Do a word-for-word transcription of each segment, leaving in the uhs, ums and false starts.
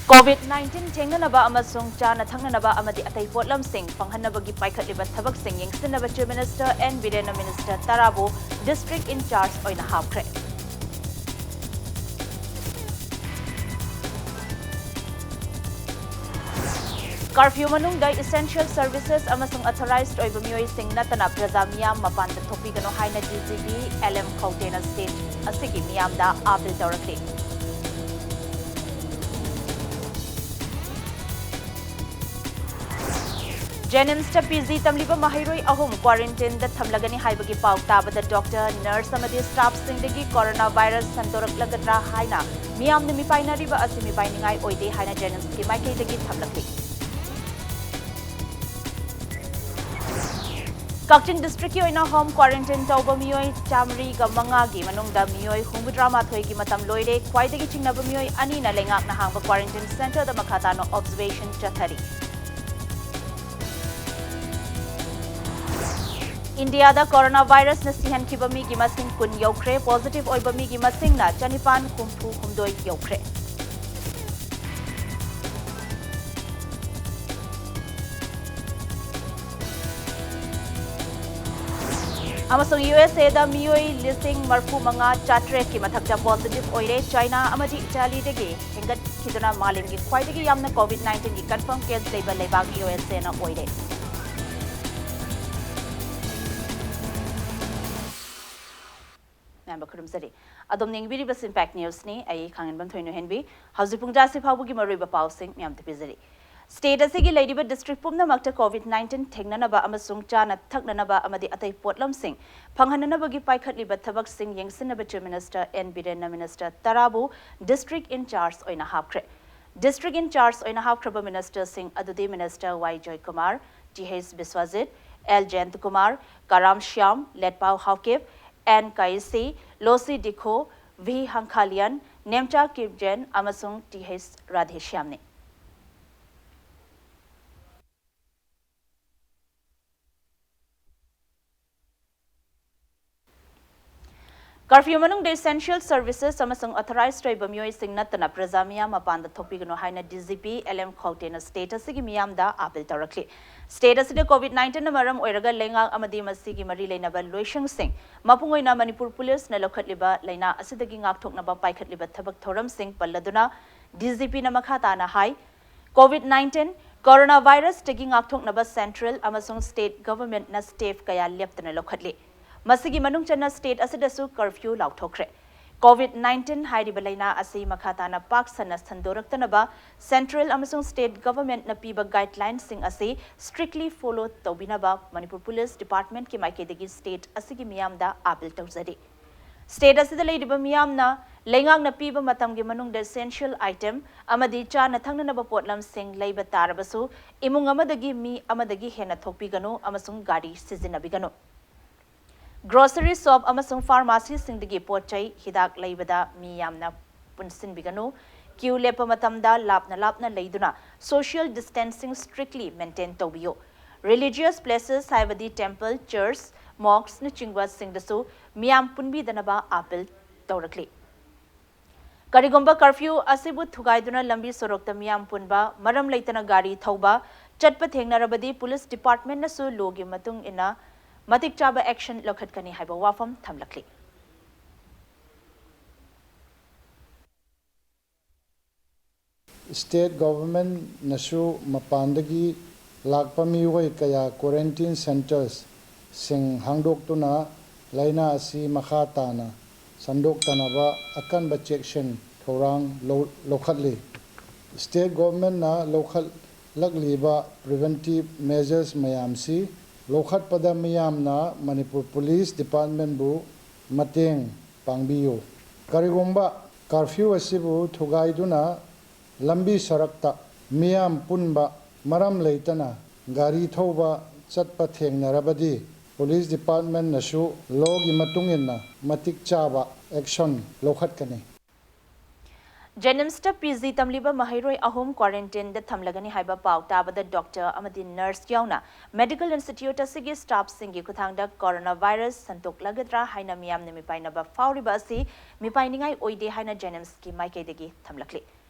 COVID nineteen ꯊꯦꯡꯅꯅꯕ ꯑꯃꯁꯨꯡ ꯆꯥꯅ ꯊꯛꯅꯅꯕ ꯑꯃꯗꯤ ꯑꯇꯩ ꯄꯣꯠꯂꯝꯁꯤꯡ ꯐꯪꯍꯟꯅꯕꯒꯤ ꯄꯥꯏꯈꯠꯂꯤꯕ ꯊꯕꯛꯁꯤꯡ ꯌꯦꯡꯁꯤꯟꯅꯕ Chief Minister N ꯕꯤꯔꯦꯟꯅ Minister ꯇꯔꯥꯕꯨ District in Charge ꯑꯣꯏꯅ ꯍꯥꯞꯈ꯭ꯔꯦ꯫ Curfew ꯃꯅꯨꯡꯗ essential services ꯑꯃꯁꯨꯡ authorized ꯑꯣꯏꯕ ꯃꯤꯑꯣꯏꯁꯤꯡ ꯅꯠꯇꯅ ꯄ꯭ꯔꯖꯥ ꯃꯤꯌꯥꯝ ꯃꯄꯥꯟꯗ ꯊꯣꯛꯄꯤꯒꯅꯨ ꯍꯥꯏꯅ D G P L M ꯈꯧꯇꯦꯅ state ꯑꯁꯤꯒꯤ ꯃꯤꯌꯥꯝꯗ appeal ꯇꯧꯔꯛꯂꯤ꯫ JNIMSꯇ P G ꯇꯝꯂꯤꯕ ꯃꯍꯩꯔꯣꯏ ꯑꯍꯨꯝ quarantineꯗ ꯊꯝꯂꯒꯅꯤ ꯍꯥꯏꯕꯒꯤ ꯄꯥꯎ ꯇꯥꯕꯗ doctor, nurse ꯑꯃꯗꯤ staffꯁꯤꯡꯗꯒꯤ coronavirus ꯁꯟꯗꯣꯔꯛꯂꯒꯗ꯭ꯔꯥ ꯍꯥꯏꯅ ꯃꯤꯌꯥꯝꯅ ꯃꯤꯄꯥꯏꯅꯔꯤꯕ ꯑꯁꯤ ꯃꯤꯄꯥꯏꯅꯤꯡꯉꯥꯏ ꯑꯣꯏꯗꯦ ꯍꯥꯏꯅ JNIMSꯀꯤ ꯃꯥꯏꯀꯩꯗꯒꯤ ꯊꯝꯂꯛꯂꯤ꯫ ꯀꯛꯆꯤꯡ districtꯀꯤ ꯑꯣꯏꯅ home quarantine ꯇꯧꯕ ꯃꯤꯑꯣꯏ ꯆꯥꯃꯔꯤꯒ ꯃꯉꯥꯒꯤ ꯃꯅꯨꯡꯗ ꯃꯤꯑꯣꯏ ꯍꯨꯝꯐꯨꯇꯔꯥ ꯃꯥꯊꯣꯏꯒꯤ ꯃꯇꯝ ꯂꯣꯏꯔꯦ꯫ ꯈ꯭ꯋꯥꯏꯗꯒꯤ ꯆꯤꯡꯅꯕ ꯃꯤꯑꯣꯏ ꯑꯅꯤꯅ ꯂꯩꯉꯥꯛꯅ ꯍꯥꯡꯕ quarantine centreꯗ ꯃꯈꯥ ꯇꯥꯅ observation ꯆꯠꯊꯔꯤ꯫ ꯏꯟꯗꯤꯌꯥꯗ coronavirusꯅ ꯁꯤꯍꯟꯈꯤꯕ ꯃꯤꯒꯤ ꯃꯁꯤꯡ ꯀꯨꯟ ꯌꯧꯈ꯭ꯔꯦ꯫ Positive ꯑꯣꯏꯕ ꯃꯤꯒꯤ ꯃꯁꯤꯡꯅ ꯆꯅꯤꯄꯥꯟ ꯍꯨꯝꯐꯨ ꯍꯨꯝꯗꯣꯏ ꯌꯧꯈ꯭ꯔꯦ꯫ ꯑꯃꯁꯨꯡ ꯌꯨ ꯑꯦꯁ ꯑꯦꯗ ꯃꯤꯑꯣꯏ ꯂꯤꯁꯤꯡ ꯃꯔꯤꯐꯨ ꯃꯉꯥ ꯆꯥꯇ꯭ꯔꯦꯠꯀꯤ ꯃꯊꯛꯇ positive ꯑꯣꯏꯔꯦ꯫ ꯆꯥꯏꯅꯥ ꯑꯃꯗꯤ ꯏꯇꯥꯂꯤꯗꯒꯤ ꯍꯦꯟꯒꯠꯈꯤꯗꯨꯅ ꯃꯥꯂꯦꯝꯒꯤ ꯈ꯭ꯋꯥꯏꯗꯒꯤ ꯌꯥꯝꯅ COVID nineteenꯒꯤ confirm case ꯂꯩꯕ ꯂꯩꯕꯥꯛ ꯌꯨ ꯑꯦꯁ ꯑꯦꯅ ꯑꯣꯏꯔꯦ꯫ ꯃꯌꯥꯝꯕ ꯈꯨꯔꯨꯝꯖꯔꯤ꯫ ꯑꯗꯣꯝꯅ ꯌꯦꯡꯕꯤꯔꯤꯕꯁꯤ Impact Newsꯅꯤ꯫ ꯑꯩ ꯈꯥꯡꯉꯦꯟꯕꯝ ꯊꯣꯏꯅꯨ ꯍꯦꯟꯕꯤ꯫ ꯍꯧꯖꯤꯛ ꯄꯨꯡ ꯇꯔꯥꯁꯤ ꯐꯥꯎꯕꯒꯤ ꯃꯔꯨꯑꯣꯏꯕ ꯄꯥꯎꯁꯤꯡ ꯃꯌꯥꯝꯗ ꯄꯤꯖꯔꯤ꯫ State ꯑꯁꯤꯒꯤ ꯂꯩꯔꯤꯕ district ꯄꯨꯝꯅꯃꯛꯇ COVID nineteen ꯊꯦꯡꯅꯅꯕ ꯑꯃꯁꯨꯡ ꯆꯥꯅ ꯊꯛꯅꯅꯕ ꯑꯃꯗꯤ ꯑꯇꯩ ꯄꯣꯠꯂꯝꯁꯤꯡ ꯐꯪꯍꯟꯅꯅꯕꯒꯤ ꯄꯥꯏꯈꯠꯂꯤꯕ ꯊꯕꯛꯁꯤꯡ ꯌꯦꯡꯁꯤꯟꯅꯕ Chief Minister N ꯕꯤꯔꯦꯟꯅ Minister ꯇꯔꯥꯕꯨ District in Charge ꯑꯣꯏꯅ ꯍꯥꯞꯈ꯭ꯔꯦ꯫ District in Charge ꯑꯣꯏꯅ ꯍꯥꯞꯈ꯭ꯔꯕ ministerꯁꯤꯡ ꯑꯗꯨꯗꯤ Minister Y Joykumar, T H Biswajit, L Jayantakumar, Karam Shyam, Letpao Haokip, N Kaishi, Losii Dikho, V Hangkhalian, Nemcha Kipgen ꯑꯃꯁꯨꯡ ꯇꯤ ꯑꯩꯆ ꯔꯥꯙꯦꯁ꯭ꯌꯥꯝꯅꯤ꯫ Curfew ꯃꯅꯨꯡꯗ essential services ꯑꯃꯁꯨꯡ authorized ꯑꯣꯏꯕ ꯃꯤꯑꯣꯏꯁꯤꯡ ꯅꯠꯇꯅ ꯄ꯭ꯔꯖꯥ ꯃꯤꯌꯥꯝ ꯃꯄꯥꯟꯗ ꯊꯣꯛꯄꯤꯒꯅꯨ ꯍꯥꯏꯅ D G P L M Khawtteꯅ state ꯑꯁꯤꯒꯤ ꯃꯤꯌꯥꯝꯗ appeal ꯇꯧꯔꯛꯂꯤ꯫ State ꯑꯁꯤꯗ COVID nineteenꯅ ꯃꯔꯝ ꯑꯣꯏꯔꯒ ꯂꯩꯉꯥꯛ ꯑꯃꯗꯤ ꯃꯁꯤꯒꯤ ꯃꯔꯤ ꯂꯩꯅꯕ ꯂꯣꯏꯁꯪꯁꯤꯡ, ꯃꯄꯨꯡ ꯑꯣꯏꯅ ꯃꯅꯤꯄꯨꯔ ꯄꯨꯂꯤꯁꯅ ꯂꯧꯈꯠꯂꯤꯕ ꯂꯥꯏꯅꯥ ꯑꯁꯤꯗꯒꯤ ꯉꯥꯛꯊꯣꯛꯅꯕ ꯄꯥꯏꯈꯠꯂꯤꯕ ꯊꯕꯛ ꯊꯧꯔꯝꯁꯤꯡ ꯄꯜꯂꯗꯨꯅ, D G Pꯅ ꯃꯈꯥ ꯇꯥꯅ ꯍꯥꯏ, COVID nineteen coronavirusꯇꯒꯤ ꯉꯥꯛꯊꯣꯛꯅꯕ central ꯑꯃꯁꯨꯡ state governmentꯅ step ꯀꯌꯥ ꯂꯦꯞꯇꯅ ꯂꯧꯈꯠꯂꯤ꯫ ꯃꯁꯤꯒꯤ ꯃꯅꯨꯡ ꯆꯟꯅ state ꯑꯁꯤꯗꯁꯨ curfew ꯂꯥꯎꯊꯣꯛꯈ꯭ꯔꯦ꯫ COVID nineteen ꯍꯥꯏꯔꯤꯕ ꯂꯥꯏꯅꯥ ꯑꯁꯤ ꯃꯈꯥ ꯇꯥꯅ ꯄꯥꯛ ꯁꯟꯅ ꯁꯟꯗꯣꯔꯛꯇꯅꯕ central ꯑꯃꯁꯨꯡ state governmentꯅ ꯄꯤꯕ guidelinesꯁꯤꯡ ꯑꯁꯤ strictly follow ꯇꯧꯕꯤꯅꯕ ꯃꯅꯤꯄꯨꯔ ꯄꯨꯂꯤꯁ departmentꯀꯤ ꯃꯥꯏꯀꯩꯗꯒꯤ state ꯑꯁꯤꯒꯤ ꯃꯤꯌꯥꯝꯗ appeal ꯇꯧꯖꯔꯤ꯫ State ꯑꯁꯤꯗ ꯂꯩꯔꯤꯕ ꯃꯤꯌꯥꯝꯅ ꯂꯩꯉꯥꯛꯅ ꯄꯤꯕ ꯃꯇꯝꯒꯤ ꯃꯅꯨꯡꯗ essential item ꯑꯃꯗꯤ ꯆꯥꯅ ꯊꯛꯅꯅꯕ ꯄꯣꯠꯂꯝꯁꯤꯡ ꯂꯩꯕ ꯇꯥꯔꯕꯁꯨ, ꯏꯃꯨꯡ ꯑꯃꯗꯒꯤ ꯃꯤ ꯑꯃꯗꯒꯤ ꯍꯦꯟꯅ ꯊꯣꯛꯄꯤꯒꯅꯨ ꯑꯃꯁꯨꯡ ꯒꯥꯔꯤ ꯁꯤꯖꯤꯟꯅꯕꯤꯒꯅꯨ꯫ Grocery shop ꯑꯃꯁꯨꯡ pharmacyꯁꯤꯡꯗꯒꯤ ꯄꯣꯠ ꯆꯩ, ꯍꯤꯗꯥꯛ ꯂꯩꯕꯗ ꯃꯤ ꯌꯥꯝꯅ ꯄꯨꯟꯁꯤꯟꯕꯤꯒꯅꯨ꯫ Queue ꯂꯦꯞꯄ ꯃꯇꯝꯗ ꯂꯥꯞꯅ ꯂꯥꯞꯅ ꯂꯩꯗꯨꯅ social distancing strictly maintain ꯇꯧꯕꯤꯌꯨ꯫ Religious places ꯍꯥꯏꯕꯗꯤ temple, church, mosqueꯅꯆꯤꯡꯕꯁꯤꯡꯗꯁꯨ ꯃꯤꯌꯥꯝ ꯄꯨꯟꯕꯤꯗꯅꯕ appeal ꯇꯧꯔꯛꯂꯤ꯫ ꯀꯔꯤꯒꯨꯝꯕ curfew ꯑꯁꯤꯕꯨ ꯊꯨꯒꯥꯏꯗꯨꯅ ꯂꯝꯕꯤ ꯁꯣꯔꯣꯛꯇ ꯃꯤꯌꯥꯝ ꯄꯨꯟꯕ, ꯃꯔꯝ ꯂꯩꯇꯅ ꯒꯥꯔꯤ ꯊꯧꯕ, ꯆꯠꯄ ꯊꯦꯡꯅꯔꯕꯗꯤ ꯄꯨꯂꯤꯁ departmentꯅꯁꯨ lawꯒꯤ ꯃꯇꯨꯡ ꯏꯟꯅ ꯃꯇꯤꯛ ꯆꯥꯕ action ꯂꯧꯈꯠꯀꯅꯤ ꯍꯥꯏꯕ ꯋꯥꯐꯝ ꯊꯝꯂꯛꯂꯤ꯫ State governmentꯅꯁꯨ ꯃꯄꯥꯟꯗꯒꯤ ꯂꯥꯛꯄ ꯃꯤꯑꯣꯏ ꯀꯌꯥ quarantine centresꯁꯤꯡ ꯍꯥꯡꯗꯣꯛꯇꯨꯅ ꯂꯥꯏꯅꯥ ꯑꯁꯤ ꯃꯈꯥ ꯇꯥꯅ ꯁꯟꯗꯣꯛꯇꯅꯕ ꯑꯀꯟꯕ ꯆꯦꯛꯁꯤꯟ ꯊꯧꯔꯥꯡ ꯂꯧ-, ꯂꯧꯈꯠꯂꯤ꯫ State governmentꯅ ꯂꯧꯈꯠꯂꯛꯂꯤꯕ preventive measures ꯃꯌꯥꯝꯁꯤ ꯂꯧꯈꯠꯄꯗ ꯃꯤꯌꯥꯝꯅ ꯃꯅꯤꯄꯨꯔ ꯄꯨꯂꯤꯁ departmentꯕꯨ ꯃꯇꯦꯡ ꯄꯥꯡꯕꯤꯌꯨ꯫ ꯀꯔꯤꯒꯨꯝꯕ curfew ꯑꯁꯤꯕꯨ ꯊꯨꯒꯥꯏꯗꯨꯅ ꯂꯝꯕꯤ ꯁꯣꯔꯣꯛꯇ ꯃꯤꯌꯥꯝ ꯄꯨꯟꯕ, ꯃꯔꯝ ꯂꯩꯇꯅ ꯒꯥꯔꯤ ꯊꯧꯕ, ꯆꯠꯄ ꯊꯦꯡꯅꯔꯕꯗꯤ ꯄꯨꯂꯤꯁ departmentꯅꯁꯨ lawꯒꯤ ꯃꯇꯨꯡ ꯏꯟꯅ ꯃꯇꯤꯛ ꯆꯥꯕ action ꯂꯧꯈꯠꯀꯅꯤ꯫ ꯖꯦꯅꯤꯝꯁꯇ ꯄꯤ ꯖꯤ ꯇꯝꯂꯤꯕ ꯃꯍꯩꯔꯣꯏ ꯑꯍꯨꯝ ꯀ꯭ꯋꯥꯔꯦꯟꯇꯤꯟꯗ ꯊꯝꯂꯒꯅꯤ ꯍꯥꯏꯕ ꯄꯥꯎ ꯇꯥꯕꯗ ꯗꯣꯛꯇꯔ ꯑꯃꯗꯤ ꯅꯔꯁ ꯌꯥꯎꯅ ꯃꯦꯗꯤꯀꯦꯜ ꯏꯟꯁꯇꯤꯇ꯭ꯌꯨꯠ ꯑꯁꯤꯒꯤ ꯁ꯭ꯇꯥꯐꯁꯤꯡꯒꯤ ꯈꯨꯠꯊꯥꯡꯗ ꯀꯣꯔꯣꯅꯥ ꯚꯥꯏꯔꯁ ꯁꯟꯗꯣꯛꯂꯒꯗ꯭ꯔꯥ ꯍꯥꯏꯅ ꯃꯤꯌꯥꯝꯅ ꯃꯤꯄꯥꯏꯅꯕ ꯐꯥꯎꯔꯤꯕ ꯑꯁꯤ ꯃꯤꯄꯥꯏꯅꯤꯡꯉꯥꯏ ꯑꯣꯏꯗꯦ ꯍꯥꯏꯅ ꯖꯦꯅꯤꯝꯁꯀꯤ ꯃꯥꯏꯀꯩꯗꯒꯤ ꯊꯝꯂꯛꯂꯤ꯫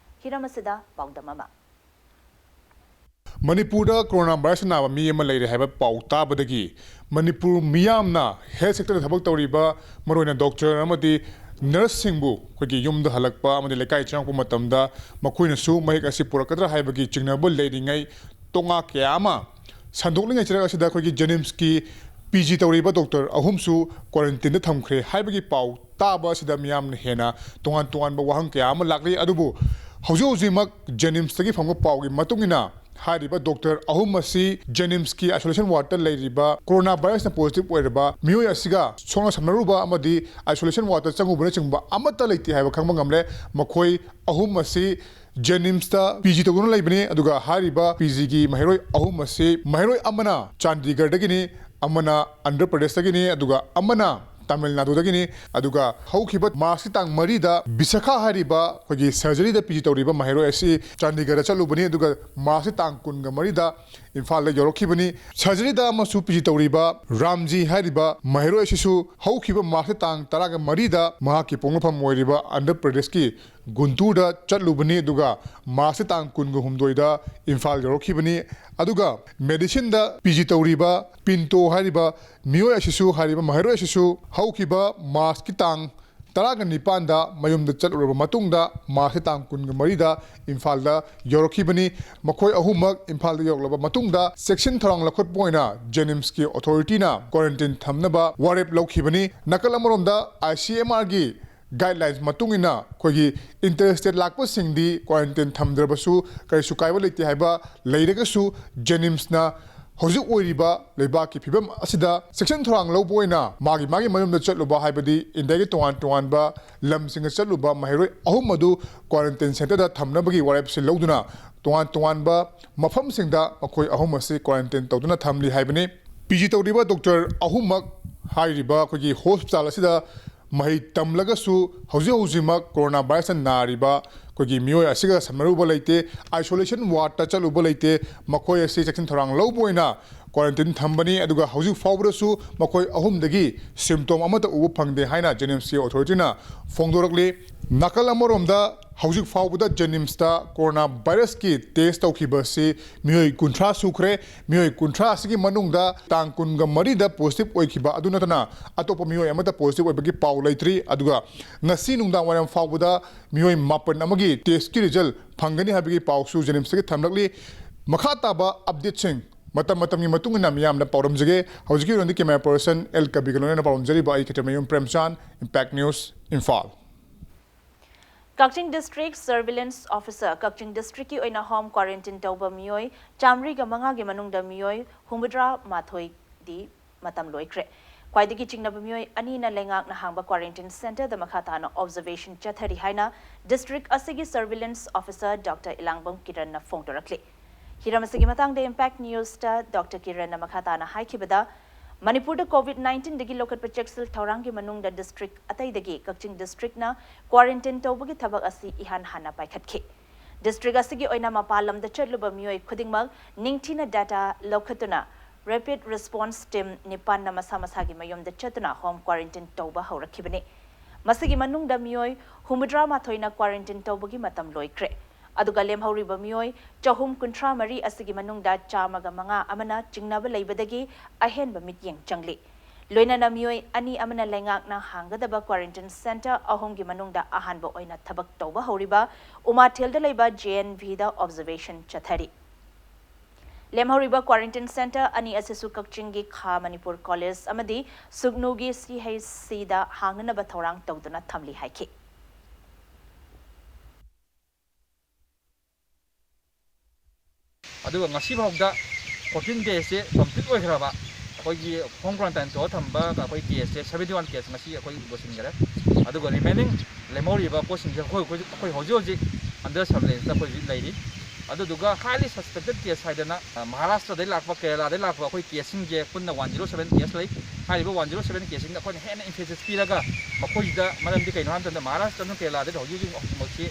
ꯍꯤꯔꯝ ꯑꯁꯤꯗ ꯄꯥꯎꯗꯝ ꯑꯃ꯫ ꯃꯅꯤꯄꯨꯔꯗ ꯀꯣꯔꯣꯅꯥ ꯚꯥꯏꯔꯁ ꯅꯥꯕ ꯃꯤ ꯑꯃ ꯂꯩꯔꯦ ꯍꯥꯏꯕ ꯄꯥꯎ ꯇꯥꯕꯗꯒꯤ ꯃꯅꯤꯄꯨꯔ ꯃꯤꯌꯥꯝꯅ ꯍꯦꯜꯊ ꯁꯦꯛꯇꯔꯗ ꯊꯕꯛ ꯇꯧꯔꯤꯕ ꯃꯔꯨꯑꯣꯏꯅ ꯗꯣꯛꯇꯔ ꯑꯃꯗꯤ ꯅꯔꯁꯁꯤꯡꯕꯨ ꯑꯩꯈꯣꯏꯒꯤ ꯌꯨꯝꯗ ꯍꯜꯂꯛꯄ ꯑꯃꯗꯤ ꯂꯩꯀꯥꯏ ꯆꯪꯉꯛꯄ ꯃꯇꯝꯗ ꯃꯈꯣꯏꯅꯁꯨ ꯃꯍꯤꯛ ꯑꯁꯤ ꯄꯨꯔꯛꯀꯗ꯭ꯔꯥ ꯍꯥꯏꯕꯒꯤ ꯆꯤꯡꯅꯕ ꯂꯩꯔꯤꯉꯩ ꯇꯣꯉꯥ ꯀꯌꯥ ꯑꯃ ꯁꯟꯗꯣꯛꯂꯤꯉꯩ ꯆꯩꯔꯛ ꯑꯁꯤꯗ ꯑꯩꯈꯣꯏꯒꯤ ꯖꯦꯅꯤꯝꯁꯀꯤ ꯄꯤ ꯖꯤ ꯇꯧꯔꯤꯕ ꯗꯣꯛꯇꯔ ꯑꯍꯨꯝꯁꯨ ꯀ꯭ꯋꯥꯔꯦꯟꯇꯤꯟꯗ ꯊꯝꯈ꯭ꯔꯦ ꯍꯥꯏꯕꯒꯤ ꯄꯥꯎ ꯇꯥꯕ ꯑꯁꯤꯗ ꯃꯤꯌꯥꯝꯅ ꯍꯦꯟꯅ ꯇꯣꯉꯥꯟ ꯇꯣꯉꯥꯟꯕ ꯋꯥꯍꯪ ꯀꯌꯥ ꯑꯃ ꯂꯥꯛꯂꯤ꯫ ꯑꯗꯨꯕꯨ ꯍꯧꯖꯤꯛ ꯍꯧꯖꯤꯛꯃꯛ ꯖꯦꯅꯤꯝꯁꯇꯒꯤ ꯐꯪꯕ ꯄꯥꯎꯒꯤ ꯃꯇꯨꯡ ꯏꯟꯅ ꯍꯥꯏꯔꯤꯕ ꯗꯣꯛꯇꯔ ꯑꯍꯨꯝ ꯑꯁꯤ ꯖꯦꯅꯤꯝꯁꯀꯤ ꯑꯥꯏꯁꯣꯂꯦꯁꯟ ꯋꯥꯔꯗꯇ ꯂꯩꯔꯤꯕ ꯀꯣꯔꯣꯅꯥ ꯚꯥꯏꯔꯁꯅ ꯄꯣꯖꯤꯇꯤꯚ ꯑꯣꯏꯔꯕ ꯃꯤꯑꯣꯏ ꯑꯁꯤꯒ ꯁꯣꯛꯅ ꯁꯝꯅꯔꯨꯕ ꯑꯃꯗꯤ ꯑꯥꯏꯁꯣꯂꯦꯁꯟ ꯋꯥꯔꯗꯇ ꯆꯪꯉꯨꯕꯅꯆꯤꯡꯕ ꯑꯃꯠꯇ ꯂꯩꯇꯦ ꯍꯥꯏꯕ ꯈꯪꯕ ꯉꯝꯂꯦ꯫ ꯃꯈꯣꯏ ꯑꯍꯨꯝ ꯑꯁꯤ ꯖꯦꯅꯤꯝꯁꯇ ꯄꯤ ꯖꯤ ꯇꯧꯗꯨꯅ ꯂꯩꯕꯅꯤ꯫ ꯑꯗꯨꯒ ꯍꯥꯏꯔꯤꯕ ꯄꯤ ꯖꯤꯒꯤ ꯃꯍꯩꯔꯣꯏ ꯑꯍꯨꯝ ꯑꯁꯤ ꯃꯍꯩꯔꯣꯏ ꯑꯃꯅ ꯆꯥꯟꯗꯤꯒꯔꯗꯒꯤꯅꯤ, ꯑꯃꯅ ꯑꯟꯙ꯭ꯔ ꯄ꯭ꯔꯗꯦꯁꯇꯒꯤꯅꯤ, ꯑꯗꯨꯒ ꯑꯃꯅ ꯇꯥꯃꯤꯜ ꯅꯥꯗꯨꯗꯒꯤꯅꯤ꯫ ꯑꯗꯨꯒ ꯍꯧꯈꯤꯕ ꯃꯥꯔꯆꯀꯤ ꯇꯥꯡ ꯃꯔꯤꯗ ꯕꯤꯁꯥꯈꯥ ꯍꯥꯏꯔꯤꯕ ꯑꯩꯈꯣꯏꯒꯤ ꯁꯔꯖꯔꯤꯗ ꯄꯤ ꯖꯤ ꯇꯧꯔꯤꯕ ꯃꯍꯩꯔꯣꯏ ꯑꯁꯤ ꯆꯥꯟꯗꯤꯒꯔꯗ ꯆꯠꯂꯨꯕꯅꯤ꯫ ꯑꯗꯨꯒ ꯃꯥꯔꯆꯀꯤ ꯇꯥꯡ ꯀꯨꯟꯒ ꯃꯔꯤꯗ ꯏꯝꯐꯥꯜꯗ ꯌꯧꯔꯛꯈꯤꯕꯅꯤ꯫ ꯁꯔꯖꯔꯤꯗ ꯑꯃꯁꯨ ꯄꯤ ꯖꯤ ꯇꯧꯔꯤꯕ ꯔꯥꯝꯖꯤ ꯍꯥꯏꯔꯤꯕ ꯃꯍꯩꯔꯣꯏ ꯑꯁꯤꯁꯨ ꯍꯧꯈꯤꯕ ꯃꯥꯔꯆꯀꯤ ꯇꯥꯡ ꯇꯔꯥꯒ ꯃꯔꯤꯗ ꯃꯍꯥꯛꯀꯤ ꯄꯣꯛꯅꯐꯝ ꯑꯣꯏꯔꯤꯕ ꯑꯟꯙ꯭ꯔ ꯄ꯭ꯔꯗꯦꯁꯀꯤ ꯒꯨꯟꯇꯨꯔꯗ ꯆꯠꯂꯨꯕꯅꯤ꯫ ꯑꯗꯨꯒ ꯃꯥꯔꯆꯀꯤ ꯇꯥꯡ ꯀꯨꯟꯒ ꯍꯨꯝꯗꯣꯏꯗ ꯏꯝꯐꯥꯜ ꯌꯧꯔꯛꯈꯤꯕꯅꯤ꯫ ꯑꯗꯨꯒ ꯃꯦꯗꯤꯁꯤꯟꯗ ꯄꯤ ꯖꯤ ꯇꯧꯔꯤꯕ ꯄꯤꯟꯇꯣ ꯍꯥꯏꯔꯤꯕ ꯃꯤꯑꯣꯏ ꯑꯁꯤꯁꯨ, ꯍꯥꯏꯔꯤꯕ ꯃꯍꯩꯔꯣꯏ ꯑꯁꯤꯁꯨ ꯍꯧꯈꯤꯕ ꯃꯥꯔꯆꯀꯤ ꯇꯥꯡ ꯇꯔꯥꯒ ꯅꯤꯄꯥꯟꯗ ꯃꯌꯨꯝꯗ ꯆꯠꯂꯨꯔꯕ ꯃꯇꯨꯡꯗ ꯃꯥꯔꯆꯀꯤ ꯇꯥꯡ ꯀꯨꯟꯒ ꯃꯔꯤꯗ ꯏꯝꯐꯥꯜꯗ ꯌꯧꯔꯛꯈꯤꯕꯅꯤ꯫ ꯃꯈꯣꯏ ꯑꯍꯨꯝꯃꯛ ꯏꯝꯐꯥꯜꯗ ꯌꯧꯔꯛꯂꯕ ꯃꯇꯨꯡꯗ ꯆꯦꯛꯁꯤꯟ ꯊꯧꯔꯥꯡ ꯂꯧꯈꯠꯄ ꯑꯣꯏꯅ ꯖꯦꯅꯤꯝꯁꯀꯤ ꯑꯣꯊꯣꯔꯤꯇꯤꯅ ꯀ꯭ꯋꯥꯔꯦꯟꯇꯤꯟ ꯊꯝꯅꯕ ꯋꯥꯔꯦꯞ ꯂꯧꯈꯤꯕꯅꯤ꯫ ꯅꯥꯀꯜ ꯑꯃꯔꯣꯝꯗ ꯑꯥꯏ ꯁꯤ ꯑꯦꯝ ꯑꯥꯔꯒꯤ ꯒꯥꯏꯗꯂꯥꯏꯟꯁ ꯃꯇꯨꯡ ꯏꯟꯅ ꯑꯩꯈꯣꯏꯒꯤ ꯏꯟꯇꯔ ꯁ꯭ꯇꯦꯠ ꯂꯥꯛꯄꯁꯤꯡꯗꯤ ꯀ꯭ꯋꯥꯔꯦꯟꯇꯤꯟ ꯊꯝꯗ꯭ꯔꯕꯁꯨ ꯀꯔꯤꯁꯨ ꯀꯥꯏꯕ ꯂꯩꯇꯦ ꯍꯥꯏꯕ ꯂꯩꯔꯒꯁꯨ ꯖꯦꯅꯤꯝꯁꯅ ꯍꯧꯖꯤꯛ ꯑꯣꯏꯔꯤꯕ ꯂꯩꯕꯥꯛꯀꯤ ꯐꯤꯕꯝ ꯑꯁꯤꯗ ꯆꯦꯛꯁꯤꯟ ꯊꯧꯔꯥꯡ ꯂꯧꯕ ꯑꯣꯏꯅ ꯃꯥꯒꯤ ꯃꯥꯒꯤ ꯃꯌꯨꯝꯗ ꯆꯠꯂꯨꯕ ꯍꯥꯏꯕꯗꯤ ꯏꯟꯗꯤꯌꯥꯒꯤ ꯇꯣꯉꯥꯟ ꯇꯣꯉꯥꯟꯕ ꯂꯝꯁꯤꯡꯗ ꯆꯠꯂꯨꯕ ꯃꯍꯩꯔꯣꯏ ꯑꯍꯨꯝ ꯑꯗꯨ ꯀ꯭ꯋꯥꯔꯦꯟꯇꯤꯟ ꯁꯦꯟꯇꯔꯗ ꯊꯝꯅꯕꯒꯤ ꯋꯥꯔꯦꯞꯁꯦ ꯂꯧꯗꯨꯅ ꯇꯣꯉꯥꯟ ꯇꯣꯉꯥꯟꯕ ꯃꯐꯝꯁꯤꯡꯗ ꯃꯈꯣꯏ ꯑꯍꯨꯝ ꯑꯁꯤ ꯀ꯭ꯋꯥꯔꯦꯟꯇꯤꯟ ꯇꯧꯗꯨꯅ ꯊꯝꯂꯤ ꯍꯥꯏꯕꯅꯤ꯫ ꯄꯤ ꯖꯤ ꯇꯧꯔꯤꯕ ꯗꯣꯛꯇꯔ ꯑꯍꯨꯝꯃꯛ ꯍꯥꯏꯔꯤꯕ ꯑꯩꯈꯣꯏꯒꯤ ꯍꯣꯁꯄꯤꯇꯥꯜ ꯑꯁꯤꯗ ꯃꯍꯩ ꯇꯝꯂꯒꯁꯨ ꯍꯧꯖꯤꯛ ꯍꯧꯖꯤꯛꯃꯛ ꯀꯣꯔꯣꯅꯥ ꯚꯥꯏꯔꯁꯅ ꯅꯥꯔꯤꯕ ꯑꯩꯈꯣꯏꯒꯤ ꯃꯤꯑꯣꯏ ꯑꯁꯤꯒ ꯁꯝꯅꯔꯨꯕ ꯂꯩꯇꯦ, isolation ward ꯇ ꯆꯠꯂꯨꯕ ꯂꯩꯇꯦ꯫ ꯃꯈꯣꯏ ꯑꯁꯤ ꯆꯦꯛꯁꯤꯟ ꯊꯧꯔꯥꯡ ꯂꯧꯕ ꯑꯣꯏꯅ quarantine ꯊꯝꯕꯅꯤ꯫ ꯑꯗꯨꯒ ꯍꯧꯖꯤꯛ ꯐꯥꯎꯕꯗꯁꯨ ꯃꯈꯣꯏ ꯑꯍꯨꯝꯗꯒꯤ symptom ꯑꯃꯠꯇ ꯎꯕ ꯐꯪꯗꯦ ꯍꯥꯏꯅ JNIMS ꯀꯤ authority ꯅ ꯐꯣꯡꯗꯣꯔꯛꯂꯤ꯫ ꯅꯥꯀꯜ ꯑꯃꯔꯣꯝꯗ ꯍꯧꯖꯤꯛ ꯐꯥꯎꯕꯗ JNIMS ꯇ ꯀꯣꯔꯣꯅꯥ ꯚꯥꯏꯔꯁꯀꯤ test ꯇꯧꯈꯤꯕꯁꯤ ꯃꯤꯑꯣꯏ ꯀꯨꯟꯊ꯭ꯔꯥ ꯁꯨꯈ꯭ꯔꯦ꯫ ꯃꯤꯑꯣꯏ ꯀꯨꯟꯊ꯭ꯔꯥ ꯑꯁꯤꯒꯤ ꯃꯅꯨꯡꯗ ꯇꯥꯡ ꯀꯨꯟꯒ ꯃꯔꯤꯗ positive ꯑꯣꯏꯈꯤꯕ ꯑꯗꯨ ꯅꯠꯇꯅ ꯑꯇꯣꯞꯄ ꯃꯤꯑꯣꯏ ꯑꯃꯠꯇ positive ꯑꯣꯏꯕꯒꯤ ꯄꯥꯎ ꯂꯩꯇ꯭ꯔꯤ꯫ ꯑꯗꯨꯒ ꯉꯁꯤ ꯅꯨꯡꯗꯥꯡ ꯋꯥꯏꯔꯝ ꯐꯥꯎꯕꯗ ꯃꯤꯑꯣꯏ ꯃꯥꯄꯟ ꯑꯃꯒꯤ test ꯀꯤ result ꯐꯪꯒꯅꯤ ꯍꯥꯏꯕꯒꯤ ꯄꯥꯎꯁꯨ JNIMS ꯇꯒꯤ ꯊꯝꯂꯛꯂꯤ꯫ ꯃꯈꯥ ꯇꯥꯕ update ꯁꯤꯡ ꯃꯇꯝ ꯃꯇꯝꯒꯤ ꯃꯇꯨꯡ ꯏꯟꯅ ꯃꯤꯌꯥꯝꯗ ꯄꯥꯎꯗꯝꯖꯒꯦ꯫ ꯍꯧꯖꯤꯛꯀꯤ ꯑꯣꯏꯅꯗꯤ camera person L ꯀꯕꯤꯒ ꯂꯣꯏꯅꯅ ꯄꯥꯎꯗꯝꯖꯔꯤꯕ ꯑꯩ ꯈꯦꯇ꯭ꯔꯤꯃꯌꯨꯝ ꯄ꯭ꯔꯦꯝꯆꯥꯟ, Impact News, ꯏꯝꯐꯥꯜ꯫ ꯀꯛꯆꯤꯡ District Surveillance Officer, ꯀꯛꯆꯤꯡ district ꯀꯤ ꯑꯣꯏꯅ home quarantine ꯇꯧꯕ ꯃꯤꯑꯣꯏ ꯆꯥꯃꯔꯤꯒ ꯃꯉꯥꯒꯤ ꯃꯅꯨꯡꯗ ꯃꯤꯑꯣꯏ ꯍꯨꯝꯐꯨꯇꯔꯥ ꯃꯥꯊꯣꯏꯗꯤ ꯃꯇꯝ ꯂꯣꯏꯈ꯭ꯔꯦ꯫ ꯈ꯭ꯋꯥꯏꯗꯒꯤ ꯆꯤꯡꯅꯕ ꯃꯤꯑꯣꯏ ꯑꯅꯤꯅ ꯂꯩꯉꯥꯛꯅ ꯍꯥꯡꯕ quarantine centre ꯗ ꯃꯈꯥ ꯇꯥꯅ observation ꯆꯠꯊꯔꯤ ꯍꯥꯏꯅ district ꯑꯁꯤꯒꯤ Surveillance Officer Doctor ꯏꯂꯥꯡꯕꯝ ꯀꯤꯔꯟꯅ ꯐꯣꯡꯗꯣꯔꯛꯂꯤ꯫ ꯍꯤꯔꯝ ꯑꯁꯤꯒꯤ ꯃꯇꯥꯡꯗ Impact News ꯇ Doctor ꯀꯤꯔꯟꯅ ꯃꯈꯥ ꯇꯥꯅ ꯍꯥꯏꯈꯤꯕꯗ, ꯃꯅꯤꯄꯨꯔꯗ COVID nineteen ꯗꯒꯤ ꯂꯧꯈꯠꯄ ꯆꯦꯛꯁꯤꯜ ꯊꯧꯔꯥꯡꯒꯤ ꯃꯅꯨꯡꯗ district ꯑꯇꯩꯗꯒꯤ ꯀꯛꯆꯤꯡ district ꯅ quarantine ꯇꯧꯕꯒꯤ ꯊꯕꯛ ꯑꯁꯤ ꯏꯍꯥꯟ ꯍꯥꯟꯅ ꯄꯥꯏꯈꯠꯈꯤ꯫ District ꯑꯁꯤꯒꯤ ꯑꯣꯏꯅ ꯃꯄꯥꯟ ꯂꯝꯗ ꯆꯠꯂꯨꯕ ꯃꯤꯑꯣꯏ ꯈꯨꯗꯤꯡꯃꯛ ꯅꯤꯡꯊꯤꯅ data ꯂꯧꯈꯠꯇꯨꯅ Rapid Response Team ꯅꯤꯄꯥꯟꯅ ꯃꯁꯥ ꯃꯁꯥꯒꯤ ꯃꯌꯨꯝꯗ ꯆꯠꯇꯨꯅ home quarantine ꯇꯧꯕ ꯍꯧꯔꯛꯈꯤꯕꯅꯤ꯫ ꯃꯁꯤꯒꯤ ꯃꯅꯨꯡꯗ ꯃꯤꯑꯣꯏ ꯍꯨꯝꯐꯨꯇꯔꯥ ꯃꯥꯊꯣꯏꯅ quarantine ꯇꯧꯕꯒꯤ ꯃꯇꯝ ꯂꯣꯏꯈ꯭ꯔꯦ꯫ ꯑꯗꯨꯒ ꯂꯦꯝꯍꯧꯔꯤꯕ ꯃꯤꯑꯣꯏ ꯆꯍꯨꯝ ꯀꯨꯟꯊ꯭ꯔꯥ ꯃꯔꯤ ꯑꯁꯤꯒꯤ ꯃꯅꯨꯡꯗ ꯆꯥꯝꯃꯒ ꯃꯉꯥ ꯑꯃꯅ ꯆꯤꯡꯅꯕ ꯂꯩꯕꯗꯒꯤ ꯑꯍꯦꯟꯕ ꯃꯤꯠꯌꯦꯡ ꯆꯪꯂꯤ꯫ ꯂꯣꯏꯅꯅ ꯃꯤꯑꯣꯏ ꯑꯅꯤ ꯑꯃꯅ ꯂꯩꯉꯥꯛꯅ ꯍꯥꯡꯒꯗꯕ quarantine centre ꯑꯍꯨꯝꯒꯤ ꯃꯅꯨꯡꯗ ꯑꯍꯥꯟꯕ ꯑꯣꯏꯅ ꯊꯕꯛ ꯇꯧꯕ ꯍꯧꯔꯤꯕ ꯎꯃꯥꯊꯦꯜꯗ ꯂꯩꯕ J N V ꯗ observation ꯆꯠꯊꯔꯤ꯫ ꯂꯦꯝꯍꯧꯔꯤꯕ quarantine centre ꯑꯅꯤ ꯑꯁꯤꯁꯨ ꯀꯛꯆꯤꯡꯒꯤ ꯈꯥ ꯃꯅꯤꯄꯨꯔ College ꯑꯃꯗꯤ ꯁꯨꯒꯅꯨꯒꯤ C H C ꯗ ꯍꯥꯡꯅꯅꯕ ꯊꯧꯔꯥꯡ ꯇꯧꯗꯨꯅ ꯊꯝꯂꯤ ꯍꯥꯏꯈꯤ꯫ ꯑꯗꯨꯒ ꯉꯁꯤ ꯐꯥꯎꯗ fourteen days ꯁꯦ complete ꯑꯣꯏꯈ꯭ꯔꯕ ꯑꯩꯈꯣꯏꯒꯤ home quarantine ꯇꯧꯔ ꯊꯝꯕ ꯑꯩꯈꯣꯏ case ꯁꯦ seventy one case ꯉꯁꯤ ꯑꯩꯈꯣꯏ ꯂꯣꯏꯁꯤꯟꯈꯔꯦ꯫ ꯑꯗꯨꯒ remaining ꯂꯦꯝꯍꯧꯔꯤꯕ ꯄꯣꯠꯁꯤꯡꯁꯦ ꯑꯩꯈꯣꯏ ꯑꯩꯈꯣꯏ ꯑꯩꯈꯣꯏ ꯍꯧꯖꯤꯛ ꯍꯧꯖꯤꯛ under surveillance ꯇ ꯑꯩꯈꯣꯏ ꯍꯧꯖꯤꯛ ꯂꯩꯔꯤ꯫ ꯑꯗꯨꯗꯨꯒ highly suspected case ꯍꯥꯏꯗꯅ ꯃꯍꯥꯔꯥꯁꯇ꯭ꯔꯗꯩ ꯂꯥꯛꯄ, ꯀꯦꯔꯂꯥꯗꯩ ꯂꯥꯛꯄ ꯑꯩꯈꯣꯏ case ꯁꯤꯡꯁꯦ ꯄꯨꯟꯅ one zero seven case ꯂꯩ꯫ ꯍꯥꯏꯔꯤꯕ ꯋꯥꯟ ꯖꯤꯔꯣ ꯁꯕꯦꯟ ꯀꯦꯁꯁꯤꯡꯗ ꯑꯩꯈꯣꯏꯅ ꯍꯦꯟꯅ ꯏꯝꯐꯦꯁꯤꯁ ꯄꯤꯔꯒ, ꯃꯈꯣꯏꯁꯤꯗ, ꯃꯔꯝꯗꯤ ꯀꯩꯅꯣ ꯍꯥꯏꯕ ꯃꯇꯝꯗ ꯃꯍꯥꯔꯥꯁꯇ꯭ꯔ ꯑꯃꯁꯨꯡ ꯀꯦꯔꯂꯥꯗ ꯍꯧꯖꯤꯛ ꯍꯧꯖꯤꯛ ꯍꯧꯖꯤꯛꯃꯛꯁꯤ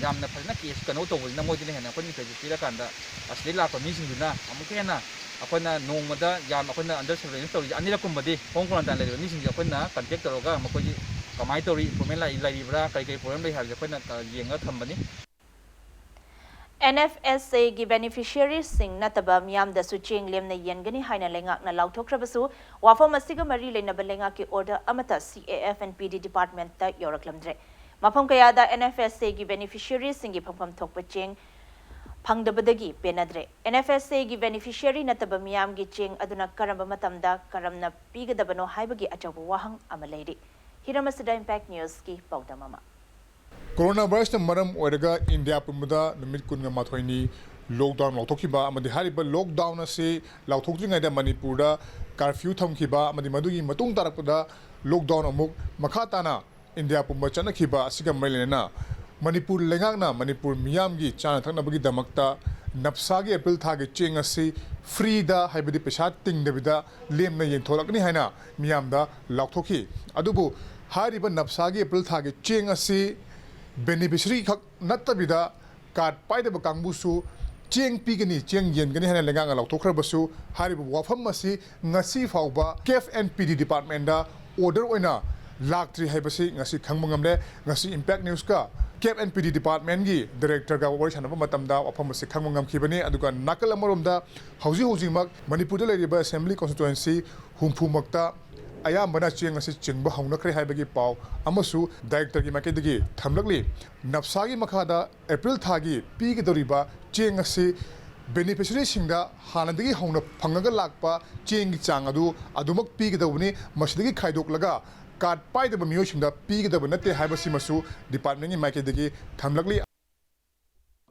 ꯌꯥꯝꯅ ꯐꯖꯅ ꯀꯦꯁ ꯀꯩꯅꯣ ꯇꯧꯕꯅꯤꯅ, ꯃꯣꯏꯗꯅ ꯍꯦꯟꯅ ꯑꯩꯈꯣꯏꯅ ꯏꯝꯐꯦꯁꯤꯁ ꯄꯤꯔꯀꯥꯟꯗ ꯑꯁꯤꯗꯒꯤ ꯂꯥꯛꯄ ꯃꯤꯁꯤꯡꯗꯨꯅ ꯑꯃꯨꯛꯀ ꯍꯦꯟꯅ ꯑꯩꯈꯣꯏꯅ ꯅꯣꯡꯃꯗ ꯌꯥꯝ, ꯑꯩꯈꯣꯏꯅ ꯑꯟꯗꯔ ꯁꯔꯚꯤꯂꯦꯟꯁ ꯇꯧꯔꯤꯁꯦ ꯑꯅꯤꯔꯛ ꯀꯨꯝꯕꯗꯤ ꯍꯣꯝ ꯀ꯭ꯋꯥꯔꯦꯟꯇꯥꯏꯟ ꯂꯩꯔꯤꯕ ꯃꯤꯁꯤꯡꯁꯦ ꯑꯩꯈꯣꯏꯅ ꯀꯟꯇꯦꯛ ꯇꯧꯔꯒ ꯃꯈꯣꯏꯒꯤ ꯀꯃꯥꯏꯅ ꯇꯧꯔꯤ, ꯏꯝꯄ꯭ꯔꯨꯚꯃꯦꯟ ꯂꯩꯔꯤꯕ꯭ꯔꯥ, ꯀꯔꯤ ꯀꯔꯤ ꯄ꯭ꯔꯣꯕ꯭ꯂꯦꯝ ꯂꯩ ꯍꯥꯏꯕꯁꯦ ꯑꯩꯈꯣꯏꯅ ꯌꯦꯡꯉꯒ ꯊꯝꯕꯅꯤ꯫ ꯑꯦꯟ ꯑꯦꯐ ꯑꯦꯁ ꯑꯦꯒꯤ ꯕꯦꯅꯤꯐꯤꯁꯤꯌꯔꯤꯁꯤꯡ ꯅꯠꯇꯕ ꯃꯤꯌꯥꯝꯗꯁꯨ ꯆꯦꯡ ꯂꯦꯝꯅ ꯌꯦꯟꯒꯅꯤ ꯍꯥꯏꯅ ꯂꯩꯉꯥꯛꯅ ꯂꯥꯎꯊꯣꯛꯈ꯭ꯔꯕꯁꯨ, ꯋꯥꯐꯝ ꯑꯁꯤꯒ ꯃꯔꯤ ꯂꯩꯅꯕ ꯂꯩꯉꯥꯛꯀꯤ ꯑꯣꯔꯗꯔ ꯑꯃꯠꯇ ꯁꯤ ꯑꯦ ꯑꯦꯐ ꯑꯦꯟ ꯄꯤ ꯗꯤ ꯗꯤꯄꯥꯔꯠꯃꯦꯟꯠꯇ ꯌꯧꯔꯛꯂꯝꯗ꯭ꯔꯦ꯫ ꯃꯐꯝ ꯀꯌꯥꯗ ꯑꯦꯟ ꯑꯦꯐ ꯑꯦꯁ ꯑꯦꯒꯤ ꯕꯦꯅꯤꯐꯤꯁꯤꯌꯔꯤꯁꯤꯡꯒꯤ ꯐꯪꯐꯝ ꯊꯣꯛꯄ ꯆꯦꯡ ꯐꯪꯗꯕꯗꯒꯤ ꯄꯦꯟꯅꯗ꯭ꯔꯦ꯫ ꯑꯦꯟ ꯑꯦꯐ ꯑꯦꯁ ꯑꯦꯒꯤ ꯕꯦꯅꯤꯐꯤꯁꯤꯌꯔꯤ ꯅꯠꯇꯕ ꯃꯤꯌꯥꯝꯒꯤ ꯆꯦꯡ ꯑꯗꯨꯅ ꯀꯔꯝꯕ ꯃꯇꯝꯗ ꯀꯔꯝꯅ ꯄꯤꯒꯗꯕꯅꯣ ꯍꯥꯏꯕꯒꯤ ꯑꯆꯧꯕ ꯋꯥꯍꯪ ꯑꯃ ꯂꯩꯔꯤ꯫ ꯍꯤꯔꯝ ꯑꯁꯤꯗ ꯏꯝꯄꯦꯛ ꯅ꯭ꯌꯨꯁꯀꯤ ꯄꯥꯎꯗꯝ ꯑꯃ꯫ ꯀꯣꯔꯣꯅꯥ ꯚꯥꯏꯔꯁꯅ ꯃꯔꯝ ꯑꯣꯏꯔꯒ ꯏꯟꯗꯤꯌꯥ ꯄꯨꯝꯕꯗ ꯅꯨꯃꯤꯠ ꯀꯨꯟꯒ ꯃꯥꯊꯣꯏꯅꯤ ꯂꯣꯛꯗꯥꯎꯟ ꯂꯥꯎꯊꯣꯛꯈꯤꯕ ꯑꯃꯗꯤ ꯍꯥꯏꯔꯤꯕ ꯂꯣꯛꯗꯥꯎꯟ ꯑꯁꯤ ꯂꯥꯎꯊꯣꯛꯇ꯭ꯔꯤꯉꯩꯗ ꯃꯅꯤꯄꯨꯔꯗ ꯀꯥꯔꯐ꯭ꯌꯨ ꯊꯝꯈꯤꯕ ꯑꯃꯗꯤ ꯃꯗꯨꯒꯤ ꯃꯇꯨꯡ ꯇꯥꯔꯛꯄꯗ ꯂꯣꯛꯗꯥꯎꯟ ꯑꯃꯨꯛ ꯃꯈꯥ ꯇꯥꯅ ꯏꯟꯗꯤꯌꯥ ꯄꯨꯝꯕ ꯆꯠꯅꯈꯤꯕ ꯑꯁꯤꯒ ꯃꯔꯤ ꯂꯩꯅꯅ ꯃꯅꯤꯄꯨꯔ ꯂꯩꯉꯥꯛꯅ ꯃꯅꯤꯄꯨꯔ ꯃꯤꯌꯥꯝꯒꯤ ꯆꯥꯅ ꯊꯛꯅꯕꯒꯤꯗꯃꯛꯇ ꯅꯞꯁꯥꯒꯤ ꯑꯦꯄ꯭ꯔꯤꯜ ꯊꯥꯒꯤ ꯆꯦꯡ ꯑꯁꯤ ꯐ꯭ꯔꯤꯗ, ꯍꯥꯏꯕꯗꯤ ꯄꯩꯁꯥ ꯇꯤꯡꯗꯕꯤꯗ ꯂꯦꯝꯅ ꯌꯦꯟꯊꯣꯛꯂꯛꯀꯅꯤ ꯍꯥꯏꯅ ꯃꯤꯌꯥꯝꯗ ꯂꯥꯎꯊꯣꯛꯈꯤ꯫ ꯑꯗꯨꯕꯨ ꯍꯥꯏꯔꯤꯕ ꯅꯞꯁꯥꯒꯤ ꯑꯦꯄ꯭ꯔꯤꯜ ꯊꯥꯒꯤ ꯆꯦꯡ ꯑꯁꯤ ꯕꯦꯅꯤꯐꯤꯁꯔꯤ ꯈꯛ ꯅꯠꯇꯕꯤꯗ ꯀꯥꯔꯗ ꯄꯥꯏꯗꯕ ꯀꯥꯡꯕꯨꯁꯨ ꯆꯦꯡ ꯄꯤꯒꯅꯤ, ꯆꯦꯡ ꯌꯦꯟꯒꯅꯤ ꯍꯥꯏꯅ ꯂꯩꯉꯥꯛꯅ ꯂꯥꯎꯊꯣꯛꯈ꯭ꯔꯕꯁꯨ, ꯍꯥꯏꯔꯤꯕ ꯋꯥꯐꯝ ꯑꯁꯤ ꯉꯁꯤ ꯐꯥꯎꯕ ꯀꯦꯞ ꯑꯦꯟ ꯄꯤ ꯗꯤ ꯗꯤꯄꯥꯔꯠꯃꯦꯟꯗ ꯑꯣꯔꯗꯔ ꯑꯣꯏꯅ ꯂꯥꯛꯇ꯭ꯔꯤ ꯍꯥꯏꯕꯁꯤ ꯉꯁꯤ ꯈꯪꯕ ꯉꯝꯂꯦ꯫ ꯉꯁꯤ ꯏꯝꯄꯦꯛ ꯅ꯭ꯌꯨꯁꯀ ꯀꯦꯞ ꯑꯦꯟ ꯄꯤ ꯗꯤ ꯗꯤꯄꯥꯔꯠꯃꯦꯟꯒꯤ ꯗꯥꯏꯔꯦꯛꯇꯔꯒ ꯋꯥꯔꯤ ꯁꯥꯟꯅꯕ ꯃꯇꯝꯗ ꯋꯥꯐꯝ ꯑꯁꯤ ꯈꯪꯕ ꯉꯝꯈꯤꯕꯅꯤ꯫ ꯑꯗꯨꯒ ꯅꯥꯀꯜ ꯑꯃꯔꯣꯝꯗ ꯍꯧꯖꯤꯛ ꯍꯧꯖꯤꯛꯃꯛ ꯃꯅꯤꯄꯨꯔꯗ ꯂꯩꯔꯤꯕ ꯑꯦꯁꯦꯝꯕ꯭ꯂꯤ ꯀꯣꯟꯁꯇꯤꯇ꯭ꯋꯦꯟꯁꯤ ꯍꯨꯝꯐꯨꯃꯛꯇ ꯑꯌꯥꯝꯕꯅ ꯆꯦꯡ ꯑꯁꯤ ꯆꯤꯡꯕ ꯍꯧꯅꯈ꯭ꯔꯦ ꯍꯥꯏꯕꯒꯤ ꯄꯥꯎ ꯑꯃꯁꯨ ꯗꯥꯏꯔꯦꯛꯇꯔꯒꯤ ꯃꯥꯏꯀꯩꯗꯒꯤ ꯊꯝꯂꯛꯂꯤ꯫ ꯅꯞꯁꯥꯒꯤ ꯃꯈꯥꯗ ꯑꯦꯄ꯭ꯔꯤꯜ ꯊꯥꯒꯤ ꯄꯤꯒꯗꯧꯔꯤꯕ ꯆꯦꯡ ꯑꯁꯤ ꯕꯦꯅꯤꯐꯤꯁꯔꯤꯁꯤꯡꯗ ꯍꯥꯟꯅꯗꯒꯤ ꯍꯧꯅ ꯐꯪꯉꯒ ꯂꯥꯛꯄ ꯆꯦꯡꯒꯤ ꯆꯥꯡ ꯑꯗꯨ ꯑꯗꯨꯃꯛ ꯄꯤꯒꯗꯧꯕꯅꯤ꯫ ꯃꯁꯤꯗꯒꯤ ꯈꯥꯏꯗꯣꯛꯂꯒ ꯀꯥꯔꯗ ꯄꯥꯏꯗꯕ ꯃꯤꯑꯣꯏꯁꯤꯡꯗ ꯄꯤꯒꯗꯕ ꯅꯠꯇꯦ ꯍꯥꯏꯕꯁꯤꯃꯁꯨ ꯗꯤꯄꯥꯔꯠꯃꯦꯟꯒꯤ ꯃꯥꯏꯀꯩꯗꯒꯤ ꯊꯝꯂꯛꯂꯤ꯫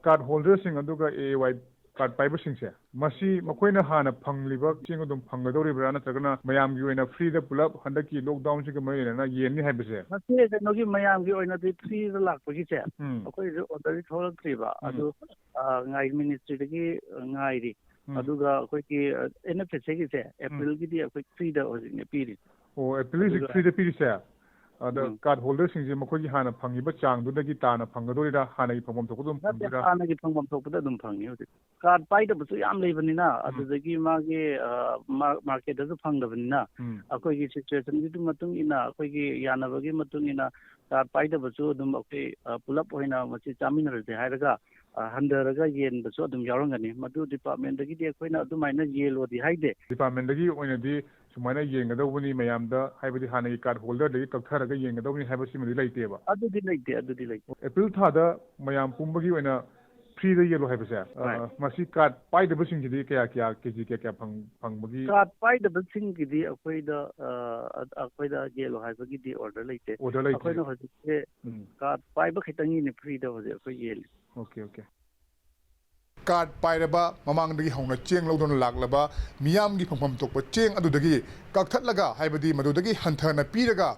ꯀꯥꯔꯗ ꯍꯣꯜꯗꯔꯁꯤꯡ ꯑꯗꯨꯒ ꯑꯦ ꯑꯦ ꯋꯥꯏ ꯀꯥꯔꯗ ꯄꯥꯏꯕꯁꯤꯡꯁꯦ, ꯃꯁꯤ ꯃꯈꯣꯏꯅ ꯍꯥꯟꯅ ꯐꯪꯂꯤꯕ ꯆꯦꯡ ꯑꯗꯨꯝ ꯐꯪꯒꯗꯧꯔꯤꯕ꯭ꯔꯥ, ꯅꯠꯇ꯭ꯔꯒꯅ ꯃꯌꯥꯝꯒꯤ ꯑꯣꯏꯅ ꯐ꯭ꯔꯤꯗ ꯄꯨꯂꯞ ꯍꯟꯗꯛꯀꯤ ꯂꯣꯛꯗꯥꯎꯟꯁꯤꯒ ꯃꯔꯤ ꯂꯩꯅꯅ ꯌꯦꯟꯅꯤ ꯍꯥꯏꯕꯁꯦ? ꯃꯁꯤ ꯀꯩꯅꯣꯒꯤ, ꯃꯌꯥꯝꯒꯤ ꯑꯣꯏꯅꯗꯤ ꯐ꯭ꯔꯤꯗ ꯂꯥꯛꯄꯒꯤꯁꯦ ꯎꯝ꯫ ꯑꯩꯈꯣꯏꯁꯨ ꯑꯣꯔꯗꯔꯗꯤ ꯊꯣꯛꯂꯛꯇ꯭ꯔꯤꯕ꯫ ꯎꯝ꯫ ꯑꯗꯨ, ꯑ, ꯉꯥꯏ-, ꯃꯤꯅꯤꯁꯇ꯭ꯔꯤꯗꯒꯤ ꯉꯥꯏꯔꯤ꯫ ꯑꯗꯨꯒ ꯑꯩꯈꯣꯏꯒꯤ ꯑꯦꯟ ꯑꯦꯐ ꯑꯦꯁ ꯑꯦꯒꯤꯁꯦ ꯑꯦꯄ꯭ꯔꯤꯜꯒꯤꯗꯤ ꯑꯩꯈꯣꯏ ꯐ꯭ꯔꯤꯗ ꯍꯧꯖꯤꯛꯅꯦ ꯄꯤꯔꯤ꯫ ꯑꯣ, ꯑꯦꯄ꯭ꯔꯤꯜꯁꯤ ꯐ꯭ꯔꯤꯗ ꯄꯤꯔꯤꯁꯦ? ꯑꯗ ꯀꯥꯔꯗ ꯍꯣꯜꯗꯔꯁꯤꯡꯁꯦ ꯃꯈꯣꯏꯒꯤ ꯍꯥꯟꯅ ꯐꯪꯉꯤꯕ ꯆꯥꯡꯗꯨꯗꯒꯤ ꯇꯥꯅ ꯐꯪꯒꯗꯣꯔꯤꯔꯥ, ꯍꯥꯟꯅꯒꯤ ꯐꯪꯐꯝ ꯊꯣꯛꯄ ꯑꯗꯨꯝ ꯅꯠꯇꯦ, ꯐꯪꯗꯣꯏꯔꯥ? ꯍꯥꯟꯅꯒꯤ ꯐꯪꯐꯝ ꯊꯣꯛꯄꯗ ꯑꯗꯨꯝ ꯐꯪꯉꯤ꯫ ꯍꯧꯖꯤꯛ ꯀꯥꯔꯗ ꯄꯥꯏꯗꯕꯁꯨ ꯌꯥꯝ ꯂꯩꯕꯅꯤꯅ, ꯑꯗꯨꯗꯒꯤ ꯃꯥꯒꯤ ꯃꯥꯔꯀꯦꯠꯇꯁꯨ ꯐꯪꯗꯕꯅꯤꯅ, ꯑꯩꯈꯣꯏꯒꯤ ꯁꯤꯆꯨꯋꯦꯁꯟꯒꯤ ꯃꯇꯨꯡ ꯏꯟꯅ, ꯑꯩꯈꯣꯏꯒꯤ ꯌꯥꯅꯕꯒꯤ ꯃꯇꯨꯡ ꯏꯟꯅ ꯀꯥꯔꯗ ꯄꯥꯏꯗꯕꯁꯨ ꯑꯗꯨꯝ ꯑꯩꯈꯣꯏ ꯄꯨꯂꯞ ꯑꯣꯏꯅ ꯃꯁꯤ ꯆꯥꯃꯤꯟꯅꯔꯁꯦ ꯍꯥꯏꯔꯒ ꯍꯟꯊꯔꯒ ꯌꯦꯟꯕꯁꯨ ꯑꯗꯨꯝ ꯌꯥꯎꯔꯝꯒꯅꯤ꯫ ꯃꯗꯨ ꯗꯤꯄꯥꯔꯠꯃꯦꯟꯗꯒꯤꯗꯤ ꯑꯩꯈꯣꯏꯅ ꯑꯗꯨꯃꯥꯏꯅ ꯌꯦꯜꯂꯣꯗꯤ ꯍꯥꯏꯗꯦ꯫ ꯗꯤꯄꯥꯔꯠꯃꯦꯟꯗꯒꯤ ꯑꯣꯏꯅꯗꯤ ꯁꯨꯃꯥꯏꯅ ꯌꯦꯟꯒꯗꯧꯕꯅꯤ, ꯃꯌꯥꯝꯗ, ꯍꯥꯏꯕꯗꯤ ꯍꯥꯟꯅꯒꯤ ꯀꯥꯔꯗ ꯍꯣꯜꯗꯔꯗꯒꯤ ꯀꯛꯊꯔꯒ ꯌꯦꯟꯒꯗꯧꯕꯅꯤ ꯍꯥꯏꯕꯁꯤꯃꯗꯤ ꯂꯩꯇꯦꯕ? ꯑꯗꯨꯗꯤ ꯂꯩꯇꯦ, ꯑꯗꯨꯗꯤ ꯂꯩꯇꯦ꯫ ꯑꯦꯄ꯭ꯔꯤꯜ ꯊꯥꯗ ꯃꯌꯥꯝ ꯄꯨꯝꯕꯒꯤ ꯑꯣꯏꯅ ꯐ꯭ꯔꯤꯗ ꯌꯦꯜꯂꯣ ꯍꯥꯏꯕꯁꯦ, ꯑ, ꯃꯁꯤ ꯀꯥꯔꯗ ꯄꯥꯏꯗꯕꯁꯤꯡꯒꯤꯗꯤ ꯀꯌꯥ ꯀꯌꯥ, ꯀꯦ ꯖꯤ ꯀꯌꯥ ꯀꯌꯥ ꯐꯪ-, ꯐꯪꯕꯒꯤ? ꯀꯥꯔꯗ ꯄꯥꯏꯗꯕꯁꯤꯡꯒꯤꯗꯤ ꯑꯩꯈꯣꯏꯗ, ꯑ, ꯑ, ꯑꯩꯈꯣꯏꯗ ꯌꯦꯜꯂꯣ ꯍꯥꯏꯕꯒꯤꯗꯤ ꯑꯣꯔꯗꯔ ꯂꯩꯇꯦ꯫ ꯑꯣꯔꯗꯔ ꯂꯩꯇꯦ꯫ ꯑꯩꯈꯣꯏꯅ ꯍꯧꯖꯤꯛꯁꯦ ꯎꯝ꯫ ꯀꯥꯔꯗ ꯄꯥꯏꯕ ꯈꯤꯇꯪꯒꯤꯅꯤ ꯐ꯭ꯔꯤꯗ ꯍꯧꯖꯤꯛ ꯑꯩꯈꯣꯏ ꯌꯦꯜꯂꯤ꯫ Okay, okay. ꯀꯥꯔꯗ ꯄꯥꯏꯔꯕ, ꯃꯃꯥꯡꯗꯒꯤ ꯍꯧꯅ ꯆꯦꯡ ꯂꯧꯗꯨꯅ ꯂꯥꯛꯂꯕ ꯃꯤꯌꯥꯝꯒꯤ ꯐꯪꯐꯝ ꯊꯣꯛꯄ ꯆꯦꯡ ꯑꯗꯨꯗꯒꯤ ꯀꯛꯊꯠꯂꯒ, ꯍꯥꯏꯕꯗꯤ ꯃꯗꯨꯗꯒꯤ ꯍꯟꯊꯅ ꯄꯤꯔꯒ,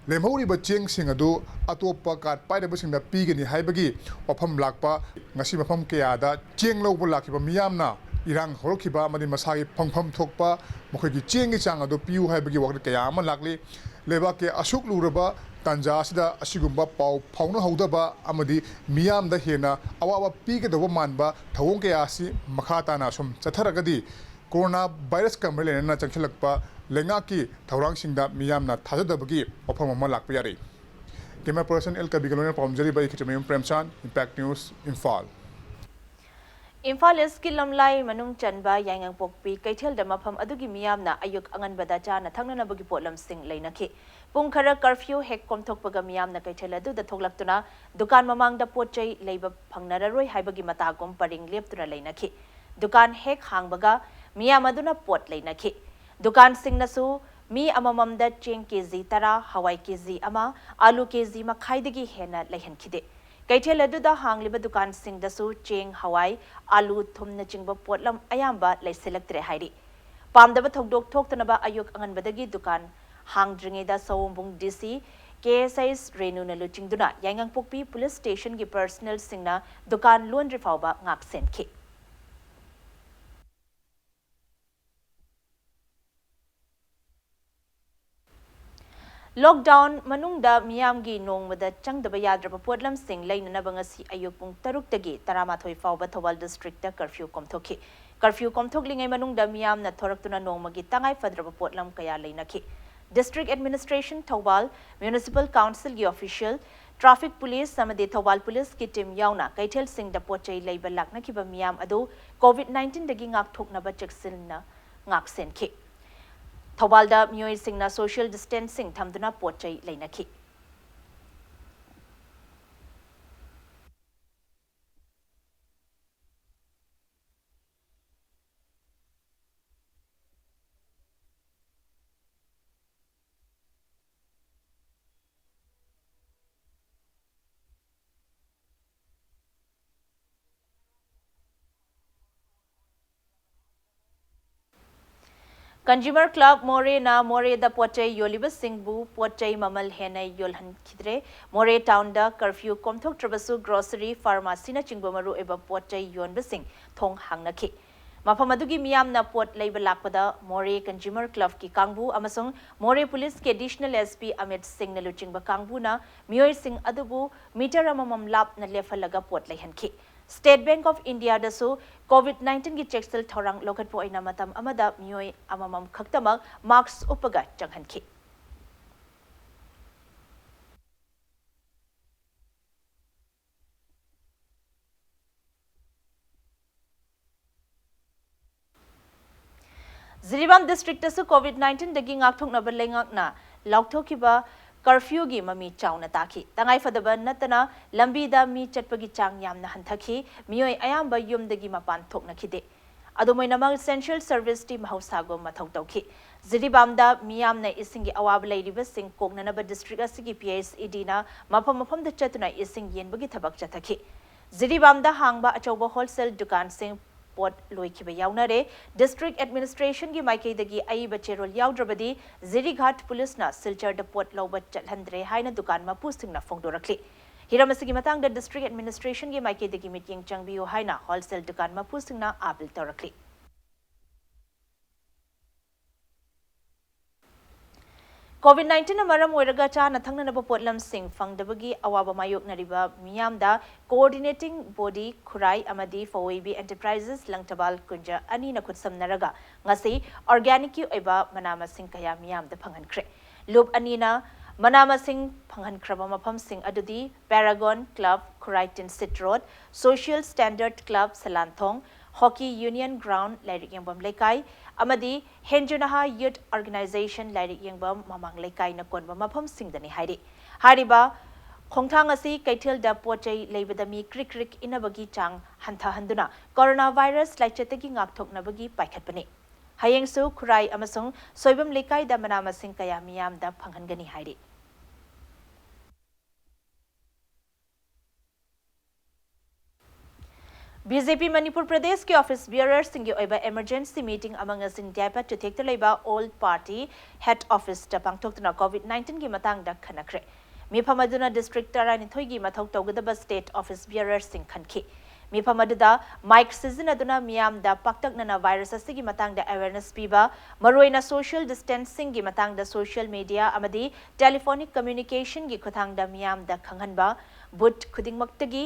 ꯂꯦꯝꯍꯧꯔꯤꯕ ꯆꯦꯡꯁꯤꯡ ꯑꯗꯨ ꯑꯇꯣꯞꯄ ꯀꯥꯔꯗ ꯄꯥꯏꯗꯕꯁꯤꯡꯗ ꯄꯤꯒꯅꯤ ꯍꯥꯏꯕꯒꯤ ꯋꯥꯐꯝ ꯂꯥꯛꯄ꯫ ꯉꯁꯤ ꯃꯐꯝ ꯀꯌꯥꯗ ꯆꯦꯡ ꯂꯧꯕ ꯂꯥꯛꯈꯤꯕ ꯃꯤꯌꯥꯝꯅ ꯏꯔꯥꯡ ꯍꯧꯔꯛꯈꯤꯕ ꯑꯃꯗꯤ ꯃꯁꯥꯒꯤ ꯐꯪꯐꯝ ꯊꯣꯛꯄ ꯃꯈꯣꯏꯒꯤ ꯆꯦꯡꯒꯤ ꯆꯥꯡ ꯑꯗꯨ ꯄꯤꯌꯨ ꯍꯥꯏꯕꯒꯤ ꯋꯥꯀꯠ ꯀꯌꯥ ꯑꯃ ꯂꯥꯛꯂꯤ꯫ ꯂꯩꯕꯥꯛꯀꯤ ꯑꯁꯨꯛ ꯂꯨꯔꯕ ꯇꯥꯟꯖꯥ ꯑꯁꯤꯗ ꯑꯁꯤꯒꯨꯝꯕ ꯄꯥꯎ ꯐꯥꯎꯅꯍꯧꯗꯕ ꯑꯃꯗꯤ ꯃꯤꯌꯥꯝꯗ ꯍꯦꯟꯅ ꯑꯋꯥꯕ ꯄꯤꯒꯗꯧꯕ ꯃꯥꯟꯕ ꯊꯧꯑꯣꯡ ꯀꯌꯥ ꯑꯁꯤ ꯃꯈꯥ ꯇꯥꯅ ꯑꯁꯨꯝ ꯆꯠꯊꯔꯒꯗꯤ ꯀꯣꯔꯣꯅꯥ ꯚꯥꯏꯔꯁꯀ ꯃꯔꯤ ꯂꯩꯅꯅ ꯆꯪꯁꯤꯜꯂꯛꯄ ꯂꯩꯉꯥꯛꯀꯤ ꯊꯧꯔꯥꯡꯁꯤꯡꯗ ꯃꯤꯌꯥꯝꯅ ꯊꯥꯖꯗꯕꯒꯤ ꯋꯥꯐꯝ ꯑꯃ ꯂꯥꯛꯄ ꯌꯥꯔꯤ꯫ ꯀꯦꯃꯦꯔꯥ ꯄꯔꯁꯟ ꯑꯦꯜ ꯀꯕꯤꯒ ꯂꯣꯏꯅꯅ ꯄꯥꯎꯖꯔꯤꯕ ꯑꯩ ꯈꯦꯇ꯭ꯔꯤꯃꯌꯨꯝ ꯄ꯭ꯔꯦꯝꯆꯥꯟ, ꯏꯝꯄꯦꯛ ꯅ꯭ꯌꯨꯁ, ꯏꯝꯐꯥꯜ꯫ ꯏꯝꯐꯥꯜ ꯏꯁꯀꯤ ꯂꯝꯂꯥꯏ ꯃꯅꯨꯡ ꯆꯟꯕ ꯌꯥꯏꯉꯪꯄꯣꯛꯄꯤ ꯀꯩꯊꯦꯜꯗ ꯃꯐꯝ ꯑꯗꯨꯒꯤ ꯃꯤꯌꯥꯝꯅ ꯑꯌꯨꯛ ꯑꯉꯟꯕꯗ ꯆꯥꯅ ꯊꯛꯅꯅꯕꯒꯤ ꯄꯣꯠꯂꯝꯁꯤꯡ ꯂꯩꯅꯈꯤ꯫ ꯄꯨꯡ ꯈꯔ ꯀꯔꯐ꯭ꯌꯨ ꯍꯦꯛ ꯀꯣꯝꯊꯣꯛꯄꯒ ꯃꯤꯌꯥꯝꯅ ꯀꯩꯊꯦꯜ ꯑꯗꯨꯗ ꯊꯣꯛꯂꯛꯇꯨꯅ ꯗꯨꯀꯥꯟ ꯃꯃꯥꯡꯗ ꯄꯣꯠ ꯆꯩ ꯂꯩꯕ ꯐꯪꯅꯔꯔꯣꯏ ꯍꯥꯏꯕꯒꯤ ꯃꯇꯥꯒꯨꯝ ꯄꯔꯤꯡ ꯂꯦꯞꯇꯨꯅ ꯂꯩꯅꯈꯤ꯫ ꯗꯨꯀꯥꯟ ꯍꯦꯛ ꯍꯥꯡꯕꯒ ꯃꯤꯌꯥꯝ ꯑꯗꯨꯅ ꯄꯣꯠ ꯂꯩꯅꯈꯤ꯫ ꯗꯨꯀꯥꯟꯁꯤꯡꯅꯁꯨ ꯃꯤ ꯑꯃꯃꯝꯗ ꯆꯦꯡ ꯀꯦꯖꯤ ꯇꯔꯥ, ꯍꯋꯥꯏ ꯀꯦꯖꯤ ꯑꯃ, ꯑꯥꯂꯨ ꯀꯦꯖꯤ ꯃꯈꯥꯏꯗꯒꯤ ꯍꯦꯟꯅ ꯂꯩꯍꯟꯈꯤꯗꯦ꯫ ꯀꯩꯊꯦꯜ ꯑꯗꯨꯗ ꯍꯥꯡꯂꯤꯕ ꯗꯨꯀꯥꯟꯁꯤꯡꯗꯁꯨ ꯆꯦꯡ, ꯍꯋꯥꯏ, ꯑꯥꯂꯨ, ꯊꯨꯝꯅꯆꯤꯡꯕ ꯄꯣꯠꯂꯝ ꯑꯌꯥꯝꯕ ꯂꯩꯁꯤꯜꯂꯛꯇ꯭ꯔꯦ ꯍꯥꯏꯔꯤ꯫ ꯄꯥꯝꯗꯕ ꯊꯧꯗꯣꯛ ꯊꯣꯛꯇꯅꯕ ꯑꯌꯨꯛ ꯑꯉꯟꯕꯗꯒꯤ ꯗꯨꯀꯥꯟ ꯍꯥꯡꯗ꯭ꯔꯤꯉꯩꯗ ꯁꯑꯣꯝꯕꯨꯡ ꯗꯤ ꯁꯤ ꯀꯦ ꯑꯦꯁ ꯑꯩꯁ ꯔꯦꯅꯨꯅ ꯂꯨꯆꯤꯡꯗꯨꯅ ꯌꯥꯏꯉꯪꯄꯣꯛꯄꯤ ꯄꯨꯂꯤꯁ ꯁ꯭ꯇꯦꯁꯟꯒꯤ ꯄꯔꯁꯅꯦꯜꯁꯤꯡꯅ ꯗꯨꯀꯥꯟ ꯂꯣꯟꯗ꯭ꯔꯤ ꯐꯥꯎꯕ ꯉꯥꯛ ꯁꯦꯟꯈꯤ꯫ Lockdown ꯃꯅꯨꯡꯗ ꯃꯤꯌꯥꯝꯒꯤ ꯅꯣꯡꯃꯗ ꯆꯪꯗꯕ ꯌꯥꯗ꯭ꯔꯕ ꯄꯣꯠꯂꯝꯁꯤꯡ ꯂꯩꯅꯅꯕ ꯉꯁꯤ ꯑꯌꯨꯛ ꯄꯨꯡ ꯇꯔꯨꯛꯇꯒꯤ ꯇꯔꯥꯃꯥꯊꯣꯏ ꯐꯥꯎꯕ ꯊꯧꯕꯥꯜ districtꯇ curfew ꯀꯣꯝꯊꯣꯛꯈꯤ꯫ Curfew ꯀꯣꯝꯊꯣꯛꯂꯤꯉꯩ ꯃꯅꯨꯡꯗ ꯃꯤꯌꯥꯝꯅ ꯊꯣꯔꯛꯇꯨꯅ ꯅꯣꯡꯃꯒꯤ ꯇꯉꯥꯏ ꯐꯗ꯭ꯔꯕ ꯄꯣꯠꯂꯝ ꯀꯌꯥ ꯂꯩꯅꯈꯤ꯫ District Administration, Thoubal Municipal Councilꯒꯤ official, traffic police ꯑꯃꯗꯤ ꯊꯧꯕꯥꯜ policeꯀꯤ team ꯌꯥꯎꯅ ꯀꯩꯊꯦꯜꯁꯤꯡꯗ ꯄꯣꯠ ꯆꯩ ꯂꯩꯕ ꯂꯥꯛꯅꯈꯤꯕ ꯃꯤꯌꯥꯝ ꯑꯗꯨ COVID nineteenꯗꯒꯤ ꯉꯥꯛꯊꯣꯛꯅꯕ ꯆꯦꯛꯁꯤꯟꯅ ꯉꯥꯛꯁꯦꯟꯈꯤ꯫ ꯊꯧꯕꯥꯜꯗ ꯃꯤꯑꯣꯏꯁꯤꯡꯅ social distancing ꯊꯝꯗꯨꯅ ꯄꯣꯠ ꯆꯩ ꯂꯩꯅꯈꯤ꯫ Consumer Club ꯃꯣꯔꯦꯅ ꯃꯣꯔꯦꯗ ꯄꯣꯠ ꯆꯩ ꯌꯣꯜꯂꯤꯕꯁꯤꯡꯕꯨ ꯄꯣꯠ ꯆꯩ ꯃꯃꯜ ꯍꯦꯟꯅ ꯌꯣꯜꯍꯟꯈꯤꯗ꯭ꯔꯦ꯫ ꯃꯣꯔꯦ townꯗ curfew ꯀꯣꯝꯊꯣꯛꯇ꯭ꯔꯕꯁꯨ grocery, pharmacyꯅꯆꯤꯡꯕ ꯃꯔꯨꯑꯣꯏꯕ ꯄꯣꯠ ꯆꯩ ꯌꯣꯟꯕꯁꯤꯡ ꯊꯣꯡ ꯍꯥꯡꯅꯈꯤ꯫ ꯃꯐꯝ ꯑꯗꯨꯒꯤ ꯃꯤꯌꯥꯝꯅ ꯄꯣꯠ ꯂꯩꯕ ꯂꯥꯛꯄꯗ ꯃꯣꯔꯦ Consumer Clubꯀꯤ ꯀꯥꯡꯕꯨ ꯑꯃꯁꯨꯡ ꯃꯣꯔꯦ policeꯀꯤ additional SP ꯑꯃꯤꯠ ꯁꯤꯡꯅ ꯂꯨꯆꯤꯡꯕ ꯀꯥꯡꯕꯨꯅ ꯃꯤꯑꯣꯏꯁꯤꯡ ꯑꯗꯨꯕꯨ meter ꯑꯃꯃꯝ ꯂꯥꯞꯅ ꯂꯦꯞꯍꯜꯂꯒ ꯄꯣꯠ ꯂꯩꯍꯟꯈꯤ꯫ State Bank of Indiaꯗꯁꯨ COVID nineteenꯒꯤ ꯆꯦꯛꯁꯤꯜ ꯊꯧꯔꯥꯡ ꯂꯧꯈꯠꯄ ꯑꯣꯏꯅ ꯃꯇꯝ ꯑꯃꯗ ꯃꯤꯑꯣꯏ ꯑꯃꯃꯝ ꯈꯛꯇꯃꯛ mask ꯎꯞꯄꯒ ꯆꯪꯍꯟꯈꯤ꯫ ꯖꯤꯔꯤꯕꯥꯝ districtꯇꯁꯨ COVID nineteenꯗꯒꯤ ꯉꯥꯛꯊꯣꯛꯅꯕ ꯂꯩꯉꯥꯛꯅ ꯂꯥꯎꯊꯣꯛꯈꯤꯕ curfewꯒꯤ ꯃꯃꯤ ꯆꯥꯎꯅ ꯇꯥꯈꯤ꯫ ꯇꯉꯥꯏꯐꯗꯕ ꯅꯠꯇꯅ ꯂꯝꯕꯤꯗ ꯃꯤ ꯆꯠꯄꯒꯤ ꯆꯥꯡ ꯌꯥꯝꯅ ꯍꯟꯊꯈꯤ꯫ ꯃꯤꯑꯣꯏ ꯑꯌꯥꯝꯕ ꯌꯨꯝꯗꯒꯤ ꯃꯄꯥꯟ ꯊꯣꯛꯅꯈꯤꯗꯦ꯫ ꯑꯗꯨꯝ ꯑꯣꯏꯅꯃꯛ essential serviceꯇꯤ ꯃꯍꯧꯁꯥꯒꯨꯝ ꯃꯊꯧ ꯇꯧꯈꯤ꯫ ꯖꯤꯔꯤꯕꯥꯝꯗ ꯃꯤꯌꯥꯝꯅ ꯏꯁꯤꯡꯒꯤ ꯑꯋꯥꯕ ꯂꯩꯔꯤꯕꯁꯤꯡ ꯀꯣꯛꯅꯅꯕ district ꯑꯁꯤꯒꯤ PHEDꯅ ꯃꯐꯝ ꯃꯐꯝꯗ ꯆꯠꯇꯨꯅ ꯏꯁꯤꯡ ꯌꯦꯟꯕꯒꯤ ꯊꯕꯛ ꯆꯠꯊꯈꯤ꯫ ꯖꯤꯔꯤꯕꯥꯝꯗ ꯍꯥꯡꯕ ꯑꯆꯧꯕ wholesale ꯗꯨꯀꯥꯟꯁꯤꯡ ꯄꯣꯠ ꯂꯣꯏꯈꯤꯕ ꯌꯥꯎꯅꯔꯦ꯫ District Administrationꯒꯤ ꯃꯥꯏꯀꯩꯗꯒꯤ ꯑꯏꯕ ꯆꯦꯔꯣꯜ ꯌꯥꯎꯗ꯭ꯔꯕꯗꯤ ꯖꯤꯔꯤꯘꯥꯠ policeꯅ ꯁꯤꯜꯆꯔꯗ ꯄꯣꯠ ꯂꯧꯕ ꯆꯠꯍꯟꯗ꯭ꯔꯦ ꯍꯥꯏꯅ ꯗꯨꯀꯥꯟ ꯃꯄꯨꯁꯤꯡꯅ ꯐꯣꯡꯗꯣꯔꯛꯂꯤ꯫ ꯍꯤꯔꯝ ꯑꯁꯤꯒꯤ ꯃꯇꯥꯡꯗ district administrationꯒꯤ ꯃꯥꯏꯀꯩꯗꯒꯤ ꯃꯤꯠꯌꯦꯡ ꯆꯪꯕꯤꯌꯨ ꯍꯥꯏꯅ wholesale ꯗꯨꯀꯥꯟ ꯃꯄꯨꯁꯤꯡꯅ appeal ꯇꯧꯔꯛꯂꯤ꯫ COVID nineteenꯅ ꯃꯔꯝ ꯑꯣꯏꯔꯒ ꯆꯥꯅ ꯊꯛꯅꯅꯕ ꯄꯣꯠꯂꯝꯁꯤꯡ ꯐꯪꯗꯕꯒꯤ ꯑꯋꯥꯕ ꯃꯥꯌꯣꯛꯅꯔꯤꯕ ꯃꯤꯌꯥꯝꯗ coordinating body ꯈꯨꯔꯥꯏ ꯑꯃꯗꯤ ꯐꯋꯣꯏꯕꯤ Enterprises ꯂꯪꯊꯕꯥꯜ ꯀꯨꯟꯖ ꯑꯅꯤꯅ ꯈꯨꯠꯁꯝꯅꯔꯒ ꯉꯁꯤ organicꯀꯤ ꯑꯣꯏꯕ ꯃꯅꯥ ꯃꯁꯤꯡ ꯀꯌꯥ ꯃꯤꯌꯥꯝꯗ ꯐꯪꯍꯟꯈ꯭ꯔꯦ꯫ ꯂꯨꯞ ꯑꯅꯤꯅ ꯃꯅꯥ ꯃꯁꯤꯡ ꯐꯪꯍꯟꯈ꯭ꯔꯕ ꯃꯐꯝꯁꯤꯡ ꯑꯗꯨꯗꯤ Paragon Club Khurai Tinsit road, Social Standard Club Salanthong, Hockey Union Ground ꯂꯥꯏꯔꯤꯛ ꯌꯦꯡꯐꯝ ꯂꯩꯀꯥꯏ ꯑꯃꯗꯤ ꯍꯦꯟꯖꯨꯅꯍꯥ Youth Organization ꯂꯥꯏꯔꯤꯛ ꯌꯦꯡꯐꯝ ꯃꯃꯥꯡ ꯂꯩꯀꯥꯏꯅ ꯀꯣꯟꯕ ꯃꯐꯝꯁꯤꯡꯗꯅꯤ ꯍꯥꯏꯔꯤ꯫ ꯍꯥꯏꯔꯤꯕ ꯈꯣꯡꯊꯥꯡ ꯑꯁꯤ ꯀꯩꯊꯦꯜꯗ ꯄꯣꯠ ꯆꯩ ꯂꯩꯕꯗ ꯃꯤ ꯀ꯭ꯔꯤꯛ ꯀ꯭ꯔꯤꯛ ꯏꯟꯅꯕꯒꯤ ꯆꯥꯡ ꯍꯟꯊꯍꯟꯗꯨꯅ ꯀꯣꯔꯣꯅꯥ ꯚꯥꯏꯔꯁ ꯂꯥꯏꯆꯠꯇꯒꯤ ꯉꯥꯛꯊꯣꯛꯅꯕꯒꯤ ꯄꯥꯏꯈꯠꯄꯅꯤ꯫ ꯍꯌꯦꯡꯁꯨ ꯈꯨꯔꯥꯏ ꯑꯃꯁꯨꯡ ꯁꯣꯏꯕꯝ ꯂꯩꯀꯥꯏꯗ ꯃꯅꯥ ꯃꯁꯤꯡ ꯀꯌꯥ ꯃꯤꯌꯥꯝꯗ ꯐꯪꯍꯟꯒꯅꯤ ꯍꯥꯏꯔꯤ꯫ BJP ꯃꯅꯤꯄꯨꯔ ꯄ꯭ꯔꯗꯦꯁꯀꯤ office bearerꯁꯤꯡꯒꯤ ꯑꯣꯏꯕ emergency meeting ꯑꯃ ꯉꯁꯤ ꯗꯤꯌꯥꯏꯄꯥ ꯆꯨꯊꯦꯛꯇ ꯂꯩꯕ All Party Head Officeꯇ ꯄꯥꯡꯊꯣꯛꯇꯨꯅ COVID nineteenꯒꯤ ꯃꯇꯥꯡꯗ ꯈꯟꯅꯈ꯭ꯔꯦ꯫ ꯃꯤꯐꯝ ꯑꯗꯨꯅ district ꯇꯔꯥꯅꯤꯊꯣꯏꯒꯤ ꯃꯊꯧ ꯇꯧꯒꯗꯕ state office bearerꯁꯤꯡ ꯈꯟꯈꯤ꯫ ꯃꯤꯐꯝ ꯑꯗꯨꯗ mic ꯁꯤꯖꯤꯟꯅꯗꯨꯅ ꯃꯤꯌꯥꯝꯗ ꯄꯥꯛꯇꯛꯅꯅ ꯚꯥꯏꯔꯁ ꯑꯁꯤꯒꯤ ꯃꯇꯥꯡꯗ awareness ꯄꯤꯕ, ꯃꯔꯨꯑꯣꯏꯅ social distancingꯒꯤ ꯃꯇꯥꯡꯗ social media ꯑꯃꯗꯤ telephonic communicationꯒꯤ ꯈꯨꯠꯊꯥꯡꯗ ꯃꯤꯌꯥꯝꯗ ꯈꯪꯍꯟꯕ, booth ꯈꯨꯗꯤꯡꯃꯛꯇꯒꯤ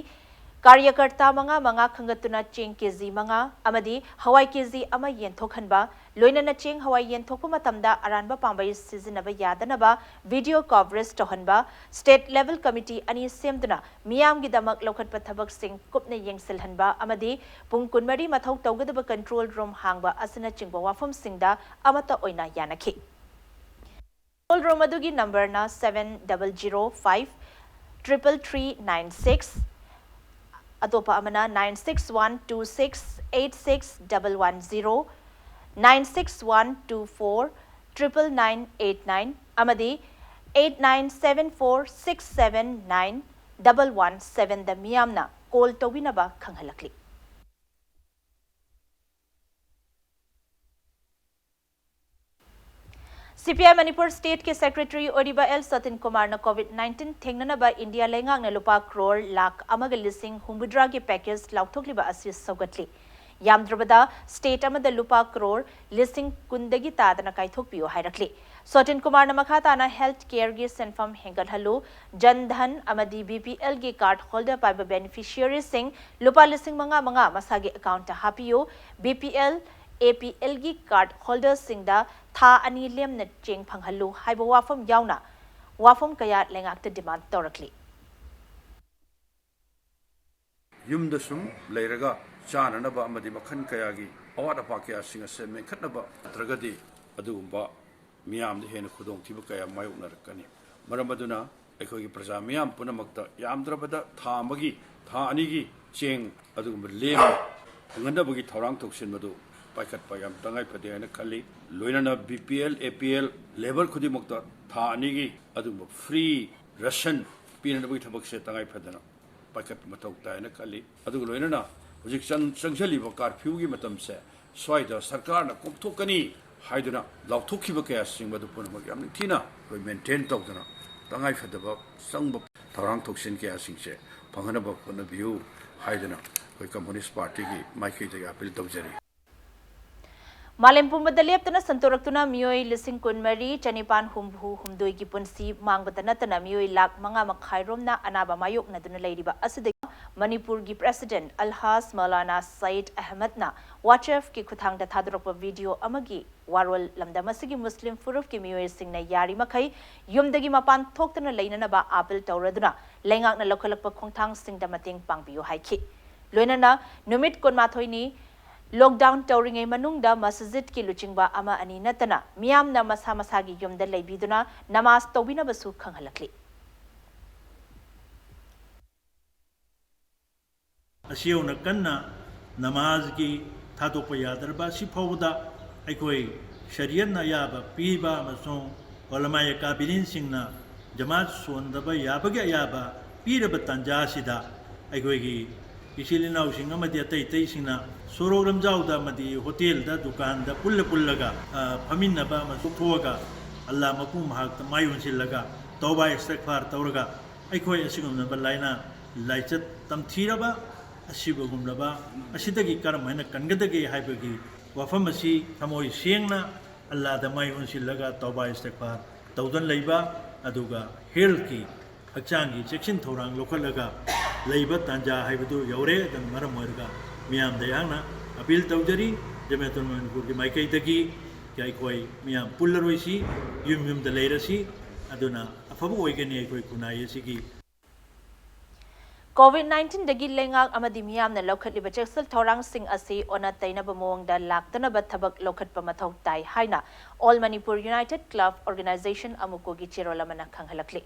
ꯀꯥꯔꯌꯀꯔꯇꯥ ꯃꯉꯥ ꯃꯉꯥ ꯈꯟꯒꯠꯇꯨꯅ ꯆꯦꯡ KG ꯃꯉꯥ ꯑꯃꯗꯤ ꯍꯋꯥꯏ KG ꯑꯃ ꯌꯦꯟꯊꯣꯛꯍꯟꯕ, ꯂꯣꯏꯅꯅ ꯆꯦꯡ ꯍꯋꯥꯏ ꯌꯦꯟꯊꯣꯛꯄ ꯃꯇꯝꯗ ꯑꯔꯥꯟꯕ ꯄꯥꯝꯕꯩ ꯁꯤꯖꯤꯟꯅꯕ ꯌꯥꯗꯅꯕ video coverage ꯇꯧꯍꯟꯕ, state level committee ꯑꯅꯤ ꯁꯦꯝꯗꯨꯅ ꯃꯤꯌꯥꯝꯒꯤꯗꯃꯛ ꯂꯧꯈꯠꯄ ꯊꯕꯛꯁꯤꯡ ꯀꯨꯞꯅ ꯌꯦꯡꯁꯤꯜꯍꯟꯕ ꯑꯃꯗꯤ ꯄꯨꯡ ꯀꯨꯟꯃꯔꯤ ꯃꯊꯧ ꯇꯧꯒꯗꯕ control room ꯍꯥꯡꯕ ꯑꯁꯤꯅꯆꯤꯡꯕ ꯋꯥꯐꯝꯁꯤꯡꯗ ꯑꯃꯠꯇ ꯑꯣꯏꯅ ꯌꯥꯅꯈꯤ꯫ Control room ꯑꯗꯨꯒꯤ numberꯅ seven double zero five triple three nine six, ꯑꯇꯣꯞꯄ ꯑꯃꯅ nine six one two six eight six double one zero, nine six one two four triple nine eight nine ꯑꯃꯗꯤ eight nine seven four six seven nine double one sevenꯗ ꯃꯤꯌꯥꯝꯅ call ꯇꯧꯕꯤꯅꯕ ꯈꯪꯍꯜꯂꯛꯂꯤ꯫ CPI Manipur stateꯀꯤ secretary ꯑꯣꯏꯔꯤꯕ L ꯁꯇꯤꯟ ꯀꯨꯃꯥꯔꯅ COVID nineteen ꯊꯦꯡꯅꯅꯕ India ꯂꯩꯉꯥꯛꯅ ꯂꯨꯄꯥ ꯀ꯭ꯔꯣꯔ ꯂꯥꯈ ꯑꯃꯒ ꯂꯤꯁꯤꯡ ꯍꯨꯝꯐꯨꯇꯔꯥꯒꯤ package ꯂꯥꯎꯊꯣꯛꯂꯤꯕ ꯑꯁꯤ ꯁꯧꯒꯠꯂꯤ꯫ ꯌꯥꯝꯗ꯭ꯔꯕꯗ state ꯑꯃꯗ ꯂꯨꯄꯥ ꯀ꯭ꯔꯣꯔ ꯂꯤꯁꯤꯡ ꯀꯨꯟꯗꯒꯤ ꯇꯥꯗꯅ ꯀꯥꯏꯊꯣꯛꯄꯤꯌꯨ ꯍꯥꯏꯔꯛꯂꯤ꯫ ꯁꯣꯇꯤꯟ ꯀꯨꯃꯥꯔꯅ ꯃꯈꯥ ꯇꯥꯅ ꯍꯦꯜꯊ ꯀꯦꯌꯔꯒꯤ ꯁꯦꯟꯐꯝ ꯍꯦꯟꯒꯠꯍꯜꯂꯨ, ꯖꯟ ꯙꯟ ꯑꯃꯗꯤ ꯕꯤ ꯄꯤ ꯑꯦꯜꯒꯤ ꯀꯥꯔꯗ ꯍꯣꯜꯗꯔ ꯄꯥꯏꯕ ꯕꯦꯅꯤꯐꯤꯁꯤꯌꯔꯤꯁꯤꯡ ꯂꯨꯄꯥ ꯂꯤꯁꯤꯡ ꯃꯉꯥ ꯃꯉꯥ ꯃꯁꯥꯒꯤ ꯑꯦꯀꯥꯎꯟꯠꯇ ꯍꯥꯞꯄꯤꯌꯨ, ꯕꯤ ꯄꯤ ꯑꯦꯜ, ꯑꯦ ꯄꯤ ꯑꯦꯜꯒꯤ ꯀꯥꯔꯗ ꯍꯣꯜꯗꯔꯁꯤꯡꯗ ꯊꯥ ꯑꯅꯤ ꯂꯦꯝꯅ ꯆꯦꯡ ꯐꯪꯍꯜꯂꯨ ꯍꯥꯏꯕ ꯋꯥꯐꯝ ꯌꯥꯎꯅ ꯋꯥꯐꯝ ꯀꯌꯥ ꯂꯩꯉꯥꯛꯇ ꯗꯤꯃꯥꯟꯗ ꯇꯧꯔꯛꯂꯤ꯫ ꯌꯨꯝꯗ ꯁꯨꯝ ꯂꯩꯔꯒ ꯆꯥꯅꯅꯕ ꯑꯃꯗꯤ ꯃꯈꯜ ꯀꯌꯥꯒꯤ ꯑꯋꯥꯠ ꯑꯄꯥ ꯀꯌꯥꯁꯤꯡ ꯑꯁꯦ ꯃꯦꯟꯈꯠꯅꯕ ꯅꯠꯇ꯭ꯔꯒꯗꯤ ꯑꯗꯨꯒꯨꯝꯕ ꯃꯤꯌꯥꯝꯗ ꯍꯦꯟꯅ ꯈꯨꯗꯣꯡꯊꯤꯕ ꯀꯌꯥ ꯃꯥꯌꯣꯛꯅꯔꯛꯀꯅꯤ꯫ ꯃꯔꯝ ꯑꯗꯨꯅ ꯑꯩꯈꯣꯏꯒꯤ ꯄ꯭ꯔꯖꯥ ꯃꯤꯌꯥꯝ ꯄꯨꯝꯅꯃꯛꯇ ꯌꯥꯝꯗ꯭ꯔꯕꯗ ꯊꯥ ꯑꯃꯒꯤ, ꯊꯥ ꯑꯅꯤꯒꯤ ꯆꯦꯡ ꯑꯗꯨꯒꯨꯝꯕ ꯂꯦꯝꯅ ꯐꯪꯍꯟꯅꯕꯒꯤ ꯊꯧꯔꯥꯡ ꯇꯧꯁꯤꯟꯕꯗꯨ ꯄꯥꯏꯈꯠꯄ ꯌꯥꯝ ꯇꯉꯥꯏ ꯐꯗꯦ ꯍꯥꯏꯅ ꯈꯜꯂꯤ꯫ ꯂꯣꯏꯅꯅ ꯕꯤ ꯄꯤ ꯑꯦꯜ, ꯑꯦ ꯄꯤ ꯑꯦꯜ, ꯂꯦꯕꯔ ꯈꯨꯗꯤꯡꯃꯛꯇ ꯊꯥ ꯑꯅꯤꯒꯤ ꯑꯗꯨꯒꯨꯝꯕ ꯐ꯭ꯔꯤ ꯔꯦꯁꯟ ꯄꯤꯅꯅꯕꯒꯤ ꯊꯕꯛꯁꯦ ꯇꯉꯥꯏ ꯐꯗꯅ ꯄꯥꯏꯈꯠꯄ ꯃꯊꯧ ꯇꯥꯏꯅ ꯈꯜꯂꯤ꯫ ꯑꯗꯨꯒ ꯂꯣꯏꯅꯅ ꯍꯧꯖꯤꯛ ꯆꯪ-, ꯆꯪꯁꯤꯜꯂꯤꯕ ꯀꯥꯔꯐ꯭ꯌꯨꯒꯤ ꯃꯇꯝꯁꯦ ꯁ꯭ꯋꯥꯏꯗ ꯁꯔꯀꯥꯔꯅ ꯀꯣꯝꯊꯣꯛꯀꯅꯤ ꯍꯥꯏꯗꯨꯅ ꯂꯥꯎꯊꯣꯛꯈꯤꯕ ꯀꯌꯥꯁꯤꯡ ꯃꯗꯨ ꯄꯨꯝꯅꯃꯛ ꯌꯥꯝ ꯅꯤꯡꯊꯤꯅ ꯑꯩꯈꯣꯏ ꯃꯦꯟꯇꯦꯟ ꯇꯧꯗꯨꯅ ꯇꯉꯥꯏ ꯐꯗꯕ ꯆꯪꯕ ꯊꯧꯔꯥꯡ ꯊꯧꯁꯤꯟ ꯀꯌꯥꯁꯤꯡꯁꯦ ꯐꯪꯍꯟꯅꯕ ꯍꯣꯠꯅꯕꯤꯌꯨ ꯍꯥꯏꯗꯨꯅ ꯑꯩꯈꯣꯏ ꯀꯝꯃꯨꯅꯤꯁ꯭ꯠ ꯄꯥꯔꯇꯤꯒꯤ ꯃꯥꯏꯀꯩꯗꯒꯤ ꯑꯥꯄꯤꯜ ꯇꯧꯖꯔꯤ꯫ ꯃꯥꯂꯦꯝ ꯄꯨꯝꯕꯗ ꯂꯦꯞꯇꯅ ꯁꯟꯗꯣꯔꯛꯇꯨꯅ ꯃꯤꯑꯣꯏ ꯂꯤꯁꯤꯡ ꯀꯨꯟꯃꯔꯤ ꯆꯅꯤꯄꯥꯟ ꯍꯨꯝꯐꯨ ꯍꯨꯝꯗꯣꯏꯒꯤ ꯄꯨꯟꯁꯤ ꯃꯥꯡꯕꯇ ꯅꯠꯇꯅ ꯃꯤꯑꯣꯏ ꯂꯥꯈ ꯃꯉꯥ ꯃꯈꯥꯏ ꯔꯣꯝꯅ ꯑꯅꯥꯕ ꯃꯥꯌꯣꯛꯅꯗꯨꯅ ꯂꯩꯔꯤꯕ ꯑꯁꯤꯗꯒꯤ ꯃꯅꯤꯄꯨꯔꯒꯤ ꯄ꯭ꯔꯦꯁꯤꯗꯦꯟꯠ ꯑꯜꯍꯥꯖ ꯃꯧꯂꯥꯅꯥ ꯁꯌꯤꯗ ꯑꯍꯃꯗꯅ WhatsApp-ꯀꯤ ꯈꯨꯠꯊꯥꯡꯗ ꯊꯥꯗꯣꯔꯛꯄ ꯚꯤꯗꯤꯑꯣ ꯑꯃꯒꯤ ꯋꯥꯔꯣꯜ ꯂꯝꯗꯝ ꯑꯁꯤꯒꯤ ꯃꯨꯁꯂꯤꯝ ꯐꯨꯔꯨꯞꯀꯤ ꯃꯤꯑꯣꯏꯁꯤꯡꯅ ꯌꯥꯔꯤꯃꯈꯩ ꯌꯨꯝꯗꯒꯤ ꯃꯄꯥꯟ ꯊꯣꯛꯇꯅ ꯂꯩꯅꯅꯕ ꯑꯥꯄꯤꯜ ꯇꯧꯔꯗꯨꯅ ꯂꯩꯉꯥꯛꯅ ꯂꯧꯈꯠꯂꯛꯄ ꯈꯣꯡꯊꯥꯡꯁꯤꯡꯗ ꯃꯇꯦꯡ ꯄꯥꯡꯕꯤꯌꯨ ꯍꯥꯏꯈꯤ꯫ ꯂꯣꯏꯅꯅ ꯅꯨꯃꯤꯠ ꯀꯨꯟꯃꯥꯊꯣꯏꯅꯤ ꯂꯣꯛꯗꯥꯎꯟ ꯇꯧꯔꯤꯉꯩ ꯃꯅꯨꯡꯗ ꯃꯁꯖꯤꯗꯀꯤ ꯂꯨꯆꯤꯡꯕ ꯑꯃ ꯑꯅꯤ ꯅꯠꯇꯅ ꯃꯤꯌꯥꯝꯅ ꯃꯁꯥ ꯃꯁꯥꯒꯤ ꯌꯨꯝꯗ ꯂꯩꯕꯤꯗꯨꯅ ꯅꯃꯥꯖ ꯇꯧꯕꯤꯅꯕꯁꯨ ꯈꯪꯍꯜꯂꯛꯂꯤ꯫ ꯑꯁꯤ ꯌꯧꯅ ꯀꯟꯅ ꯅꯃꯥꯖꯒꯤ ꯊꯥꯗꯣꯛꯄ ꯌꯥꯗ꯭ꯔꯕ ꯑꯁꯤ ꯐꯥꯎꯕꯗ ꯑꯩꯈꯣꯏ ꯁꯔꯤꯌꯠꯅ ꯑꯌꯥꯕ ꯄꯤꯕ ꯑꯃꯁꯨꯡ ꯎꯂꯃꯥꯏ ꯑꯀꯥꯕꯤꯔꯤꯟꯁꯤꯡꯅ ꯖꯃꯥꯠ ꯁꯣꯟꯗꯕ ꯌꯥꯕꯒꯤ ꯑꯌꯥꯕ ꯄꯤꯔꯕ ꯇꯥꯟꯖꯥ ꯑꯁꯤꯗ ꯑꯩꯈꯣꯏꯒꯤ ꯏꯆꯤꯜ ꯏꯅꯥꯎꯁꯤꯡ ꯑꯃꯗꯤ ꯑꯇꯩ ꯑꯇꯩꯁꯤꯡꯅ ꯁꯣꯔꯣꯛ ꯂꯝꯖꯥꯎꯗ ꯑꯃꯗꯤ ꯍꯣꯇꯦꯜꯗ, ꯗꯨꯀꯥꯟꯗ ꯄꯨꯜꯂ ꯄꯨꯜꯂꯒ, ꯑ, ꯐꯝꯃꯤꯟꯅꯕ ꯑꯃꯁꯨꯡ ꯊꯣꯛꯑꯒ ꯑꯜꯂꯥ ꯃꯄꯨ ꯃꯍꯥꯛꯇ ꯃꯥꯏ ꯑꯣꯟꯁꯤꯜꯂꯒ ꯇꯧꯕꯥ ꯏꯁꯇꯤꯒꯐꯥꯔ ꯇꯧꯔꯒ ꯑꯩꯈꯣꯏ ꯑꯁꯤꯒꯨꯝꯂꯕ ꯂꯥꯏꯅꯥ ꯂꯥꯏꯆꯠ ꯇꯝꯊꯤꯔꯕ ꯑꯁꯤꯕꯒꯨꯝꯂꯕ ꯑꯁꯤꯗꯒꯤ ꯀꯔꯝ ꯍꯥꯏꯅ ꯀꯟꯒꯗꯒꯦ ꯍꯥꯏꯕꯒꯤ ꯋꯥꯐꯝ ꯑꯁꯤ ꯊꯃꯣꯏ ꯁꯦꯡꯅ ꯑꯜꯂꯥꯗ ꯃꯥꯏ ꯑꯣꯟꯁꯤꯜꯂꯒ ꯇꯧꯕꯥ ꯏꯁꯇꯤꯒꯐꯥꯔ ꯇꯧꯗꯨꯅ ꯂꯩꯕ, ꯑꯗꯨꯒ ꯍꯦꯜꯊꯀꯤ, ꯍꯛꯆꯥꯡꯒꯤ ꯆꯦꯛꯁꯤꯟ ꯊꯧꯔꯥꯡ ꯂꯧꯈꯠꯂꯒ ꯂꯩꯕ ꯇꯥꯟꯖꯥ ꯍꯥꯏꯕꯗꯨ ꯌꯧꯔꯦ꯫ ꯑꯗꯨꯅ ꯃꯔꯝ ꯑꯣꯏꯔꯒ ꯃꯤꯌꯥꯝꯗ ꯑꯩꯍꯥꯛꯅ ꯑꯄꯤꯜ ꯇꯧꯖꯔꯤ, ꯖꯃꯤꯌꯥꯇꯨꯜ ꯃꯅꯤꯄꯨꯔꯒꯤ ꯃꯥꯏꯀꯩꯗꯒꯤ ꯑꯩꯈꯣꯏ ꯃꯤꯌꯥꯝ ꯄꯨꯜꯂꯔꯣꯏꯁꯤ, ꯌꯨꯝ ꯌꯨꯝꯗ ꯂꯩꯔꯁꯤ, ꯑꯗꯨꯅ ꯑꯐꯕ ꯑꯣꯏꯒꯅꯤ ꯑꯩꯈꯣꯏ ꯈꯨꯟꯅꯥꯏ ꯑꯁꯤꯒꯤ꯫ ꯀꯣꯚꯤꯗ ꯅꯥꯏꯟꯇꯤꯟꯗꯒꯤ ꯂꯩꯉꯥꯛ ꯑꯃꯗꯤ ꯃꯤꯌꯥꯝꯅ ꯂꯧꯈꯠꯂꯤꯕ ꯆꯦꯛꯁꯤꯜ ꯊꯧꯔꯥꯡꯁꯤꯡ ꯑꯁꯤ ꯑꯣꯟꯅ ꯇꯩꯅꯕ ꯃꯑꯣꯡꯗ ꯂꯥꯛꯇꯅꯕ ꯊꯕꯛ ꯂꯧꯈꯠꯄ ꯃꯊꯧ ꯇꯥꯏ ꯍꯥꯏꯅ All Manipur United Club Organization, ꯑꯃꯨꯀꯣꯒꯤ ꯆꯦꯔꯣꯜ ꯑꯃꯅ ꯈꯪꯍꯜꯂꯛꯂꯤ꯫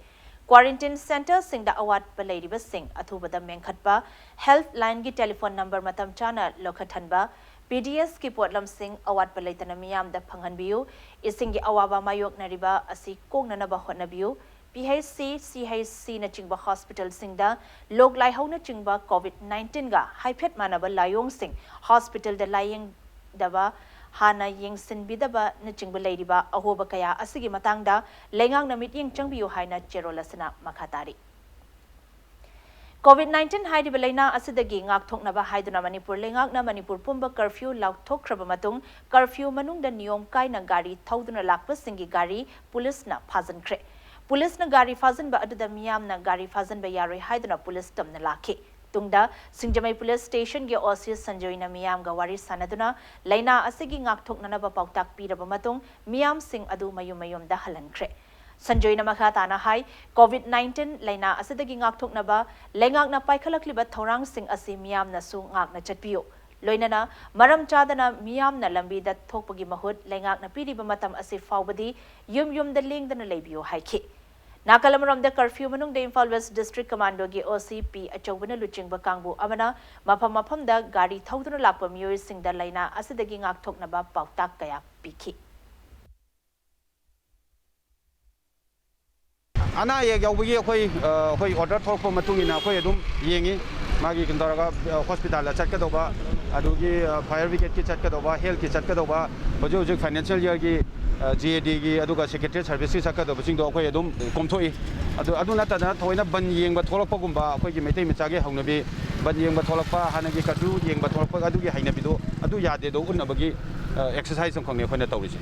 ꯀ꯭ꯋꯥꯔꯦꯟꯇꯤꯟ ꯁꯦꯟꯇꯔꯁꯤꯡꯗ ꯑꯋꯥꯠꯄ ꯂꯩꯔꯤꯕꯁꯤꯡ ꯑꯊꯨꯕꯗ ꯃꯦꯟꯈꯠꯄ, ꯍꯦꯜꯞꯂꯥꯏꯟꯒꯤ ꯇꯦꯂꯤꯐꯣꯟ ꯅꯝꯕꯔ ꯃꯇꯝ ꯆꯥꯅ ꯂꯧꯈꯠꯍꯟꯕ, ꯄꯤ ꯗꯤ ꯑꯦꯁꯀꯤ ꯄꯣꯠꯂꯝꯁꯤꯡ ꯑꯋꯥꯠꯄ ꯂꯩꯇꯅ ꯃꯤꯌꯥꯝꯗ ꯐꯪꯍꯟꯕꯤꯌꯨ, ꯏꯁꯤꯡꯒꯤ ꯑꯋꯥꯕ ꯃꯥꯌꯣꯛꯅꯔꯤꯕ ꯑꯁꯤ ꯀꯣꯛꯅꯅꯕ ꯍꯣꯠꯅꯕꯤꯌꯨ, ꯄꯤ ꯑꯩꯆ ꯁꯤ, ꯁꯤ ꯑꯩꯆ ꯁꯤꯅꯆꯤꯡꯕ ꯍꯣꯁꯄꯤꯇꯥꯜꯁꯤꯡꯗ ꯂꯣꯛ ꯂꯥꯏꯍꯧꯅꯆꯤꯡꯕ ꯀꯣꯚꯤꯗ ꯅꯥꯏꯟꯇꯤꯟꯒ ꯍꯥꯏꯐꯦꯠ ꯃꯥꯟꯅꯕ ꯂꯥꯏꯑꯣꯡꯁꯤꯡ ꯍꯣꯁꯄꯤꯇꯥꯜꯗ ꯂꯥꯌꯦꯡꯗꯕ, ꯍꯥꯟꯅ ꯌꯦꯡꯁꯤꯟꯕꯤꯗꯕꯅꯆꯤꯡꯕ ꯂꯩꯔꯤꯕ ꯑꯍꯣꯕ ꯀꯌꯥ ꯑꯁꯤꯒꯤ ꯃꯇꯥꯡꯗ ꯂꯩꯉꯥꯛꯅ ꯃꯤꯠꯌꯦꯡ ꯆꯪꯕꯤꯌꯨ ꯍꯥꯏꯅ ꯆꯦꯔꯣꯜ ꯑꯁꯤꯅ ꯃꯈꯥ ꯇꯥꯔꯤ꯫ ꯀꯣꯚꯤꯗ ꯅꯥꯏꯟꯇꯤꯟ ꯍꯥꯏꯔꯤꯕ ꯂꯥꯏꯅꯥ ꯑꯁꯤꯗꯒꯤ ꯉꯥꯛꯊꯣꯛꯅꯕ ꯍꯥꯏꯗꯨꯅ ꯃꯅꯤꯄꯨꯔ ꯂꯩꯉꯥꯛꯅ ꯃꯅꯤꯄꯨꯔ ꯄꯨꯝꯕ ꯀꯔꯐ꯭ꯌꯨ ꯂꯥꯎꯊꯣꯛꯈ꯭ꯔꯕ ꯃꯇꯨꯡ, ꯀꯔꯐ꯭ꯌꯨ ꯃꯅꯨꯡꯗ ꯅꯤꯌꯣꯝ ꯀꯥꯏꯅ ꯒꯥꯔꯤ ꯊꯧꯗꯨꯅ ꯂꯥꯛꯄꯁꯤꯡꯒꯤ ꯒꯥꯔꯤ ꯄꯨꯂꯤꯁꯅ ꯐꯥꯖꯤꯟꯈ꯭ꯔꯦ꯫ ꯄꯨꯂꯤꯁꯅ ꯒꯥꯔꯤ ꯐꯥꯖꯤꯟꯕ ꯑꯗꯨꯗ ꯃꯤꯌꯥꯝꯅ ꯒꯥꯔꯤ ꯐꯥꯖꯤꯟꯕ ꯌꯥꯔꯣꯏ ꯍꯥꯏꯗꯨꯅ ꯄꯨꯂꯤꯁ ꯇꯝꯅ ꯂꯥꯛꯈꯤ꯫ ꯇꯨꯡꯗ ꯁꯤꯡꯖꯃꯩ ꯄꯨꯂꯤꯁ ꯁ꯭ꯇꯦꯁꯟꯒꯤ ꯑꯣ ꯁꯤ ꯁꯟꯖꯣꯏꯅ ꯃꯤꯌꯥꯝꯒ ꯋꯥꯔꯤ ꯁꯥꯟꯅꯗꯨꯅ ꯂꯥꯏꯅꯥ ꯑꯁꯤꯒꯤ ꯉꯥꯛꯊꯣꯛꯅꯅꯕ ꯄꯥꯎꯇꯥꯛ ꯄꯤꯔꯕ ꯃꯇꯨꯡ, ꯃꯤꯌꯥꯝꯁꯤꯡ ꯑꯗꯨ ꯃꯌꯨꯝ ꯃꯌꯨꯝꯗ ꯍꯜꯍꯟꯈ꯭ꯔꯦ꯫ ꯁꯟꯖꯣꯏꯅ ꯃꯈꯥ ꯇꯥꯅ ꯍꯥꯏ, ꯀꯣꯚꯤꯗ ꯅꯥꯏꯟꯇꯤꯟ ꯂꯥꯏꯅꯥ ꯑꯁꯤꯗꯒꯤ ꯉꯥꯛꯊꯣꯛꯅꯕ ꯂꯩꯉꯥꯛꯅ ꯄꯥꯏꯈꯠꯂꯛꯂꯤꯕ ꯊꯧꯔꯥꯡꯁꯤꯡ ꯑꯁꯤ ꯃꯤꯌꯥꯝꯅꯁꯨ ꯉꯥꯛꯅ ꯆꯠꯄꯤꯌꯨ꯫ ꯂꯣꯏꯅꯅ ꯃꯔꯝ ꯆꯥꯗꯅ ꯃꯤꯌꯥꯝꯅ ꯂꯝꯕꯤꯗ ꯊꯣꯛꯄꯒꯤ ꯃꯍꯨꯠ ꯂꯩꯉꯥꯛꯅ ꯄꯤꯔꯤꯕ ꯃꯇꯝ ꯑꯁꯤ ꯐꯥꯎꯕꯗꯤ ꯌꯨꯝ ꯌꯨꯝꯗ ꯂꯦꯡꯗꯅ ꯂꯩꯕꯤꯌꯨ ꯍꯥꯏꯈꯤ꯫ ꯅꯥꯀꯜ ꯑꯃꯔꯣꯝꯗ, ꯀꯔꯐ꯭ꯌꯨ ꯃꯅꯨꯡꯗ ꯏꯝꯐꯥꯜ ꯋꯦꯁ ꯗꯤꯁꯇ꯭ꯔꯤꯛ ꯀꯃꯥꯟꯗꯣꯒꯤ ꯑꯣ ꯁꯤ ꯄꯤ ꯑꯆꯧꯕꯅ ꯂꯨꯆꯤꯡꯕ ꯀꯥꯡꯕꯨ ꯑꯃꯅ ꯃꯐꯝ ꯃꯐꯝꯗ ꯒꯥꯔꯤ ꯊꯧꯗꯨꯅ ꯂꯥꯛꯄ ꯃꯤꯑꯣꯏꯁꯤꯡꯗ ꯂꯥꯏꯅꯥ ꯑꯁꯤꯗꯒꯤ ꯉꯥꯛꯊꯣꯛꯅꯕ ꯄꯥꯎꯇꯥꯛ ꯀꯌꯥ ꯄꯤꯈꯤ꯫ ꯑꯅꯥ ꯑꯌꯦꯛ ꯌꯥꯎꯕꯒꯤ ꯑꯩꯈꯣꯏ, ꯑ, ꯑꯩꯈꯣꯏ ꯑꯣꯔꯗꯔ ꯊꯣꯛꯂꯛꯄ ꯃꯇꯨꯡ ꯏꯟꯅ ꯑꯩꯈꯣꯏ ꯑꯗꯨꯝ ꯌꯦꯡꯉꯤ꯫ ꯃꯥꯒꯤ ꯀꯩꯅꯣ ꯇꯧꯔꯒ, ꯑ, ꯍꯣꯁꯄꯤꯇꯥꯜꯗ ꯆꯠꯀꯗꯧꯕ, ꯑꯗꯨꯒꯤ, ꯑ, ꯐꯥꯌꯔ ꯕ꯭ꯔꯤꯒꯦꯗꯀꯤ ꯆꯠꯀꯗꯧꯕ, ꯍꯦꯜꯊꯀꯤ ꯆꯠꯀꯗꯧꯕ, ꯍꯧꯖꯤꯛ ꯍꯧꯖꯤꯛ ꯐꯥꯏꯅꯥꯟꯁꯤꯌꯦꯜ ꯏꯌꯥꯔꯒꯤ, ꯑ, ꯖꯤ ꯑꯦ ꯗꯤꯒꯤ, ꯑꯗꯨꯒ ꯁꯦꯀ꯭ꯔꯦꯇꯔꯤ ꯁꯥꯔꯚꯤꯁꯀꯤ ꯆꯠꯀꯗꯧꯕꯁꯤꯡꯗꯣ ꯑꯩꯈꯣꯏ ꯑꯗꯨꯝ ꯀꯣꯝꯊꯣꯛꯏ꯫ ꯑꯗꯨ, ꯑꯗꯨ ꯅꯠꯇꯗꯅ ꯊꯑꯣꯏꯅ ꯕꯟ ꯌꯦꯡꯕ ꯊꯣꯛꯂꯛꯄꯒꯨꯝꯕ, ꯑꯩꯈꯣꯏꯒꯤ ꯃꯩꯇꯩ ꯃꯆꯥꯒꯤ ꯍꯧꯅꯕꯤ, ꯕꯟ ꯌꯦꯡꯕ ꯊꯣꯛꯂꯛꯄ, ꯍꯥꯟꯅꯒꯤ ꯀꯔꯐ꯭ꯌꯨ ꯌꯦꯡꯕ ꯊꯣꯛꯂꯛꯄ, ꯑꯗꯨꯒꯤ ꯍꯩꯅꯕꯤꯗꯣ, ꯑꯗꯨ ꯌꯥꯗꯦꯗꯣ ꯎꯠꯅꯕꯒꯤ, ꯑ, ꯑꯦꯛꯁꯔꯁꯥꯏꯁ ꯑꯃꯈꯛꯅꯤ ꯑꯩꯈꯣꯏꯅ ꯇꯧꯔꯤꯁꯦ꯫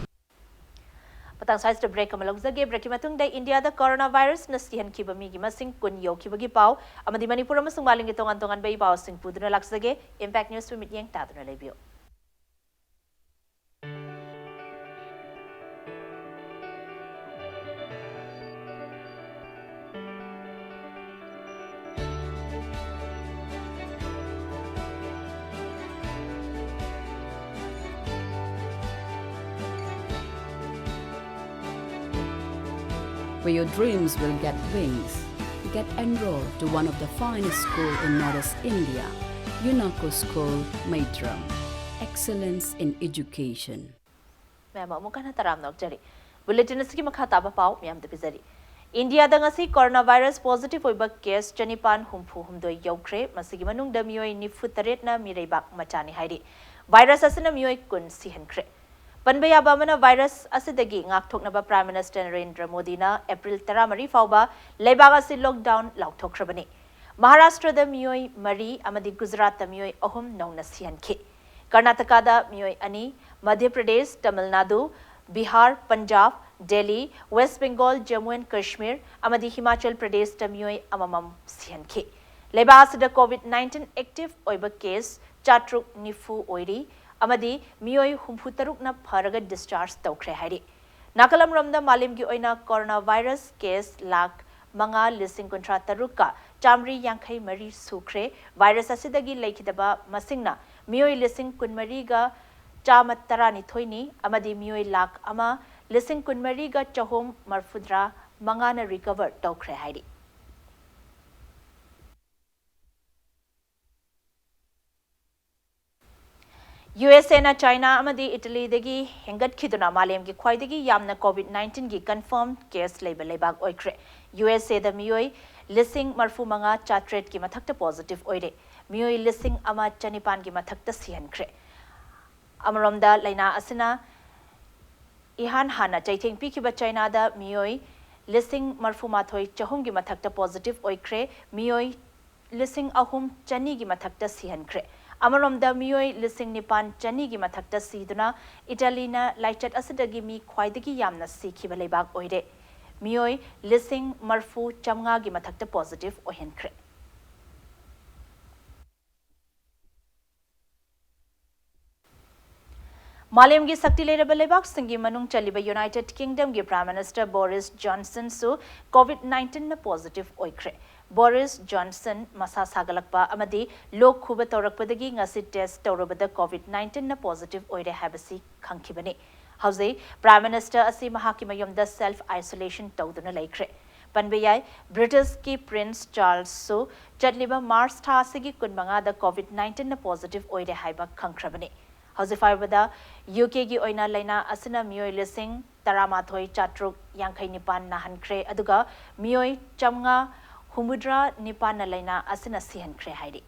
ꯃꯇꯥꯡ ꯁ꯭ꯋꯥꯏꯁꯤꯗ break ꯑꯃ ꯂꯧꯖꯒꯦ꯫ Breakꯀꯤ ꯃꯇꯨꯡꯗ ꯏꯟꯗꯤꯌꯥꯗ coronavirusꯅ ꯁꯤꯍꯟꯈꯤꯕ ꯃꯤꯒꯤ ꯃꯁꯤꯡ ꯀꯨꯟ ꯌꯧꯈꯤꯕꯒꯤ ꯄꯥꯎ ꯑꯃꯗꯤ ꯃꯅꯤꯄꯨꯔ ꯑꯃꯁꯨꯡ ꯃꯥꯂꯦꯝꯒꯤ ꯇꯣꯉꯥꯟ ꯇꯣꯉꯥꯟꯕ ꯏ ꯄꯥꯎꯁꯤꯡ ꯄꯨꯗꯨꯅ ꯂꯥꯛꯆꯒꯦ꯫ Impact Newsꯄꯨ ꯃꯤꯠꯌꯦꯡ ꯇꯥꯗꯨꯅ ꯂꯩꯕꯤꯌꯨ꯫ Where your dreams will get wings. Get enrolled to one of the finest school in Northeast India, Unako School, Maitram. Excellence in education. ꯃꯌꯥꯝ ꯑꯃꯨꯛ ꯍꯟꯅ ꯇꯔꯥꯝꯅ ꯑꯣꯛꯆꯔꯤ꯫ Bulletin ꯑꯁꯤꯒꯤ ꯃꯈꯥ ꯇꯥꯕ ꯄꯥꯎ ꯃꯌꯥꯝꯗ ꯄꯤꯖꯔꯤ꯫ ꯏꯟꯗꯤꯌꯥꯗ ꯉꯁꯤ coronavirus positive ꯑꯣꯏꯕ case ꯆꯅꯤꯄꯥꯟ ꯍꯨꯝꯐꯨ ꯍꯨꯝꯗꯣꯏ ꯌꯧꯈ꯭ꯔꯦ꯫ ꯃꯁꯤꯒꯤ ꯃꯅꯨꯡꯗ ꯃꯤꯑꯣꯏ ꯅꯤꯐꯨ ꯇꯔꯦꯠꯅ ꯃꯤꯔꯩꯕꯥꯛ ꯃꯆꯥꯅꯤ ꯍꯥꯏꯔꯤ꯫ Virus ꯑꯁꯤꯅ ꯃꯤꯑꯣꯏ ꯀꯨꯟ ꯁꯤꯍꯟꯈ꯭ꯔꯦ꯫ ꯄꯟꯕ ꯌꯥꯕ ꯑꯃꯅ, virus ꯑꯁꯤꯗꯒꯤ ꯉꯥꯛꯊꯣꯛꯅꯕ Prime Minister ꯅꯔꯦꯟꯗ꯭ꯔ ꯃꯣꯗꯤꯅ April ꯇꯔꯥꯃꯔꯤ ꯐꯥꯎꯕ ꯂꯩꯕꯥꯛ ꯑꯁꯤ lockdown ꯂꯥꯎꯊꯣꯛꯈ꯭ꯔꯕꯅꯤ꯫ ꯃꯍꯥꯔꯥꯁꯇ꯭ꯔꯗ ꯃꯤꯑꯣꯏ ꯃꯔꯤ ꯑꯃꯗꯤ ꯒꯨꯖꯔꯥꯠꯇ ꯃꯤꯑꯣꯏ ꯑꯍꯨꯝ ꯅꯧꯅ ꯁꯤꯍꯟꯈꯤ꯫ ꯀꯔꯅꯥꯇꯀꯥꯗ ꯃꯤꯑꯣꯏ ꯑꯅꯤ, ꯃꯙ꯭ꯌ ꯄ꯭ꯔꯗꯦꯁ, ꯇꯃꯤꯜ ꯅꯥꯗꯨ, ꯕꯤꯍꯥꯔ, ꯄꯟꯖꯥꯕ, ꯗꯦꯜꯂꯤ, ꯋꯦꯁ꯭ꯠ ꯕꯦꯡꯒꯣꯜ, ꯖꯝꯃꯨ ꯑꯦꯟꯗ ꯀꯥꯁꯃꯤꯔ ꯑꯃꯗꯤ ꯍꯤꯃꯥꯆꯜ ꯄ꯭ꯔꯗꯦꯁꯇ ꯃꯤꯑꯣꯏ ꯑꯃꯃꯝ ꯁꯤꯍꯟꯈꯤ꯫ ꯂꯩꯕꯥꯛ ꯑꯁꯤꯗ COVID nineteen active ꯑꯣꯏꯕ case ꯆꯥꯇ꯭ꯔꯨꯛ ꯅꯤꯐꯨ ꯑꯣꯏꯔꯤ ꯑꯃꯗꯤ ꯃꯤꯑꯣꯏ ꯍꯨꯝꯐꯨ ꯇꯔꯨꯛꯅ ꯐꯔꯒ discharge ꯇꯧꯈ꯭ꯔꯦ ꯍꯥꯏꯔꯤ꯫ ꯅꯥꯀꯜ ꯑꯃꯔꯣꯝꯗ ꯃꯥꯂꯦꯝꯒꯤ ꯑꯣꯏꯅ coronavirus case ꯂꯥꯈ ꯃꯉꯥ ꯂꯤꯁꯤꯡ ꯀꯨꯟꯊ꯭ꯔꯥ ꯇꯔꯨꯛꯀ ꯆꯥꯃꯔꯤ ꯌꯥꯡꯈꯩ ꯃꯔꯤ ꯁꯨꯈ꯭ꯔꯦ꯫ Virus ꯑꯁꯤꯗꯒꯤ ꯂꯩꯈꯤꯗꯕ ꯃꯁꯤꯡꯅ ꯃꯤꯑꯣꯏ ꯂꯤꯁꯤꯡ ꯀꯨꯟꯃꯔꯤꯒ ꯆꯥꯝꯃ ꯇꯔꯥꯅꯤꯊꯣꯏꯅꯤ ꯑꯃꯗꯤ ꯃꯤꯑꯣꯏ ꯂꯥꯈ ꯑꯃ ꯂꯤꯁꯤꯡ ꯀꯨꯟꯃꯔꯤꯒ ꯆꯍꯨꯝ ꯃꯔꯐꯨꯇꯔꯥ ꯃꯉꯥꯅ recover ꯇꯧꯈ꯭ꯔꯦ ꯍꯥꯏꯔꯤ꯫ USAꯅ ꯆꯥꯏꯅꯥ ꯑꯃꯗꯤ ꯏꯇꯂꯤꯗꯒꯤ ꯍꯦꯟꯒꯠꯈꯤꯗꯨꯅ ꯃꯥꯂꯦꯝꯒꯤ ꯈ꯭ꯋꯥꯏꯗꯒꯤ ꯌꯥꯝꯅ COVID nineteenꯒꯤ confirm case ꯂꯩꯕ ꯂꯩꯕꯥꯛ ꯑꯣꯏꯈ꯭ꯔꯦ꯫ USAꯗ ꯃꯤꯑꯣꯏ ꯂꯤꯁꯤꯡ ꯃꯔꯐꯨ ꯃꯉꯥ ꯆꯥꯇ꯭ꯔꯦꯠꯀꯤ ꯃꯊꯛꯇ positive ꯑꯣꯏꯔꯦ꯫ ꯃꯤꯑꯣꯏ ꯂꯤꯁꯤꯡ ꯑꯃ ꯆꯅꯤꯄꯥꯟꯒꯤ ꯃꯊꯛꯇ ꯁꯤꯍꯟꯈ꯭ꯔꯦ꯫ ꯑꯃꯔꯣꯝꯗ ꯂꯥꯏꯅꯥ ꯑꯁꯤꯅ ꯏꯍꯥꯟ ꯍꯥꯟꯅ ꯆꯩꯊꯦꯡ ꯄꯤꯈꯤꯕ ꯆꯥꯏꯅꯥꯗ ꯃꯤꯑꯣꯏ ꯂꯤꯁꯤꯡ ꯃꯔꯐꯨ ꯃꯥꯊꯣꯏ ꯆꯍꯨꯝꯒꯤ ꯃꯊꯛꯇ positive ꯑꯣꯏꯈ꯭ꯔꯦ꯫ ꯃꯤꯑꯣꯏ ꯂꯤꯁꯤꯡ ꯑꯍꯨꯝ ꯆꯅꯤꯒꯤ ꯃꯊꯛꯇ ꯁꯤꯍꯟꯈ꯭ꯔꯦ꯫ ꯑꯃꯔꯣꯝꯗ, ꯃꯤꯑꯣꯏ ꯂꯤꯁꯤꯡ ꯅꯤꯄꯥꯟ ꯆꯅꯤꯒꯤ ꯃꯊꯛꯇ ꯁꯤꯗꯨꯅ ꯏꯇꯥꯂꯤꯅ ꯂꯥꯏꯆꯠ ꯑꯁꯤꯗꯒꯤ ꯃꯤ ꯈ꯭ꯋꯥꯏꯗꯒꯤ ꯌꯥꯝꯅ ꯁꯤꯈꯤꯕ ꯂꯩꯕꯥꯛ ꯑꯣꯏꯔꯦ꯫ ꯃꯤꯑꯣꯏ ꯂꯤꯁꯤꯡ ꯃꯔꯤꯐꯨ ꯆꯥꯝꯃꯉꯥꯒꯤ ꯃꯊꯛꯇ positive ꯑꯣꯏꯍꯟꯈ꯭ꯔꯦ꯫ ꯃꯥꯂꯦꯝꯒꯤ ꯁꯛꯇꯤ ꯂꯩꯔꯕ ꯂꯩꯕꯥꯛꯁꯤꯡꯒꯤ ꯃꯅꯨꯡ ꯆꯜꯂꯤꯕ United Kingdomꯒꯤ Prime Minister Boris Johnsonꯁꯨ COVID nineteenꯅ positive ꯑꯣꯏꯈ꯭ꯔꯦ꯫ ꯕꯣꯔꯤꯁ ꯖꯣꯟꯁꯟ ꯃꯁꯥ ꯁꯥꯒꯠꯂꯛꯄ ꯑꯃꯗꯤ ꯂꯣꯛ ꯈꯨꯕ ꯇꯧꯔꯛꯄꯗꯒꯤ ꯉꯁꯤ test ꯇꯧꯔꯨꯕꯗ COVID nineteenꯅ positive ꯑꯣꯏꯔꯦ ꯍꯥꯏꯕꯁꯤ ꯈꯪꯈꯤꯕꯅꯤ꯫ ꯍꯧꯖꯤꯛ Prime Minister ꯑꯁꯤ ꯃꯍꯥꯛꯀꯤ ꯃꯌꯨꯝꯗ self isolation ꯇꯧꯗꯨꯅ ꯂꯩꯈ꯭ꯔꯦ꯫ ꯄꯟꯕ ꯌꯥꯏ, ꯕ꯭ꯔꯤꯇꯤꯁꯀꯤ Prince Charlesꯁꯨ ꯆꯠꯂꯤꯕ March ꯊꯥ ꯑꯁꯤꯒꯤ ꯀꯨꯟꯃꯉꯥꯗ COVID nineteenꯅ positive ꯑꯣꯏꯔꯦ ꯍꯥꯏꯕ ꯈꯪꯈ꯭ꯔꯕꯅꯤ꯫ ꯍꯧꯖꯤꯛ ꯐꯥꯎꯕꯗ UKꯒꯤ ꯑꯣꯏꯅ ꯂꯥꯏꯅꯥ ꯑꯁꯤꯅ ꯃꯤꯑꯣꯏ ꯂꯤꯁꯤꯡ ꯇꯔꯥꯃꯥꯊꯣꯏ ꯆꯥꯇ꯭ꯔꯨꯛ ꯌꯥꯡꯈꯩ ꯅꯤꯄꯥꯟ ꯅꯥꯍꯟꯈ꯭ꯔꯦ, ꯑꯗꯨꯒ ꯃꯤꯑꯣꯏ ꯆꯥꯝꯃꯉꯥ ꯍꯨꯝꯐꯨꯇꯔꯥ ꯅꯤꯄꯥꯟꯅ ꯂꯥꯏꯅꯥ ꯑꯁꯤꯅ ꯁꯤꯍꯟꯈ꯭ꯔꯦ ꯍꯥꯏꯔꯤ꯫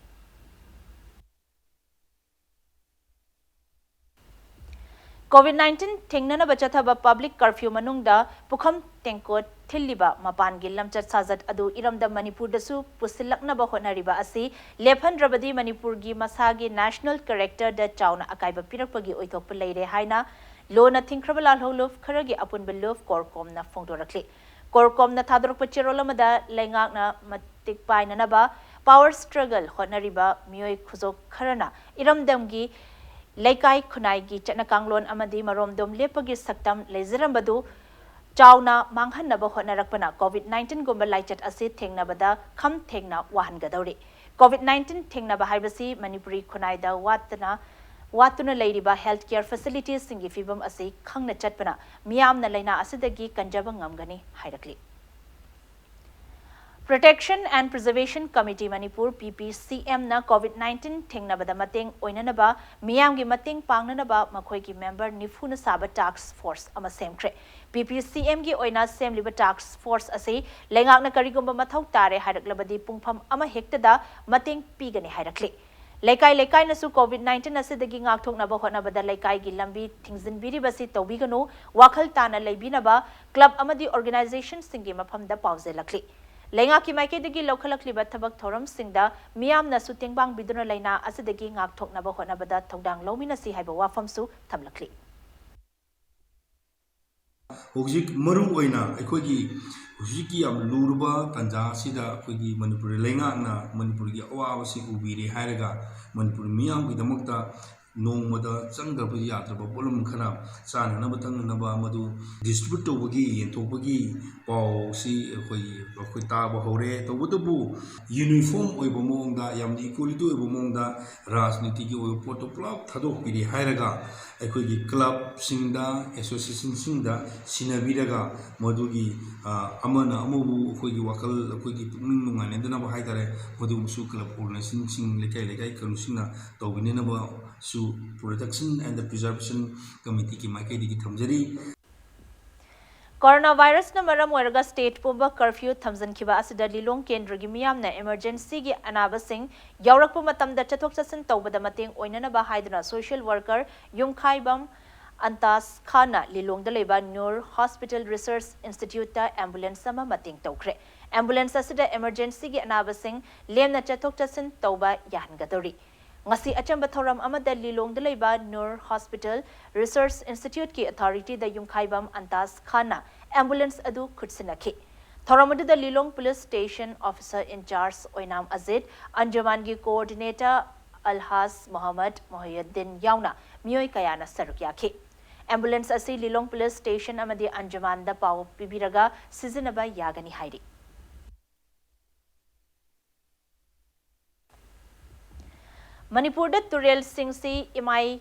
COVID nineteen ꯊꯦꯡꯅꯅꯕ ꯆꯠꯊꯕ public curfew ꯃꯅꯨꯡꯗ ꯄꯨꯈꯝ ꯇꯦꯡꯀꯣꯠ ꯊꯤꯜꯂꯤꯕ ꯃꯄꯥꯟꯒꯤ ꯂꯝꯆꯠ ꯁꯥꯖꯠ ꯑꯗꯨ ꯏꯔꯝꯗꯝ ꯃꯅꯤꯄꯨꯔꯗꯁꯨ ꯄꯨꯁꯤꯜꯂꯛꯅꯕ ꯍꯣꯠꯅꯔꯤꯕ ꯑꯁꯤ ꯂꯦꯞꯍꯟꯗ꯭ꯔꯕꯗꯤ ꯃꯅꯤꯄꯨꯔꯒꯤ ꯃꯁꯥꯒꯤ national characterꯗ ꯆꯥꯎꯅ ꯑꯀꯥꯏꯕ ꯄꯤꯔꯛꯄꯒꯤ ꯑꯣꯏꯊꯣꯛꯄ ꯂꯩꯔꯦ ꯍꯥꯏꯅ ꯂꯣꯅ ꯊꯤꯡꯈ꯭ꯔꯕ ꯂꯥꯜꯍꯧ ꯂꯨꯞ ꯈꯔꯒꯤ ꯑꯄꯨꯟꯕ ꯂꯨꯞ CORCOMꯅ ꯐꯣꯡꯗꯣꯔꯛꯂꯤ꯫ CORCOMꯅ ꯊꯥꯗꯣꯔꯛꯄ ꯆꯦꯔꯣꯜ ꯑꯃꯗ ꯂꯩꯉꯥꯛꯅ ꯃꯇꯤꯛ ꯄꯥꯏꯅꯅꯕ power struggle ꯍꯣꯠꯅꯔꯤꯕ ꯃꯤꯑꯣꯏ ꯈꯨꯖꯣꯛ ꯈꯔꯅ ꯏꯔꯝꯗꯝꯒꯤ ꯂꯩꯀꯥꯏ ꯈꯨꯟꯅꯥꯏꯒꯤ ꯆꯠꯅ ꯀꯥꯡꯂꯣꯟ ꯑꯃꯗꯤ ꯃꯔꯣꯝꯗꯣꯝ ꯂꯦꯞꯄꯒꯤ ꯁꯛꯇꯝ ꯂꯩꯖꯔꯝꯕꯗꯨ ꯆꯥꯎꯅ ꯃꯥꯡꯍꯟꯅꯕ ꯍꯣꯠꯅꯔꯛꯄꯅ COVID nineteenꯒꯨꯝꯕ ꯂꯥꯏꯆꯠ ꯑꯁꯤ ꯊꯦꯡꯅꯕꯗ ꯈꯝ ꯊꯦꯡꯅ ꯋꯥꯍꯟꯒꯗꯧꯔꯤ꯫ COVID nineteen ꯊꯦꯡꯅꯕ ꯍꯥꯏꯕꯁꯤ ꯃꯅꯤꯄꯨꯔꯤ ꯈꯨꯟꯅꯥꯏꯗ ꯋꯥꯠꯇꯅ, ꯋꯥꯠꯇꯨꯅ ꯂꯩꯔꯤꯕ health care facilitiesꯁꯤꯡꯒꯤ ꯐꯤꯕꯝ ꯑꯁꯤ ꯈꯪꯅ ꯆꯠꯄꯅ ꯃꯤꯌꯥꯝꯅ ꯂꯥꯏꯅꯥ ꯑꯁꯤꯗꯒꯤ ꯀꯟꯖꯕ ꯉꯝꯒꯅꯤ ꯍꯥꯏꯔꯛꯂꯤ꯫ Protection and Preservation Committee Manipur, PPCMꯅ COVID nineteen ꯊꯦꯡꯅꯕꯗ ꯃꯇꯦꯡ ꯑꯣꯏꯅꯅꯕ, ꯃꯤꯌꯥꯝꯒꯤ ꯃꯇꯦꯡ ꯄꯥꯡꯅꯅꯕ ꯃꯈꯣꯏꯒꯤ member ꯅꯤꯐꯨꯅ ꯁꯥꯕ task force ꯑꯃ ꯁꯦꯝꯈ꯭ꯔꯦ꯫ PPCMꯒꯤ ꯑꯣꯏꯅ ꯁꯦꯝꯂꯤꯕ task force ꯑꯁꯤ ꯂꯩꯉꯥꯛꯅ ꯀꯔꯤꯒꯨꯝꯕ ꯃꯊꯧ ꯇꯥꯔꯦ ꯍꯥꯏꯔꯛꯂꯕꯗꯤ ꯄꯨꯡꯐꯝ ꯑꯃ ꯍꯦꯛꯇꯗ ꯃꯇꯦꯡ ꯄꯤꯒꯅꯤ ꯍꯥꯏꯔꯛꯂꯤ꯫ ꯂꯩꯀꯥꯏ ꯂꯩꯀꯥꯏꯅꯁꯨ COVID nineteen ꯑꯁꯤꯗꯒꯤ ꯉꯥꯛꯊꯣꯛꯅꯕ ꯍꯣꯠꯅꯕꯗ ꯂꯩꯀꯥꯏꯒꯤ ꯂꯝꯕꯤ ꯊꯤꯡꯖꯤꯟꯕꯤꯔꯤꯕꯁꯤ ꯇꯧꯕꯤꯒꯅꯨ, ꯋꯥꯈꯜ ꯇꯥꯅ ꯂꯩꯕꯤꯅꯕ club ꯑꯃꯗꯤ organizationꯁꯤꯡꯒꯤ ꯃꯐꯝꯗ ꯄꯥꯎꯖꯦꯜꯂꯛꯂꯤ꯫ ꯂꯩꯉꯥꯛꯀꯤ ꯃꯥꯏꯀꯩꯗꯒꯤ ꯂꯧꯈꯠꯂꯛꯂꯤꯕ ꯊꯕꯛ ꯊꯧꯔꯝꯁꯤꯡꯗ ꯃꯤꯌꯥꯝꯅꯁꯨ ꯇꯦꯡꯕꯥꯡꯕꯤꯗꯨꯅ ꯂꯩꯅꯥ ꯑꯁꯤꯗꯒꯤ ꯉꯥꯛꯊꯣꯛꯅꯕ ꯍꯣꯠꯅꯕꯗ ꯊꯧꯗꯥꯡ ꯂꯧꯃꯤꯟꯅꯁꯤ ꯍꯥꯏꯕ ꯋꯥꯐꯝꯁꯨ ꯊꯝꯂꯛꯂꯤ꯫ ꯍꯧꯖꯤꯛ ꯃꯔꯨ ꯑꯣꯏꯅ ꯑꯩꯈꯣꯏꯒꯤ ꯍꯧꯖꯤꯛꯀꯤ ꯌꯥꯝ ꯂꯨꯔꯕ ꯇꯥꯟꯖꯥ ꯑꯁꯤꯗ ꯑꯩꯈꯣꯏꯒꯤ ꯃꯅꯤꯄꯨꯔ ꯂꯩꯉꯥꯛꯅ ꯃꯅꯤꯄꯨꯔꯒꯤ ꯑꯋꯥꯕꯁꯤ ꯎꯕꯤꯔꯦ ꯍꯥꯏꯔꯒ ꯃꯅꯤꯄꯨꯔ ꯃꯤꯌꯥꯝꯒꯤꯗꯃꯛꯇ ꯅꯣꯡꯃꯗ ꯆꯪꯗ꯭ꯔꯕ ꯌꯥꯗ꯭ꯔꯕ ꯄꯣꯠꯂꯝ ꯈꯔ ꯆꯥꯅꯅꯕ ꯊꯛꯅꯅꯕ ꯃꯗꯨ distribute ꯇꯧꯕꯒꯤ, ꯌꯦꯟꯊꯣꯛꯄꯒꯤ ꯄꯥꯎꯁꯤ ꯑꯩꯈꯣꯏꯒꯤ, ꯑꯩꯈꯣꯏ ꯇꯥꯕ ꯍꯧꯔꯦ꯫ ꯇꯧꯕꯇꯕꯨ uniform ꯑꯣꯏꯕ ꯃꯑꯣꯡꯗ, ꯌꯥꯝꯅ equality ꯑꯣꯏꯕ ꯃꯑꯣꯡꯗ ꯔꯥꯖꯅꯤꯇꯤꯒꯤ ꯑꯣꯏꯕ ꯄꯣꯠꯇꯣ ꯄꯨꯂꯞ ꯊꯥꯗꯣꯛꯄꯤꯔꯦ ꯍꯥꯏꯔꯒ ꯑꯩꯈꯣꯏꯒꯤ club ꯁꯤꯡꯗ, association ꯁꯤꯡꯗ ꯁꯤꯟꯅꯕꯤꯔꯒ ꯃꯗꯨꯒꯤ, ꯑ, ꯑꯃꯅ ꯑꯃꯕꯨ ꯑꯩꯈꯣꯏꯒꯤ ꯋꯥꯈꯜ, ꯑꯩꯈꯣꯏꯒꯤ ꯄꯨꯛꯅꯤꯡ ꯅꯨꯡꯉꯥꯏꯅꯗꯅꯕ ꯍꯥꯏꯇꯥꯔꯦ, ꯃꯗꯨꯒꯨꯝꯕꯁꯨ club organization ꯁꯤꯡ, ꯂꯩꯀꯥꯏ ꯂꯩꯀꯥꯏ ꯀꯥꯡꯂꯨꯞꯁꯤꯡꯅ ꯇꯧꯕꯤꯅꯅꯕꯁꯨ Protection and the Preservation Committee ꯒꯤ ꯃꯥꯏꯀꯩꯗꯒꯤ ꯊꯝꯖꯔꯤ꯫ ꯀꯣꯔꯣꯅꯥ ꯚꯥꯏꯔꯁꯅ ꯃꯔꯝ ꯑꯣꯏꯔꯒ state ꯄꯨꯝꯕ curfew ꯊꯝꯖꯤꯟꯈꯤꯕ ꯑꯁꯤꯗ ꯂꯤꯂꯣꯡ ꯀꯦꯟꯗ꯭ꯔꯒꯤ ꯃꯤꯌꯥꯝꯅ emergency ꯒꯤ ꯑꯅꯥꯕꯁꯤꯡ ꯌꯥꯎꯔꯛꯄ ꯃꯇꯝꯗ ꯆꯠꯊꯣꯛ ꯆꯠꯁꯤꯟ ꯇꯧꯕꯗ ꯃꯇꯦꯡ ꯑꯣꯏꯅꯅꯕ ꯍꯥꯏꯗꯨꯅ social worker ꯌꯨꯝꯈꯥꯏꯕꯝ ꯑꯟꯇꯥꯖ ꯈꯥꯟꯅ ꯂꯤꯂꯣꯡꯗ ꯂꯩꯕ ꯅꯨꯔ Hospital Research Institute ꯇ ambulance ꯑꯃ ꯃꯇꯦꯡ ꯇꯧꯈ꯭ꯔꯦ꯫ Ambulance ꯑꯁꯤꯗ emergency ꯒꯤ ꯑꯅꯥꯕꯁꯤꯡ ꯂꯦꯝꯅ ꯆꯠꯊꯣꯛ ꯆꯠꯁꯤꯟ ꯇꯧꯕ ꯌꯥꯍꯟꯒꯗꯧꯔꯤ꯫ ꯉꯁꯤ ꯑꯆꯝꯕ ꯊꯧꯔꯝ ꯑꯃꯗ ꯂꯤꯂꯣꯡꯗ ꯂꯩꯕ ꯅꯨꯔ Hospital Research Institute ꯀꯤ authority ꯗ ꯌꯨꯝꯈꯥꯏꯕꯝ ꯑꯟꯇꯥꯖ ꯈꯥꯟꯅ ambulance ꯑꯗꯨ ꯈꯨꯠꯁꯤꯟꯅꯈꯤ꯫ ꯊꯧꯔꯝ ꯑꯗꯨꯗ ꯂꯤꯂꯣꯡ Police Station Officer in Charge Oinam Ajit, ꯑꯟꯖꯨꯃꯥꯟꯒꯤ coordinator ꯑꯜꯍꯥꯖ Mohammad ꯃꯣꯍꯤꯌꯨꯗꯤꯟ ꯌꯥꯎꯅ ꯃꯤꯑꯣꯏ ꯀꯌꯥꯅ ꯁꯔꯨꯛ ꯌꯥꯈꯤ꯫ Ambulance ꯑꯁꯤ ꯂꯤꯂꯣꯡ Police Station ꯑꯃꯗꯤ ꯑꯟꯖꯨꯃꯥꯟꯗ ꯄꯥꯎ ꯄꯤꯕꯤꯔꯒ ꯁꯤꯖꯤꯟꯅꯕ ꯌꯥꯒꯅꯤ ꯍꯥꯏꯔꯤ꯫ ꯃꯅꯤꯄꯨꯔꯗ ꯇꯨꯔꯦꯜꯁꯤꯡꯁꯤ ꯏꯃꯥꯏ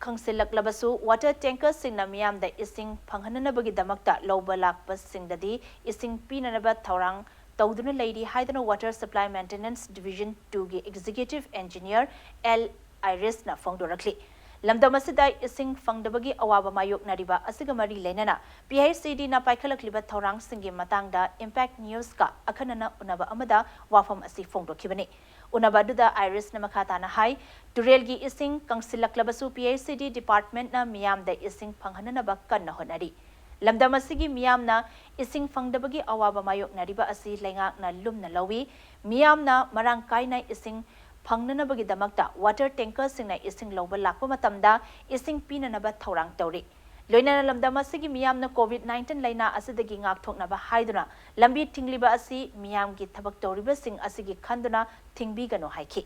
ꯈꯪꯁꯤꯜꯂꯛꯂꯕꯁꯨ, water tanker ꯁꯤꯡꯅ ꯃꯤꯌꯥꯝꯗ ꯏꯁꯤꯡ ꯐꯪꯍꯟꯅꯅꯕꯒꯤꯗꯃꯛꯇ ꯂꯧꯕ ꯂꯥꯛꯄꯁꯤꯡꯗꯗꯤ ꯏꯁꯤꯡ ꯄꯤꯅꯅꯕ ꯊꯧꯔꯥꯡ ꯇꯧꯗꯨꯅ ꯂꯩꯔꯤ ꯍꯥꯏꯗꯨꯅ Water Supply Maintenance Division two ꯒꯤ Executive Engineer ꯑꯦꯜ ꯑꯥꯏꯔꯤꯁꯅ ꯐꯣꯡꯗꯣꯔꯛꯂꯤ꯫ ꯂꯝꯗꯝ ꯑꯁꯤꯗ ꯏꯁꯤꯡ ꯐꯪꯗꯕꯒꯤ ꯑꯋꯥꯕ ꯃꯥꯌꯣꯛꯅꯔꯤꯕ ꯑꯁꯤꯒ ꯃꯔꯤ ꯂꯩꯅꯅ P I C D ꯅ ꯄꯥꯏꯈꯠꯂꯛꯂꯤꯕ ꯊꯧꯔꯥꯡꯁꯤꯡꯒꯤ ꯃꯇꯥꯡꯗ Impact News ꯀ ꯑꯈꯟꯅꯅ ꯎꯅꯕ ꯑꯃꯗ ꯋꯥꯐꯝ ꯑꯁꯤ ꯐꯣꯡꯗꯣꯛꯈꯤꯕꯅꯤ꯫ ꯎꯅꯕ ꯑꯗꯨꯗ ꯑꯥꯏꯔꯤꯁꯅ ꯃꯈꯥ ꯇꯥꯅ ꯍꯥꯏ, ꯇꯨꯔꯦꯜꯒꯤ ꯏꯁꯤꯡ ꯀꯪꯁꯤꯜꯂꯛꯂꯕꯁꯨ P I C D department ꯅ ꯃꯤꯌꯥꯝꯗ ꯏꯁꯤꯡ ꯐꯪꯍꯟꯅꯅꯕ ꯀꯟꯅ ꯍꯣꯠꯅꯔꯤ꯫ ꯂꯝꯗꯝ ꯑꯁꯤꯒꯤ ꯃꯤꯌꯥꯝꯅ ꯏꯁꯤꯡ ꯐꯪꯗꯕꯒꯤ ꯑꯋꯥꯕ ꯃꯥꯌꯣꯛꯅꯔꯤꯕ ꯑꯁꯤ ꯂꯩꯉꯥꯛꯅ ꯂꯨꯝꯅ ꯂꯧꯏ꯫ ꯃꯤꯌꯥꯝꯅ ꯃꯔꯥꯡ ꯀꯥꯏꯅ ꯏꯁꯤꯡ ꯐꯪꯅꯅꯕꯒꯤꯗꯃꯛꯇ water tankerꯁꯤꯡꯅ ꯏꯁꯤꯡ ꯂꯧꯕ ꯂꯥꯛꯄ ꯃꯇꯝꯗ ꯏꯁꯤꯡ ꯄꯤꯅꯅꯕ ꯊꯧꯔꯥꯡ ꯇꯧꯔꯤ꯫ ꯂꯣꯏꯅꯅ ꯂꯝꯗꯝ ꯑꯁꯤꯒꯤ ꯃꯤꯌꯥꯝꯅ COVID nineteen ꯂꯥꯏꯅꯥ ꯑꯁꯤꯗꯒꯤ ꯉꯥꯛꯊꯣꯛꯅꯕ ꯍꯥꯏꯗꯨꯅ ꯂꯝꯕꯤ ꯊꯤꯡꯂꯤꯕ ꯑꯁꯤ ꯃꯤꯌꯥꯝꯒꯤ ꯊꯕꯛ ꯇꯧꯔꯤꯕꯁꯤꯡ ꯑꯁꯤꯒꯤ ꯈꯟꯗꯨꯅ ꯊꯤꯡꯕꯤꯒꯅꯨ ꯍꯥꯏꯈꯤ꯫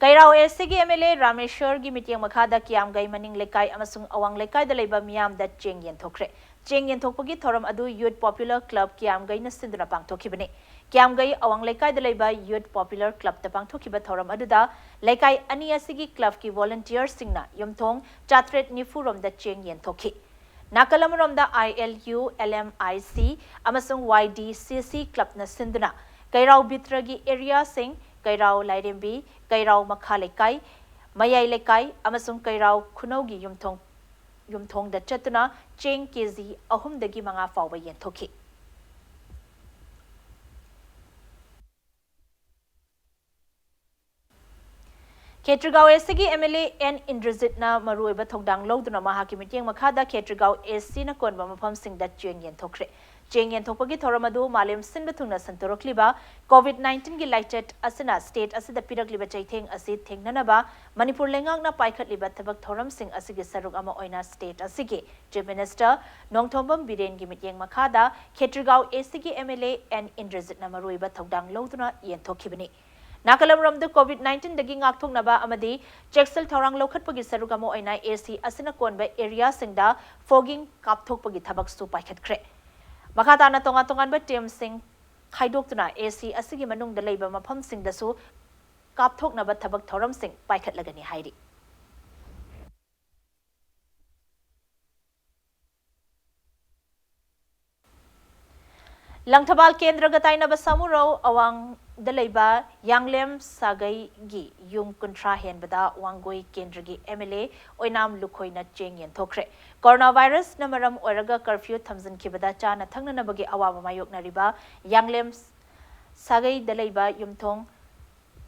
ꯀꯩꯔꯥꯎ ACꯒꯤ MLA ꯔꯥꯃꯦꯁ꯭ꯋꯔꯒꯤ ꯃꯤꯠꯌꯦꯡ ꯃꯈꯥꯗ ꯀꯤꯌꯥꯝꯒꯩ ꯃꯅꯤꯡ ꯂꯩꯀꯥꯏ ꯑꯃꯁꯨꯡ ꯑꯋꯥꯡ ꯂꯩꯀꯥꯏꯗ ꯂꯩꯕ ꯃꯤꯌꯥꯝꯗ ꯆꯦꯡ ꯌꯦꯟꯊꯣꯛꯈ꯭ꯔꯦ꯫ ꯆꯦꯡ ꯌꯦꯟꯊꯣꯛꯄꯒꯤ ꯊꯧꯔꯝ ꯑꯗꯨ Youth Popular Club ꯀꯤꯌꯥꯝꯒꯩꯅ ꯁꯤꯟꯗꯨꯅ ꯄꯥꯡꯊꯣꯛꯈꯤꯕꯅꯤ꯫ ꯀꯤꯌꯥꯝꯒꯩ ꯑꯋꯥꯡ ꯂꯩꯀꯥꯏꯗ ꯂꯩꯕ Youth Popular Clubꯇ ꯄꯥꯡꯊꯣꯛꯈꯤꯕ ꯊꯧꯔꯝ ꯑꯗꯨꯗ ꯂꯩꯀꯥꯏ ꯑꯅꯤ ꯑꯁꯤꯒꯤ clubꯀꯤ volunteerꯁꯤꯡꯅ ꯌꯨꯝꯊꯣꯡ ꯆꯥꯇ꯭ꯔꯦꯠ ꯅꯤꯐꯨ ꯔꯣꯝꯗ ꯆꯦꯡ ꯌꯦꯟꯊꯣꯛꯈꯤ꯫ ꯅꯥꯀꯜ ꯑꯃꯔꯣꯝꯗ ILU, LMIC ꯑꯃꯁꯨꯡ YDCC clubꯅ ꯁꯤꯟꯗꯨꯅ ꯀꯩꯔꯥꯎ ꯕꯤꯇ꯭ꯔꯒꯤ areaꯁꯤꯡ, ꯀꯩꯔꯥꯎ ꯂꯥꯏꯔꯦꯝꯕꯤ, ꯀꯩꯔꯥꯎ ꯃꯈꯥ ꯂꯩꯀꯥꯏ, ꯃꯌꯥꯏ ꯂꯩꯀꯥꯏ ꯑꯃꯁꯨꯡ ꯀꯩꯔꯥꯎ ꯈꯨꯅꯧꯒꯤ ꯌꯨꯝꯊꯣꯡ, ꯌꯨꯝꯊꯣꯡꯗ ꯆꯠꯇꯨꯅ ꯆꯦꯡ KG ꯑꯍꯨꯝꯗꯒꯤ ꯃꯉꯥ ꯐꯥꯎꯕ ꯌꯦꯟꯊꯣꯛꯈꯤ꯫ ꯈꯦꯇ꯭ꯔꯤꯒꯥꯎ ACꯒꯤ MLA N ꯏꯟꯗ꯭ꯔꯖꯤꯠꯅ ꯃꯔꯨꯑꯣꯏꯕ ꯊꯧꯗꯥꯡ ꯂꯧꯗꯨꯅ ꯃꯍꯥꯛꯀꯤ ꯃꯤꯠꯌꯦꯡ ꯃꯈꯥꯗ ꯈꯦꯇ꯭ꯔꯤꯒꯥꯎ ACꯅ ꯀꯣꯟꯕ ꯃꯐꯝꯁꯤꯡꯗ ꯆꯦꯡ ꯌꯦꯟꯊꯣꯛꯈ꯭ꯔꯦ꯫ ꯆꯦꯡ ꯌꯦꯟꯊꯣꯛꯄꯒꯤ ꯊꯧꯔꯝ ꯑꯗꯨ ꯃꯥꯂꯦꯝ ꯁꯤꯟꯕ ꯊꯨꯡꯅ ꯁꯟꯗꯣꯔꯛꯂꯤꯕ COVID nineteen ꯒꯤ ꯂꯥꯏꯆꯠ ꯑꯁꯤꯅ state ꯑꯁꯤꯗ ꯄꯤꯔꯛꯂꯤꯕ ꯆꯩꯊꯦꯡ ꯑꯁꯤ ꯊꯦꯡꯅꯅꯕ ꯃꯅꯤꯄꯨꯔ ꯂꯩꯉꯥꯛꯅ ꯄꯥꯏꯈꯠꯂꯤꯕ ꯊꯕꯛ ꯊꯧꯔꯝꯁꯤꯡ ꯑꯁꯤꯒꯤ ꯁꯔꯨꯛ ꯑꯃ ꯑꯣꯏꯅ state ꯑꯁꯤꯒꯤ Chief Minister ꯅꯣꯡꯊꯣꯝꯕꯝ ꯕꯤꯔꯦꯟꯒꯤ ꯃꯤꯠꯌꯦꯡ ꯃꯈꯥꯗ ꯈꯦꯇ꯭ꯔꯤꯒꯥꯎ ACꯒꯤ MLA N ꯏꯟꯗ꯭ꯔꯖꯤꯠꯅ ꯃꯔꯨꯑꯣꯏꯕ ꯊꯧꯗꯥꯡ ꯂꯧꯗꯨꯅ ꯌꯦꯟꯊꯣꯛꯈꯤꯕꯅꯤ꯫ ꯅꯥꯀꯜ ꯑꯃꯔꯣꯝꯗ COVID nineteen ꯗꯒꯤ ꯉꯥꯛꯊꯣꯛꯅꯕ ꯑꯃꯗꯤ ꯆꯦꯛꯁꯤꯜ ꯊꯧꯔꯥꯡ ꯂꯧꯈꯠꯄꯒꯤ ꯁꯔꯨꯛ ꯑꯃ ꯑꯣꯏꯅ AC ꯑꯁꯤꯅ ꯀꯣꯟꯕ areaꯁꯤꯡꯗ fogging ꯀꯥꯞꯊꯣꯛꯄꯒꯤ ꯊꯕꯛꯁꯨ ꯄꯥꯏꯈꯠꯈ꯭ꯔꯦ꯫ ꯃꯈꯥ ꯇꯥꯅ ꯇꯣꯉꯥꯟ ꯇꯣꯉꯥꯟꯕ teamꯁꯤꯡ ꯈꯥꯏꯗꯣꯛꯇꯨꯅ AC ꯑꯁꯤꯒꯤ ꯃꯅꯨꯡꯗ ꯂꯩꯕ ꯃꯐꯝꯁꯤꯡꯗꯁꯨ ꯀꯥꯞꯊꯣꯛꯅꯕ ꯊꯕꯛ ꯊꯧꯔꯝꯁꯤꯡ ꯄꯥꯏꯈꯠꯂꯒꯅꯤ ꯍꯥꯏꯔꯤ꯫ ꯂꯪꯊꯕꯥꯜ ꯀꯦꯟꯗ꯭ꯔꯒ ꯇꯥꯏꯅꯕ ꯁꯥꯃꯨꯔꯧ ꯑꯋꯥꯡꯗ ꯂꯩꯕ ꯌꯥꯡꯂꯦꯝ ꯁꯥꯒꯩꯒꯤ ꯌꯨꯝ ꯀꯨꯟꯊ꯭ꯔꯥ ꯍꯦꯟꯕꯗ ꯋꯥꯡꯒꯣꯏ ꯀꯦꯟꯗ꯭ꯔꯒꯤ MLA ꯑꯣꯏꯅꯥꯝ ꯂꯨꯈꯣꯏꯅ ꯆꯦꯡ ꯌꯦꯟꯊꯣꯛꯈ꯭ꯔꯦ꯫ Corona virusꯅ ꯃꯔꯝ ꯑꯣꯏꯔꯒ curfew ꯊꯝꯖꯤꯟꯈꯤꯕꯗ ꯆꯥꯅ ꯊꯛꯅꯅꯕꯒꯤ ꯑꯋꯥꯕ ꯃꯥꯌꯣꯛꯅꯔꯤꯕ ꯌꯥꯡꯂꯦꯝ ꯁꯥꯒꯩꯗ ꯂꯩꯕ ꯌꯨꯝꯊꯣꯡ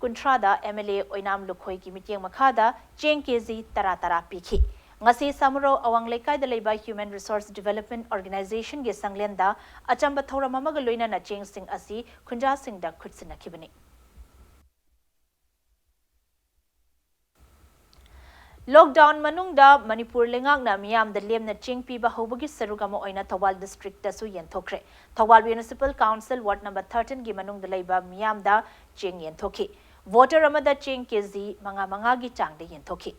ꯀꯨꯟꯊ꯭ꯔꯥꯗ ꯑꯦꯝ ꯑꯦꯜ ꯑꯦ ꯑꯣꯏꯅꯥꯝ ꯂꯨꯈꯣꯏꯒꯤ ꯃꯤꯠꯌꯦꯡ ꯃꯈꯥꯗ ꯆꯦꯡ ꯀꯦ ꯖꯤ ꯇꯔꯥ ꯇꯔꯥ ꯄꯤꯈꯤ꯫ ꯉꯁꯤ ꯁꯥꯃꯨꯔꯧ ꯑꯋꯥꯡ ꯂꯩꯀꯥꯏꯗ ꯂꯩꯕ Human Resource Development Organizationꯒꯤ ꯁꯪꯂꯦꯟꯗ ꯑꯆꯝꯕ ꯊꯧꯔꯝ ꯑꯃꯒ ꯂꯣꯏꯅꯅ ꯆꯦꯡꯁꯤꯡ ꯑꯁꯤ ꯈꯨꯟꯖꯥꯁꯤꯡꯗ ꯈꯨꯠꯁꯤꯟꯅꯈꯤꯕꯅꯤ꯫ Lockdown ꯃꯅꯨꯡꯗ ꯃꯅꯤꯄꯨꯔ ꯂꯩꯉꯥꯛꯅ ꯃꯤꯌꯥꯝꯗ ꯂꯦꯝꯅ ꯆꯦꯡ ꯄꯤꯕ ꯍꯧꯕꯒꯤ ꯁꯔꯨꯛ ꯑꯃ ꯑꯣꯏꯅ Thoubal districtꯇꯁꯨ ꯌꯦꯟꯊꯣꯛꯈ꯭ꯔꯦ꯫ Thoubal Municipal Council Ward number thirteenꯒꯤ ꯃꯅꯨꯡꯗ ꯂꯩꯕ ꯃꯤꯌꯥꯝꯗ ꯆꯦꯡ ꯌꯦꯟꯊꯣꯛꯈꯤ꯫ Voter ꯑꯃꯗ ꯆꯦꯡ ꯀꯦ ꯖꯤ ꯃꯉꯥ ꯃꯉꯥꯒꯤ ꯆꯥꯡꯗ ꯌꯦꯟꯊꯣꯛꯈꯤ꯫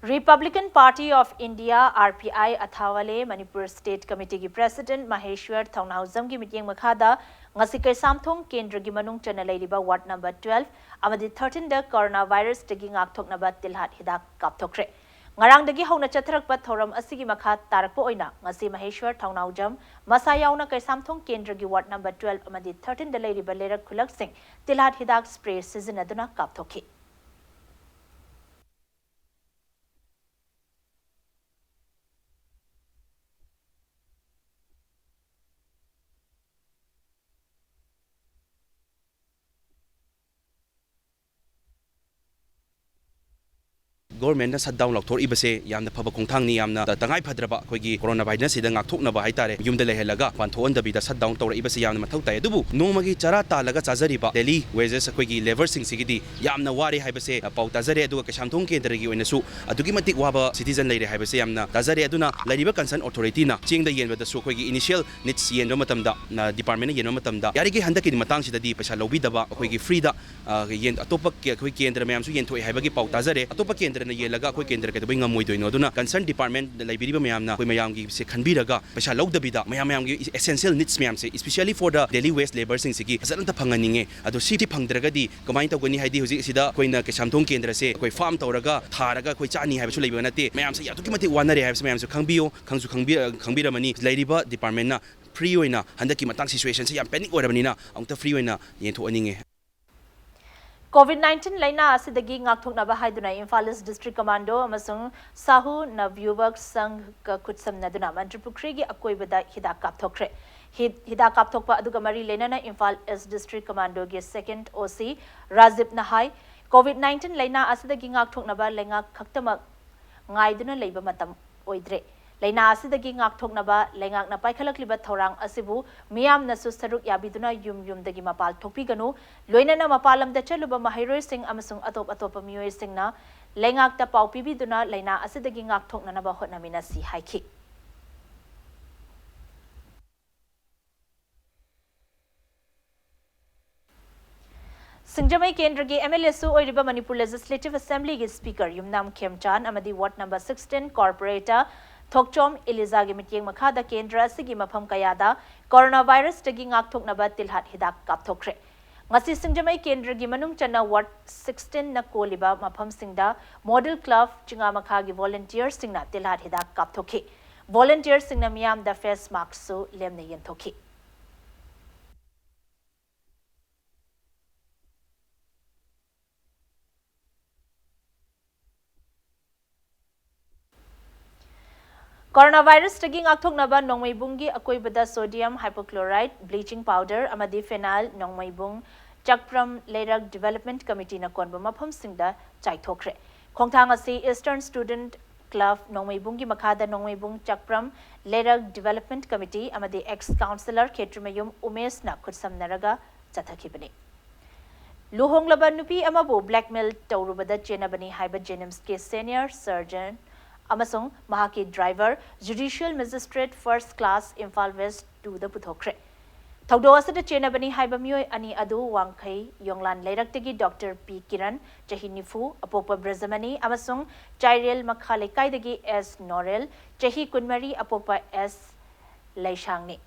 Republican Party of India, R P I, ꯑꯊꯥꯋꯥꯂꯦ Manipur State Committeeꯒꯤ President ꯃꯍꯦꯁ꯭ꯋꯔ ꯊꯧꯅꯥꯎꯖꯝꯒꯤ ꯃꯤꯠꯌꯦꯡ ꯃꯈꯥꯗ ꯉꯁꯤ ꯀꯩꯁꯥꯝꯊꯣꯡ ꯀꯦꯟꯗ꯭ꯔꯒꯤ ꯃꯅꯨꯡ ꯆꯟꯅ ꯂꯩꯔꯤꯕ Ward number twelve ꯑꯃꯗꯤ thirteenꯗ coronavirusꯇꯒꯤ ꯉꯥꯛꯊꯣꯛꯅꯕ ꯇꯤꯜꯍꯥꯠ ꯍꯤꯗꯥꯛ ꯀꯥꯞꯊꯣꯛꯈ꯭ꯔꯦ꯫ ꯉꯔꯥꯡꯗꯒꯤ ꯍꯧꯅ ꯆꯠꯊꯔꯛꯄ ꯊꯧꯔꯝ ꯑꯁꯤꯒꯤ ꯃꯈꯥ ꯇꯥꯔꯛꯄ ꯑꯣꯏꯅ ꯉꯁꯤ ꯃꯍꯦꯁ꯭ꯋꯔ ꯊꯧꯅꯥꯎꯖꯝ ꯃꯁꯥ ꯌꯥꯎꯅ ꯀꯩꯁꯥꯝꯊꯣꯡ ꯀꯦꯟꯗ꯭ꯔꯒꯤ Ward number twelve ꯑꯃꯗꯤ thirteenꯗ ꯂꯩꯔꯤꯕ ꯂꯩꯔꯛ ꯈꯨꯜꯂꯛꯁꯤꯡ ꯇꯤꯜꯍꯥꯠ ꯍꯤꯗꯥꯛ spray ꯁꯤꯖꯤꯟꯅꯗꯨꯅ ꯀꯥꯞꯊꯣꯛꯈꯤ꯫ Governmentꯅ shutdown ꯂꯥꯎꯊꯣꯔꯛꯏꯕꯁꯦ ꯌꯥꯝꯅ ꯐꯕ ꯈꯣꯡꯊꯥꯡꯅꯤ, ꯌꯥꯝꯅ ꯇꯉꯥꯏ ꯐꯗ꯭ꯔꯕ ꯑꯩꯈꯣꯏꯒꯤ coronavirus ꯁꯤꯗ ꯉꯥꯛꯊꯣꯛꯅꯕ ꯍꯥꯏꯇꯥꯔꯦ, ꯌꯨꯝꯗ ꯂꯩꯍꯜꯂꯒ ꯃꯄꯥꯟ ꯊꯣꯛꯍꯟꯗꯕꯤꯗ shutdown ꯇꯧꯔꯛꯏꯕꯁꯦ ꯌꯥꯝꯅ ꯃꯊꯧ ꯇꯥꯏ꯫ ꯑꯗꯨꯕꯨ ꯅꯣꯡꯃꯒꯤ ꯆꯔꯥ ꯇꯥꯜꯂꯒ ꯆꯥꯖꯔꯤꯕ daily wages ꯑꯩꯈꯣꯏꯒꯤ labourꯁꯤꯡꯁꯤꯒꯤꯗꯤ ꯌꯥꯝꯅ ꯋꯥꯔꯦ ꯍꯥꯏꯕꯁꯦ, ꯑ, ꯄꯥꯎ ꯇꯥꯖꯔꯦ꯫ ꯑꯗꯨꯒ ꯀꯩꯁꯥꯝꯊꯣꯡ ꯀꯦꯟꯗ꯭ꯔꯒꯤ ꯑꯣꯏꯅꯁꯨ ꯑꯗꯨꯛꯀꯤ ꯃꯇꯤꯛ ꯋꯥꯕ citizen ꯂꯩꯔꯦ ꯍꯥꯏꯕꯁꯦ ꯌꯥꯝꯅ ꯇꯥꯖꯔꯦ꯫ ꯑꯗꯨꯅ ꯂꯩꯔꯤꯕ concern authorityꯅ ꯆꯦꯡꯗ ꯌꯦꯟꯕꯗꯁꯨ ꯑꯩꯈꯣꯏꯒꯤ initial needs ꯌꯦꯟꯕ ꯃꯇꯝꯗ, ꯑ, departmentꯅ ꯌꯦꯟꯕ ꯃꯇꯝꯗ ꯌꯥꯔꯤꯈꯩ ꯍꯟꯗꯛꯀꯤ ꯃꯇꯥꯡꯁꯤꯗꯗꯤ ꯄꯩꯁꯥ ꯂꯧꯕꯤꯗꯕ, ꯑꯩꯈꯣꯏꯒꯤ freeꯗ, ꯑ, ꯌꯦꯟ ꯑꯇꯣꯞꯄ ꯀꯦ-, ꯑꯩꯈꯣꯏ ꯀꯦꯟꯗ꯭ꯔ ꯃꯌꯥꯝꯁꯨ ꯌꯦꯟꯊꯣꯛꯑꯦ ꯍꯥꯏꯕꯒꯤ ꯄꯥꯎ ꯇꯥꯖꯔꯦ꯫ ꯑꯇꯣꯞꯄ ꯀꯦꯟꯗ꯭ꯔꯅ ꯌꯦꯜꯂꯒ ꯑꯩꯈꯣꯏ ꯀꯦꯟꯗ꯭ꯔ ꯀꯩꯗꯧꯕꯩ ꯉꯝꯃꯣꯏꯗꯣꯏꯅꯣ? ꯑꯗꯨꯅ concern department ꯂꯩꯕꯤꯔꯤꯕ ꯃꯌꯥꯝꯅ ꯑꯩꯈꯣꯏ ꯃꯌꯥꯝꯒꯤꯁꯦ ꯈꯟꯕꯤꯔꯒ ꯄꯩꯁꯥ ꯂꯧꯗꯕꯤꯗ ꯃꯌꯥꯝ ꯃꯌꯥꯝꯒꯤ essential needs ꯃꯌꯥꯝꯁꯦ, especially for the daily wage labourꯁꯤꯡꯁꯤꯒꯤ ꯐꯖꯅ ꯑꯝꯇ ꯐꯪꯍꯟꯅꯤꯡꯉꯦ꯫ ꯑꯗꯣ ꯁꯤꯗꯤ ꯐꯪꯗ꯭ꯔꯒꯗꯤ ꯀꯃꯥꯏꯅ ꯇꯧꯒꯅꯤ? ꯍꯥꯏꯗꯤ ꯍꯧꯖꯤꯛ ꯑꯁꯤꯗ ꯑꯩꯈꯣꯏꯅ ꯀꯩꯁꯥꯝꯊꯣꯡ ꯀꯦꯟꯗ꯭ꯔꯁꯦ ꯑꯩꯈꯣꯏ farm ꯇꯧꯔꯒ ꯊꯥꯔꯒ ꯑꯩꯈꯣꯏ ꯆꯥꯅꯤ ꯍꯥꯏꯕꯁꯨ ꯂꯩꯕ ꯅꯠꯇꯦ꯫ ꯃꯌꯥꯝꯁꯦ ꯑꯗꯨꯛꯀꯤ ꯃꯇꯤꯛ ꯋꯥꯅꯔꯦ ꯍꯥꯏꯕꯁꯤ ꯃꯌꯥꯝꯁꯨ ꯈꯪꯕꯤꯌꯨ, ꯈꯪꯁꯨ ꯈꯪꯕꯤ-, ꯈꯪꯕꯤꯔꯝꯃꯅꯤ꯫ ꯂꯩꯔꯤꯕ departmentꯅ free ꯑꯣꯏꯅ ꯍꯟꯗꯛꯀꯤ ꯃꯇꯥꯡ situationꯁꯦ ꯌꯥꯝ panic ꯑꯣꯏꯔꯕꯅꯤꯅ ꯑꯃꯨꯛꯇ free ꯑꯣꯏꯅ ꯌꯦꯟꯊꯣꯛꯍꯟꯅꯤꯡꯉꯦ꯫ COVID nineteen ꯂꯩꯅꯥ ꯑꯁꯤꯗꯒꯤ ꯉꯥꯛꯊꯣꯛꯅꯕ ꯍꯥꯏꯗꯨꯅ ꯏꯝꯐꯥꯜ ꯏꯁ ꯗꯤꯁꯇ꯭ꯔꯤꯛ ꯀꯃꯥꯟꯗꯣ ꯑꯃꯁꯨꯡ ꯁꯥꯍꯨ ꯅꯕꯌꯨꯕꯛ ꯁꯪꯘꯒ ꯈꯨꯠꯁꯝꯅꯗꯨꯅ ꯃꯟꯇ꯭ꯔꯤ ꯄꯨꯈ꯭ꯔꯤꯒꯤ ꯑꯀꯣꯏꯕꯗ ꯍꯤꯗꯥꯛ ꯀꯥꯞꯊꯣꯛꯈ꯭ꯔꯦ꯫ ꯍꯤ-, ꯍꯤꯗꯥꯛ ꯀꯥꯞꯊꯣꯛꯄ ꯑꯗꯨꯒ ꯃꯔꯤ ꯂꯩꯅꯅ ꯏꯝꯐꯥꯜ ꯏꯁ ꯗꯤꯁꯇ꯭ꯔꯤꯛ ꯀꯃꯥꯟꯗꯣꯒꯤ ꯁꯦꯀꯦꯟꯗ ꯑꯣ ꯁꯤ ꯔꯥꯖꯤꯕꯅ ꯍꯥꯏ, COVID nineteen ꯂꯩꯅꯥ ꯑꯁꯤꯗꯒꯤ ꯉꯥꯛꯊꯣꯛꯅꯕ ꯂꯩꯉꯥꯛ ꯈꯛꯇꯃꯛ ꯉꯥꯏꯗꯨꯅ ꯂꯩꯕ ꯃꯇꯝ ꯑꯣꯏꯗ꯭ꯔꯦ꯫ ꯂꯩꯅꯥ ꯑꯁꯤꯗꯒꯤ ꯉꯥꯛꯊꯣꯛꯅꯕ ꯂꯩꯉꯥꯛꯅ ꯄꯥꯏꯈꯠꯂꯛꯂꯤꯕ ꯊꯧꯔꯥꯡ ꯑꯁꯤꯕꯨ ꯃꯤꯌꯥꯝꯅꯁꯨ ꯁꯔꯨꯛ ꯌꯥꯕꯤꯗꯨꯅ ꯌꯨꯝ ꯌꯨꯝꯗꯒꯤ ꯃꯄꯥꯜ ꯊꯣꯛꯄꯤꯒꯅꯨ, ꯂꯣꯏꯅꯅ ꯃꯄꯥꯟ ꯂꯝꯗ ꯆꯠꯂꯨꯕ ꯃꯍꯩꯔꯣꯏꯁꯤꯡ ꯑꯃꯁꯨꯡ ꯑꯇꯣꯞ ꯑꯇꯣꯞꯄ ꯃꯤꯑꯣꯏꯁꯤꯡꯅ ꯂꯩꯉꯥꯛꯇ ꯄꯥꯎ ꯄꯤꯕꯤꯗꯨꯅ ꯂꯩꯅꯥ ꯑꯁꯤꯗꯒꯤ ꯉꯥꯛꯊꯣꯛꯅꯅꯕ ꯍꯣꯠꯅꯃꯤꯟꯅꯁꯤ ꯍꯥꯏꯈꯤ꯫ ꯁꯤꯡꯖꯃꯩ ꯀꯦꯟꯗ꯭ꯔꯒꯤ ꯑꯦꯝ ꯑꯦꯜ ꯑꯦꯁꯨ ꯑꯣꯏꯔꯤꯕ ꯃꯅꯤꯄꯨꯔ ꯂꯦꯖꯤꯁꯂꯦꯇꯤꯚ ꯑꯦꯁꯦꯝꯕ꯭ꯂꯤꯒꯤ ꯁ꯭ꯄꯤꯀꯔ ꯌꯨꯝꯅꯥꯝ ꯈꯦꯝꯆꯥꯟ ꯑꯃꯗꯤ ꯋꯥꯔꯗ ꯅꯝꯕꯔ ꯁꯤꯛꯁꯇꯤꯟ ꯀꯣꯔꯄꯣꯔꯦꯇꯔ ꯊꯣꯛꯆꯣꯝ ꯏꯂꯤꯖꯥꯒꯤ ꯃꯤꯠꯌꯦꯡ ꯃꯈꯥꯗ ꯀꯦꯟꯗ꯭ꯔ ꯑꯁꯤꯒꯤ ꯃꯐꯝ ꯀꯌꯥꯗ ꯀꯣꯔꯣꯅꯥ ꯚꯥꯏꯔꯁꯇꯒꯤ ꯉꯥꯛꯊꯣꯛꯅꯕ ꯇꯤꯜꯍꯥꯠ ꯍꯤꯗꯥꯛ ꯀꯥꯞꯊꯣꯛꯈ꯭ꯔꯦ꯫ ꯉꯁꯤ ꯁꯤꯡꯖꯃꯩ ꯀꯦꯟꯗ꯭ꯔꯒꯤ ꯃꯅꯨꯡ ꯆꯟꯅ ꯋꯥꯔꯗ ꯁꯤꯛꯁꯇꯤꯟꯅ ꯀꯣꯜꯂꯤꯕ ꯃꯐꯝꯁꯤꯡꯗ ꯃꯣꯗꯦꯜ ꯀ꯭ꯂꯕ ꯆꯤꯉꯥꯃꯈꯥꯒꯤ ꯚꯣꯂꯨꯟꯇꯤꯌꯔꯁꯤꯡꯅ ꯇꯤꯜꯍꯥꯠ ꯍꯤꯗꯥꯛ ꯀꯥꯞꯊꯣꯛꯈꯤ꯫ ꯚꯣꯂꯨꯟꯇꯤꯌꯔꯁꯤꯡꯅ ꯃꯤꯌꯥꯝꯗ ꯐꯦꯁ ꯃꯥꯛꯁꯁꯨ ꯂꯦꯝꯅ ꯌꯦꯟꯊꯣꯛꯈꯤ꯫ ꯀꯣꯔꯣꯅꯥ ꯚꯥꯏꯔꯁꯇꯒꯤ ꯉꯥꯛꯊꯣꯛꯅꯕ ꯅꯣꯡꯃꯩꯕꯨꯡꯒꯤ ꯑꯀꯣꯏꯕꯗ sodium hypochlorite, bleaching powder ꯑꯃꯗꯤ phenyl ꯅꯣꯡꯃꯩꯕꯨꯡ ꯆꯛꯄ꯭ꯔꯝ ꯂꯩꯔꯛ ꯗꯤꯚꯦꯂꯞꯃꯦꯟꯠ ꯀꯃꯤꯇꯤꯅ ꯀꯣꯟꯕ ꯃꯐꯝꯁꯤꯡꯗ ꯆꯥꯏꯊꯣꯛꯈ꯭ꯔꯦ꯫ ꯈꯣꯡꯊꯥꯡ ꯑꯁꯤ Eastern Student Club ꯅꯣꯡꯃꯩꯕꯨꯡꯒꯤ ꯃꯈꯥꯗ ꯅꯣꯡꯃꯩꯕꯨꯡ ꯆꯛꯄ꯭ꯔꯝ ꯂꯩꯔꯛ ꯗꯤꯚꯦꯂꯞꯃꯦꯟꯠ ꯀꯃꯤꯇꯤ ꯑꯃꯗꯤ ex councillor ꯈꯦꯇ꯭ꯔꯤꯃꯌꯨꯝ ꯎꯃꯦꯁꯅ ꯈꯨꯠꯁꯝꯅꯔꯒ ꯆꯠꯊꯈꯤꯕꯅꯤ꯫ ꯂꯨꯍꯣꯡꯂꯕ ꯅꯨꯄꯤ ꯑꯃꯕꯨ blackmail ꯇꯧꯔꯨꯕꯗ ꯆꯦꯟꯅꯕꯅꯤ ꯍꯥꯏꯕ JNIMSꯀꯤ senior surgeon ꯑꯃꯁꯨꯡ ꯃꯍꯥꯛꯀꯤ driver Judicial Magistrate First Class Imphal West twoꯗ ꯄꯨꯊꯣꯛꯈ꯭ꯔꯦ꯫ ꯊꯧꯗꯣꯛ ꯑꯁꯤꯗ ꯆꯦꯟꯅꯕꯅꯤ ꯍꯥꯏꯕ ꯃꯤꯑꯣꯏ ꯑꯅꯤ ꯑꯗꯨ ꯋꯥꯡꯈꯩ ꯌꯣꯡꯂꯥꯟ ꯂꯩꯔꯛꯇꯒꯤ ꯗꯣꯛꯇꯔ ꯄꯤ ꯀꯤꯔꯟ, ꯆꯍꯤ ꯅꯤꯐꯨ, ꯑꯄꯣꯛꯄ ꯕ꯭ꯔꯖꯃꯅꯤ, ꯑꯃꯁꯨꯡ ꯆꯥꯏꯔꯦꯜ ꯃꯈꯥ ꯂꯩꯀꯥꯏꯗꯒꯤ ꯑꯦꯁ ꯅꯣꯔꯦꯜ, ꯆꯍꯤ ꯀꯨꯟꯃꯔꯤ, ꯑꯄꯣꯛꯄ ꯑꯦꯁ ꯂꯩꯁꯥꯡꯅꯤ꯫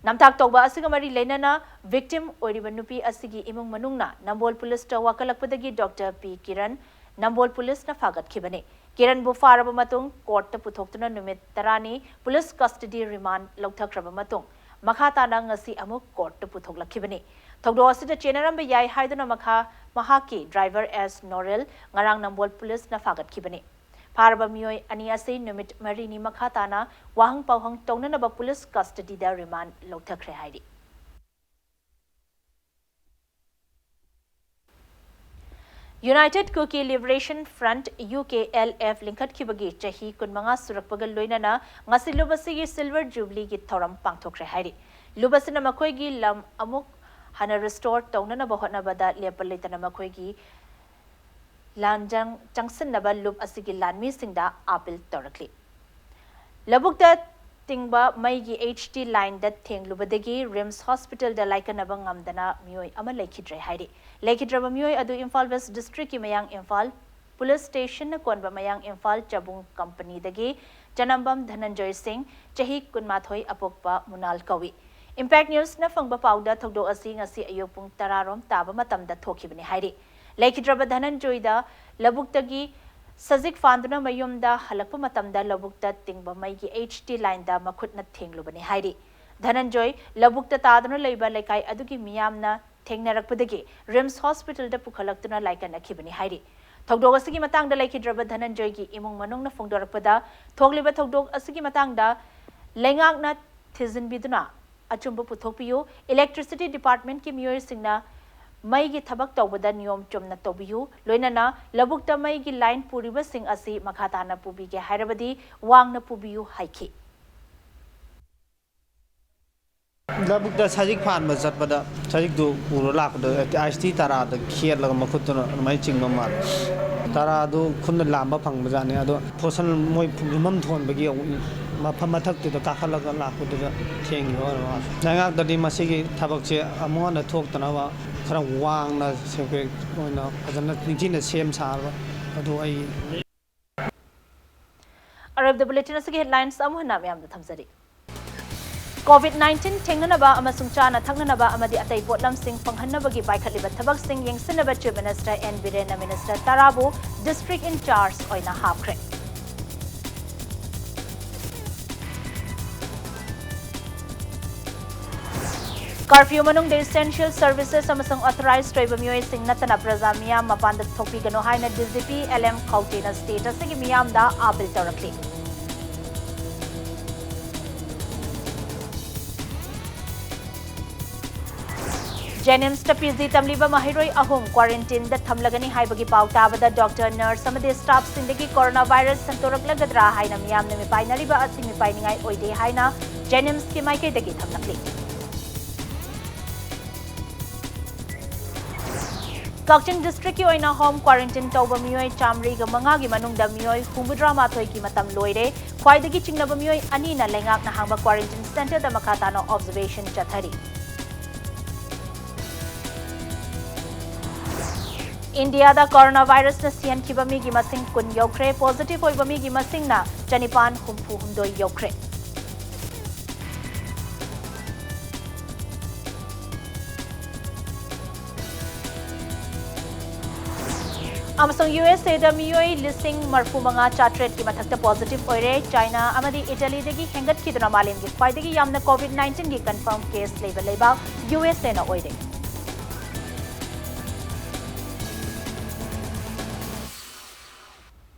ꯅꯝꯊꯥꯛ ꯇꯧꯕ ꯑꯁꯤꯒ ꯃꯔꯤ ꯂꯩꯅꯅ victim ꯑꯣꯏꯔꯤꯕ ꯅꯨꯄꯤ ꯑꯁꯤꯒꯤ ꯏꯃꯨꯡ ꯃꯅꯨꯡꯅ ꯅꯝꯕꯣꯜ ꯄꯨꯂꯤꯁꯇ ꯋꯥꯀꯠꯂꯛꯄꯗꯒꯤ ꯗꯣꯛꯇꯔ ꯄꯤ ꯀꯤꯔꯟ ꯅꯝꯕꯣꯜ ꯄꯨꯂꯤꯁꯅ ꯐꯥꯒꯠꯈꯤꯕꯅꯤ꯫ ꯀꯤꯔꯟꯕꯨ ꯐꯥꯔꯕ ꯃꯇꯨꯡ ꯀꯣꯔꯠꯇ ꯄꯨꯊꯣꯛꯇꯨꯅ ꯅꯨꯃꯤꯠ ꯇꯔꯥꯅꯤ ꯄꯨꯂꯤꯁ custody remand ꯂꯧꯊꯈ꯭ꯔꯕ ꯃꯇꯨꯡ ꯃꯈꯥ ꯇꯥꯅ ꯉꯁꯤ ꯑꯃꯨꯛ ꯀꯣꯔꯠꯇ ꯄꯨꯊꯣꯛꯂꯛꯈꯤꯕꯅꯤ꯫ ꯊꯧꯗꯣꯛ ꯑꯁꯤꯗ ꯆꯦꯟꯅꯔꯝꯕ ꯌꯥꯏ ꯍꯥꯏꯗꯨꯅ ꯃꯈꯥ ꯃꯍꯥꯛꯀꯤ ꯗ꯭ꯔꯥꯏꯚꯔ ꯑꯦꯁ ꯅꯣꯔꯦꯜ ꯉꯔꯥꯡ ꯅꯝꯕꯣꯜ ꯄꯨꯂꯤꯁꯅ ꯐꯥꯒꯠꯈꯤꯕꯅꯤ꯫ ꯐꯥꯔꯕ ꯃꯤꯑꯣꯏ ꯑꯅꯤ ꯑꯁꯤ ꯅꯨꯃꯤꯠ ꯃꯔꯤꯅꯤ ꯃꯈꯥ ꯇꯥꯅ ꯋꯥꯍꯪ ꯄꯥꯎꯍꯪ ꯇꯧꯅꯅꯕ ꯄꯨꯂꯤꯁ ꯀꯁꯇꯗꯤꯗ ꯔꯤꯃꯥꯟ ꯂꯧꯊꯈ꯭ꯔꯦ ꯍꯥꯏꯔꯤ꯫ United Kuki Liberation Front, U K L F, ꯂꯤꯡꯈꯠꯈꯤꯕꯒꯤ ꯆꯍꯤ ꯀꯨꯟꯃꯉꯥ ꯁꯨꯔꯛꯄꯒ ꯂꯣꯏꯅꯅ ꯉꯁꯤ ꯂꯨꯞ ꯑꯁꯤꯒꯤ Silver Jubilee ꯒꯤ ꯊꯧꯔꯝ ꯄꯥꯡꯊꯣꯛꯈ꯭ꯔꯦ ꯍꯥꯏꯔꯤ꯫ ꯂꯨꯞ ꯑꯁꯤꯅ ꯃꯈꯣꯏꯒꯤ ꯂꯝ ꯑꯃꯨꯛ ꯍꯟꯅ restore ꯇꯧꯅꯅꯕ ꯍꯣꯠꯅꯕꯗ ꯂꯦꯞꯄ ꯂꯩꯇꯅ ꯃꯈꯣꯏꯒꯤ ꯂꯥꯟꯖꯪ ꯆꯪꯁꯤꯟꯅꯕ ꯂꯨꯞ ꯑꯁꯤꯒꯤ ꯂꯥꯟꯃꯤꯁꯤꯡꯗ appeal ꯇꯧꯔꯛꯂꯤ꯫ ꯂꯧꯕꯨꯛꯇ ꯇꯤꯡꯕ ꯃꯩꯒꯤ H T line ꯗ ꯊꯦꯡꯂꯨꯕꯗꯒꯤ RIMS Hospital ꯗ ꯂꯥꯏꯀꯠꯅꯕ ꯉꯝꯗꯅ ꯃꯤꯑꯣꯏ ꯑꯃ ꯂꯩꯈꯤꯗ꯭ꯔꯦ ꯍꯥꯏꯔꯤ꯫ ꯂꯩꯈꯤꯗ꯭ꯔꯕ ꯃꯤꯑꯣꯏ ꯑꯗꯨ ꯏꯝꯐꯥꯜ West District ꯀꯤ ꯃꯌꯥꯡ ꯏꯝꯐꯥꯜ Police Station ꯅ ꯀꯣꯟꯕ ꯃꯌꯥꯡ ꯏꯝꯐꯥꯜ ꯆꯕꯨꯡ company ꯗꯒꯤ ꯆꯅꯝꯕꯝ ꯙꯅꯟꯖꯣꯏ ꯁꯤꯡ, ꯆꯍꯤ ꯀꯨꯟꯃꯥꯊꯣꯏ, ꯑꯄꯣꯛꯄ ꯃꯨꯅꯥꯜ ꯀꯧꯏ꯫ Impact News ꯅ ꯐꯪꯕ ꯄꯥꯎꯗ ꯊꯧꯗꯣꯛ ꯑꯁꯤ ꯉꯁꯤ ꯑꯌꯨꯛ ꯄꯨꯡ ꯇꯔꯥ ꯔꯣꯝ ꯇꯥꯕ ꯃꯇꯝꯗ ꯊꯣꯛꯈꯤꯕꯅꯤ ꯍꯥꯏꯔꯤ꯫ ꯂꯩꯈꯤꯗ꯭ꯔꯕ ꯙꯅꯟꯖꯣꯏꯗ ꯂꯧꯕꯨꯛꯇꯒꯤ ꯁꯖꯤꯛ ꯐꯥꯟꯗꯨꯅ ꯃꯌꯨꯝꯗ ꯍꯜꯂꯛꯄ ꯃꯇꯝꯗ ꯂꯧꯕꯨꯛꯇ ꯇꯤꯡꯕ ꯃꯩꯒꯤ H T line ꯗ ꯃꯈꯨꯠꯅ ꯊꯦꯡꯂꯨꯕꯅꯤ ꯍꯥꯏꯔꯤ꯫ ꯙꯅꯟꯖꯣꯏ ꯂꯧꯕꯨꯛꯇ ꯇꯥꯗꯨꯅ ꯂꯩꯕ ꯂꯩꯀꯥꯏ ꯑꯗꯨꯒꯤ ꯃꯤꯌꯥꯝꯅ ꯊꯦꯡꯅꯔꯛꯄꯗꯒꯤ RIMS Hospital ꯗ ꯄꯨꯈꯠꯂꯛꯇꯨꯅ ꯂꯥꯏꯀꯠꯅꯈꯤꯕꯅꯤ ꯍꯥꯏꯔꯤ꯫ ꯊꯧꯗꯣꯛ ꯑꯁꯤꯒꯤ ꯃꯇꯥꯡꯗ ꯂꯩꯈꯤꯗ꯭ꯔꯕ ꯙꯅꯟꯖꯣꯏꯒꯤ ꯏꯃꯨꯡ ꯃꯅꯨꯡꯅ ꯐꯣꯡꯗꯣꯔꯛꯄꯗ, ꯊꯣꯛꯂꯤꯕ ꯊꯧꯗꯣꯛ ꯑꯁꯤꯒꯤ ꯃꯇꯥꯡꯗ ꯂꯩꯉꯥꯛꯅ ꯊꯤꯖꯤꯟꯕꯤꯗꯨꯅ ꯑꯆꯨꯝꯕ ꯄꯨꯊꯣꯛꯄꯤꯌꯨ꯫ Electricity Department ꯀꯤ ꯃꯤꯑꯣꯏꯁꯤꯡꯅ ꯃꯩꯒꯤ ꯊꯕꯛ ꯇꯧꯕꯗ ꯅꯤꯌꯣꯝ ꯆꯨꯝꯅ ꯇꯧꯕꯤꯌꯨ꯫ ꯂꯣꯏꯅꯅ ꯂꯧꯕꯨꯛꯇ ꯃꯩꯒꯤ line ꯄꯨꯔꯤꯕꯁꯤꯡ ꯑꯁꯤ ꯃꯈꯥ ꯇꯥꯅ ꯄꯨꯕꯤꯒꯦ ꯍꯥꯏꯔꯕꯗꯤ ꯋꯥꯡꯅ ꯄꯨꯕꯤꯌꯨ ꯍꯥꯏꯈꯤ꯫ ꯂꯧꯕꯨꯛꯇ ꯁꯖꯤꯛ ꯐꯥꯟꯕ ꯆꯠꯄꯗ ꯁꯖꯤꯛꯇꯨ ꯄꯨꯔ ꯂꯥꯛꯄꯗ ꯑꯥꯏꯁꯇꯤ ꯇꯔꯥꯗ ꯈꯦꯠꯂꯒ ꯃꯈꯨꯠꯇꯨꯅ ꯑꯗꯨꯃꯥꯏꯅ ꯆꯤꯡꯕ ꯃꯥꯜꯂꯦ꯫ ꯇꯔꯥꯗꯨ ꯈꯨꯠꯅ ꯂꯥꯝꯕ ꯐꯪꯕꯖꯥꯠꯅꯤ꯫ ꯑꯗꯣ ꯐꯣꯔꯁꯟ ꯃꯣꯏ ꯌꯨꯝꯐꯝ ꯊꯣꯟꯕꯒꯤ ꯃꯐꯝ ꯃꯊꯛꯇꯨꯗ ꯀꯥꯈꯠꯂꯒ ꯂꯥꯛꯄꯗꯨꯗ ꯊꯦꯡꯈꯤꯕ ꯑꯣꯏꯔ ꯃꯥꯜꯂꯦ꯫ ꯂꯩꯉꯥꯛꯇꯗꯤ ꯃꯁꯤꯒꯤ ꯊꯕꯛꯁꯦ ꯑꯃꯨꯛ ꯍꯟꯅ ꯊꯣꯛꯇꯅꯕ ꯈꯔ ꯋꯥꯡꯅ ꯁꯦꯟꯄꯦꯛ ꯑꯣꯏꯅ ꯐꯖꯅ ꯅꯤꯡꯊꯤꯅ ꯁꯦꯝ ꯁꯥꯔꯒ ꯑꯗꯨ ꯑꯩ ꯑꯔꯣꯏꯕꯗ bulletin ꯑꯁꯤꯒꯤ headlines ꯑꯃꯨꯛ ꯍꯟꯅ ꯃꯌꯥꯝꯗ ꯊꯝꯖꯔꯤ꯫ COVID nineteen ꯊꯦꯡꯅꯅꯕ ꯑꯃꯁꯨꯡ ꯆꯥꯅ ꯊꯛꯅꯅꯕ ꯑꯃꯗꯤ ꯑꯇꯩ ꯄꯣꯠꯂꯝꯁꯤꯡ ꯐꯪꯍꯟꯅꯕꯒꯤ ꯄꯥꯏꯈꯠꯂꯤꯕ ꯊꯕꯛꯁꯤꯡ ꯌꯦꯡꯁꯤꯟꯅꯕ Chief Minister N ꯕꯤꯔꯦꯟꯅ minister ꯇꯔꯥꯕꯨ district in charge ꯑꯣꯏꯅ ꯍꯥꯞꯈ꯭ꯔꯦ꯫ Curfew ꯃꯅꯨꯡꯗ essential services ꯑꯃꯁꯨꯡ authorized ꯑꯣꯏꯕ ꯃꯤꯑꯣꯏꯁꯤꯡ ꯅꯠꯇꯅ ꯄ꯭ꯔꯖꯥ ꯃꯤꯌꯥꯝ ꯃꯄꯥꯟꯗ ꯊꯣꯛꯄꯤꯒꯅꯨ ꯍꯥꯏꯅ D G P L M ꯈꯧꯇꯦꯅ state ꯑꯁꯤꯒꯤ ꯃꯤꯌꯥꯝꯗ appeal ꯇꯧꯔꯛꯂꯤ꯫ JNIMSꯇ P G ꯇꯝꯂꯤꯕ ꯃꯍꯩꯔꯣꯏ ꯑꯍꯨꯝ quarantineꯗ ꯊꯝꯂꯒꯅꯤ ꯍꯥꯏꯕꯒꯤ ꯄꯥꯎ ꯇꯥꯕꯗ doctor, nurse ꯑꯃꯗꯤ staffꯁꯤꯡꯗꯒꯤ coronavirus ꯁꯟꯗꯣꯔꯛꯂꯒꯗ꯭ꯔꯥ ꯍꯥꯏꯅ ꯃꯤꯌꯥꯝꯅ ꯃꯤꯄꯥꯏꯅꯔꯤꯕ ꯑꯁꯤ ꯃꯤꯄꯥꯏꯅꯤꯡꯉꯥꯏ ꯑꯣꯏꯗꯦ ꯍꯥꯏꯅ JNIMSꯀꯤ ꯃꯥꯏꯀꯩꯗꯒꯤ ꯊꯝꯂꯛꯂꯤ꯫ ꯀꯛꯆꯤꯡ districtꯀꯤ ꯑꯣꯏꯅ home quarantine ꯇꯧꯕ ꯃꯤꯑꯣꯏ ꯆꯥꯃꯔꯤꯒ ꯃꯉꯥꯒꯤ ꯃꯅꯨꯡꯗ ꯃꯤꯑꯣꯏ ꯍꯨꯝꯐꯨꯇꯔꯥ ꯃꯥꯊꯣꯏꯒꯤ ꯃꯇꯝ ꯂꯣꯏꯔꯦ꯫ ꯈ꯭ꯋꯥꯏꯗꯒꯤ ꯆꯤꯡꯅꯕ ꯃꯤꯑꯣꯏ ꯑꯅꯤꯅ ꯂꯩꯉꯥꯛꯅ ꯍꯥꯡꯕ quarantine centreꯗ ꯃꯈꯥ ꯇꯥꯅ observation ꯆꯠꯊꯔꯤ꯫ ꯏꯟꯗꯤꯌꯥꯗ coronavirusꯅ ꯁꯤꯍꯟꯈꯤꯕ ꯃꯤꯒꯤ ꯃꯁꯤꯡ ꯀꯨꯟ ꯌꯧꯈ꯭ꯔꯦ꯫ Positive ꯑꯣꯏꯕ ꯃꯤꯒꯤ ꯃꯁꯤꯡꯅ ꯆꯅꯤꯄꯥꯟ ꯍꯨꯝꯐꯨ ꯍꯨꯝꯗꯣꯏ ꯌꯧꯈ꯭ꯔꯦ꯫ ꯑꯃꯁꯨꯡ USAꯗ ꯃꯤꯑꯣꯏ ꯂꯤꯁꯤꯡ ꯃꯔꯤꯐꯨꯃꯉꯥ ꯆꯥꯇ꯭ꯔꯦꯠꯀꯤ ꯃꯊꯛꯇ positive ꯑꯣꯏꯔꯦ꯫ China ꯑꯃꯗꯤ Italyꯗꯒꯤ ꯍꯦꯟꯒꯠꯈꯤꯗꯨꯅ ꯃꯥꯂꯦꯝꯒꯤ ꯈ꯭ꯋꯥꯏꯗꯒꯤ ꯌꯥꯝꯅ COVID nineteenꯒꯤ confirm case ꯂꯩꯕ ꯂꯩꯕꯥꯛ USAꯅ ꯑꯣꯏꯔꯦ꯫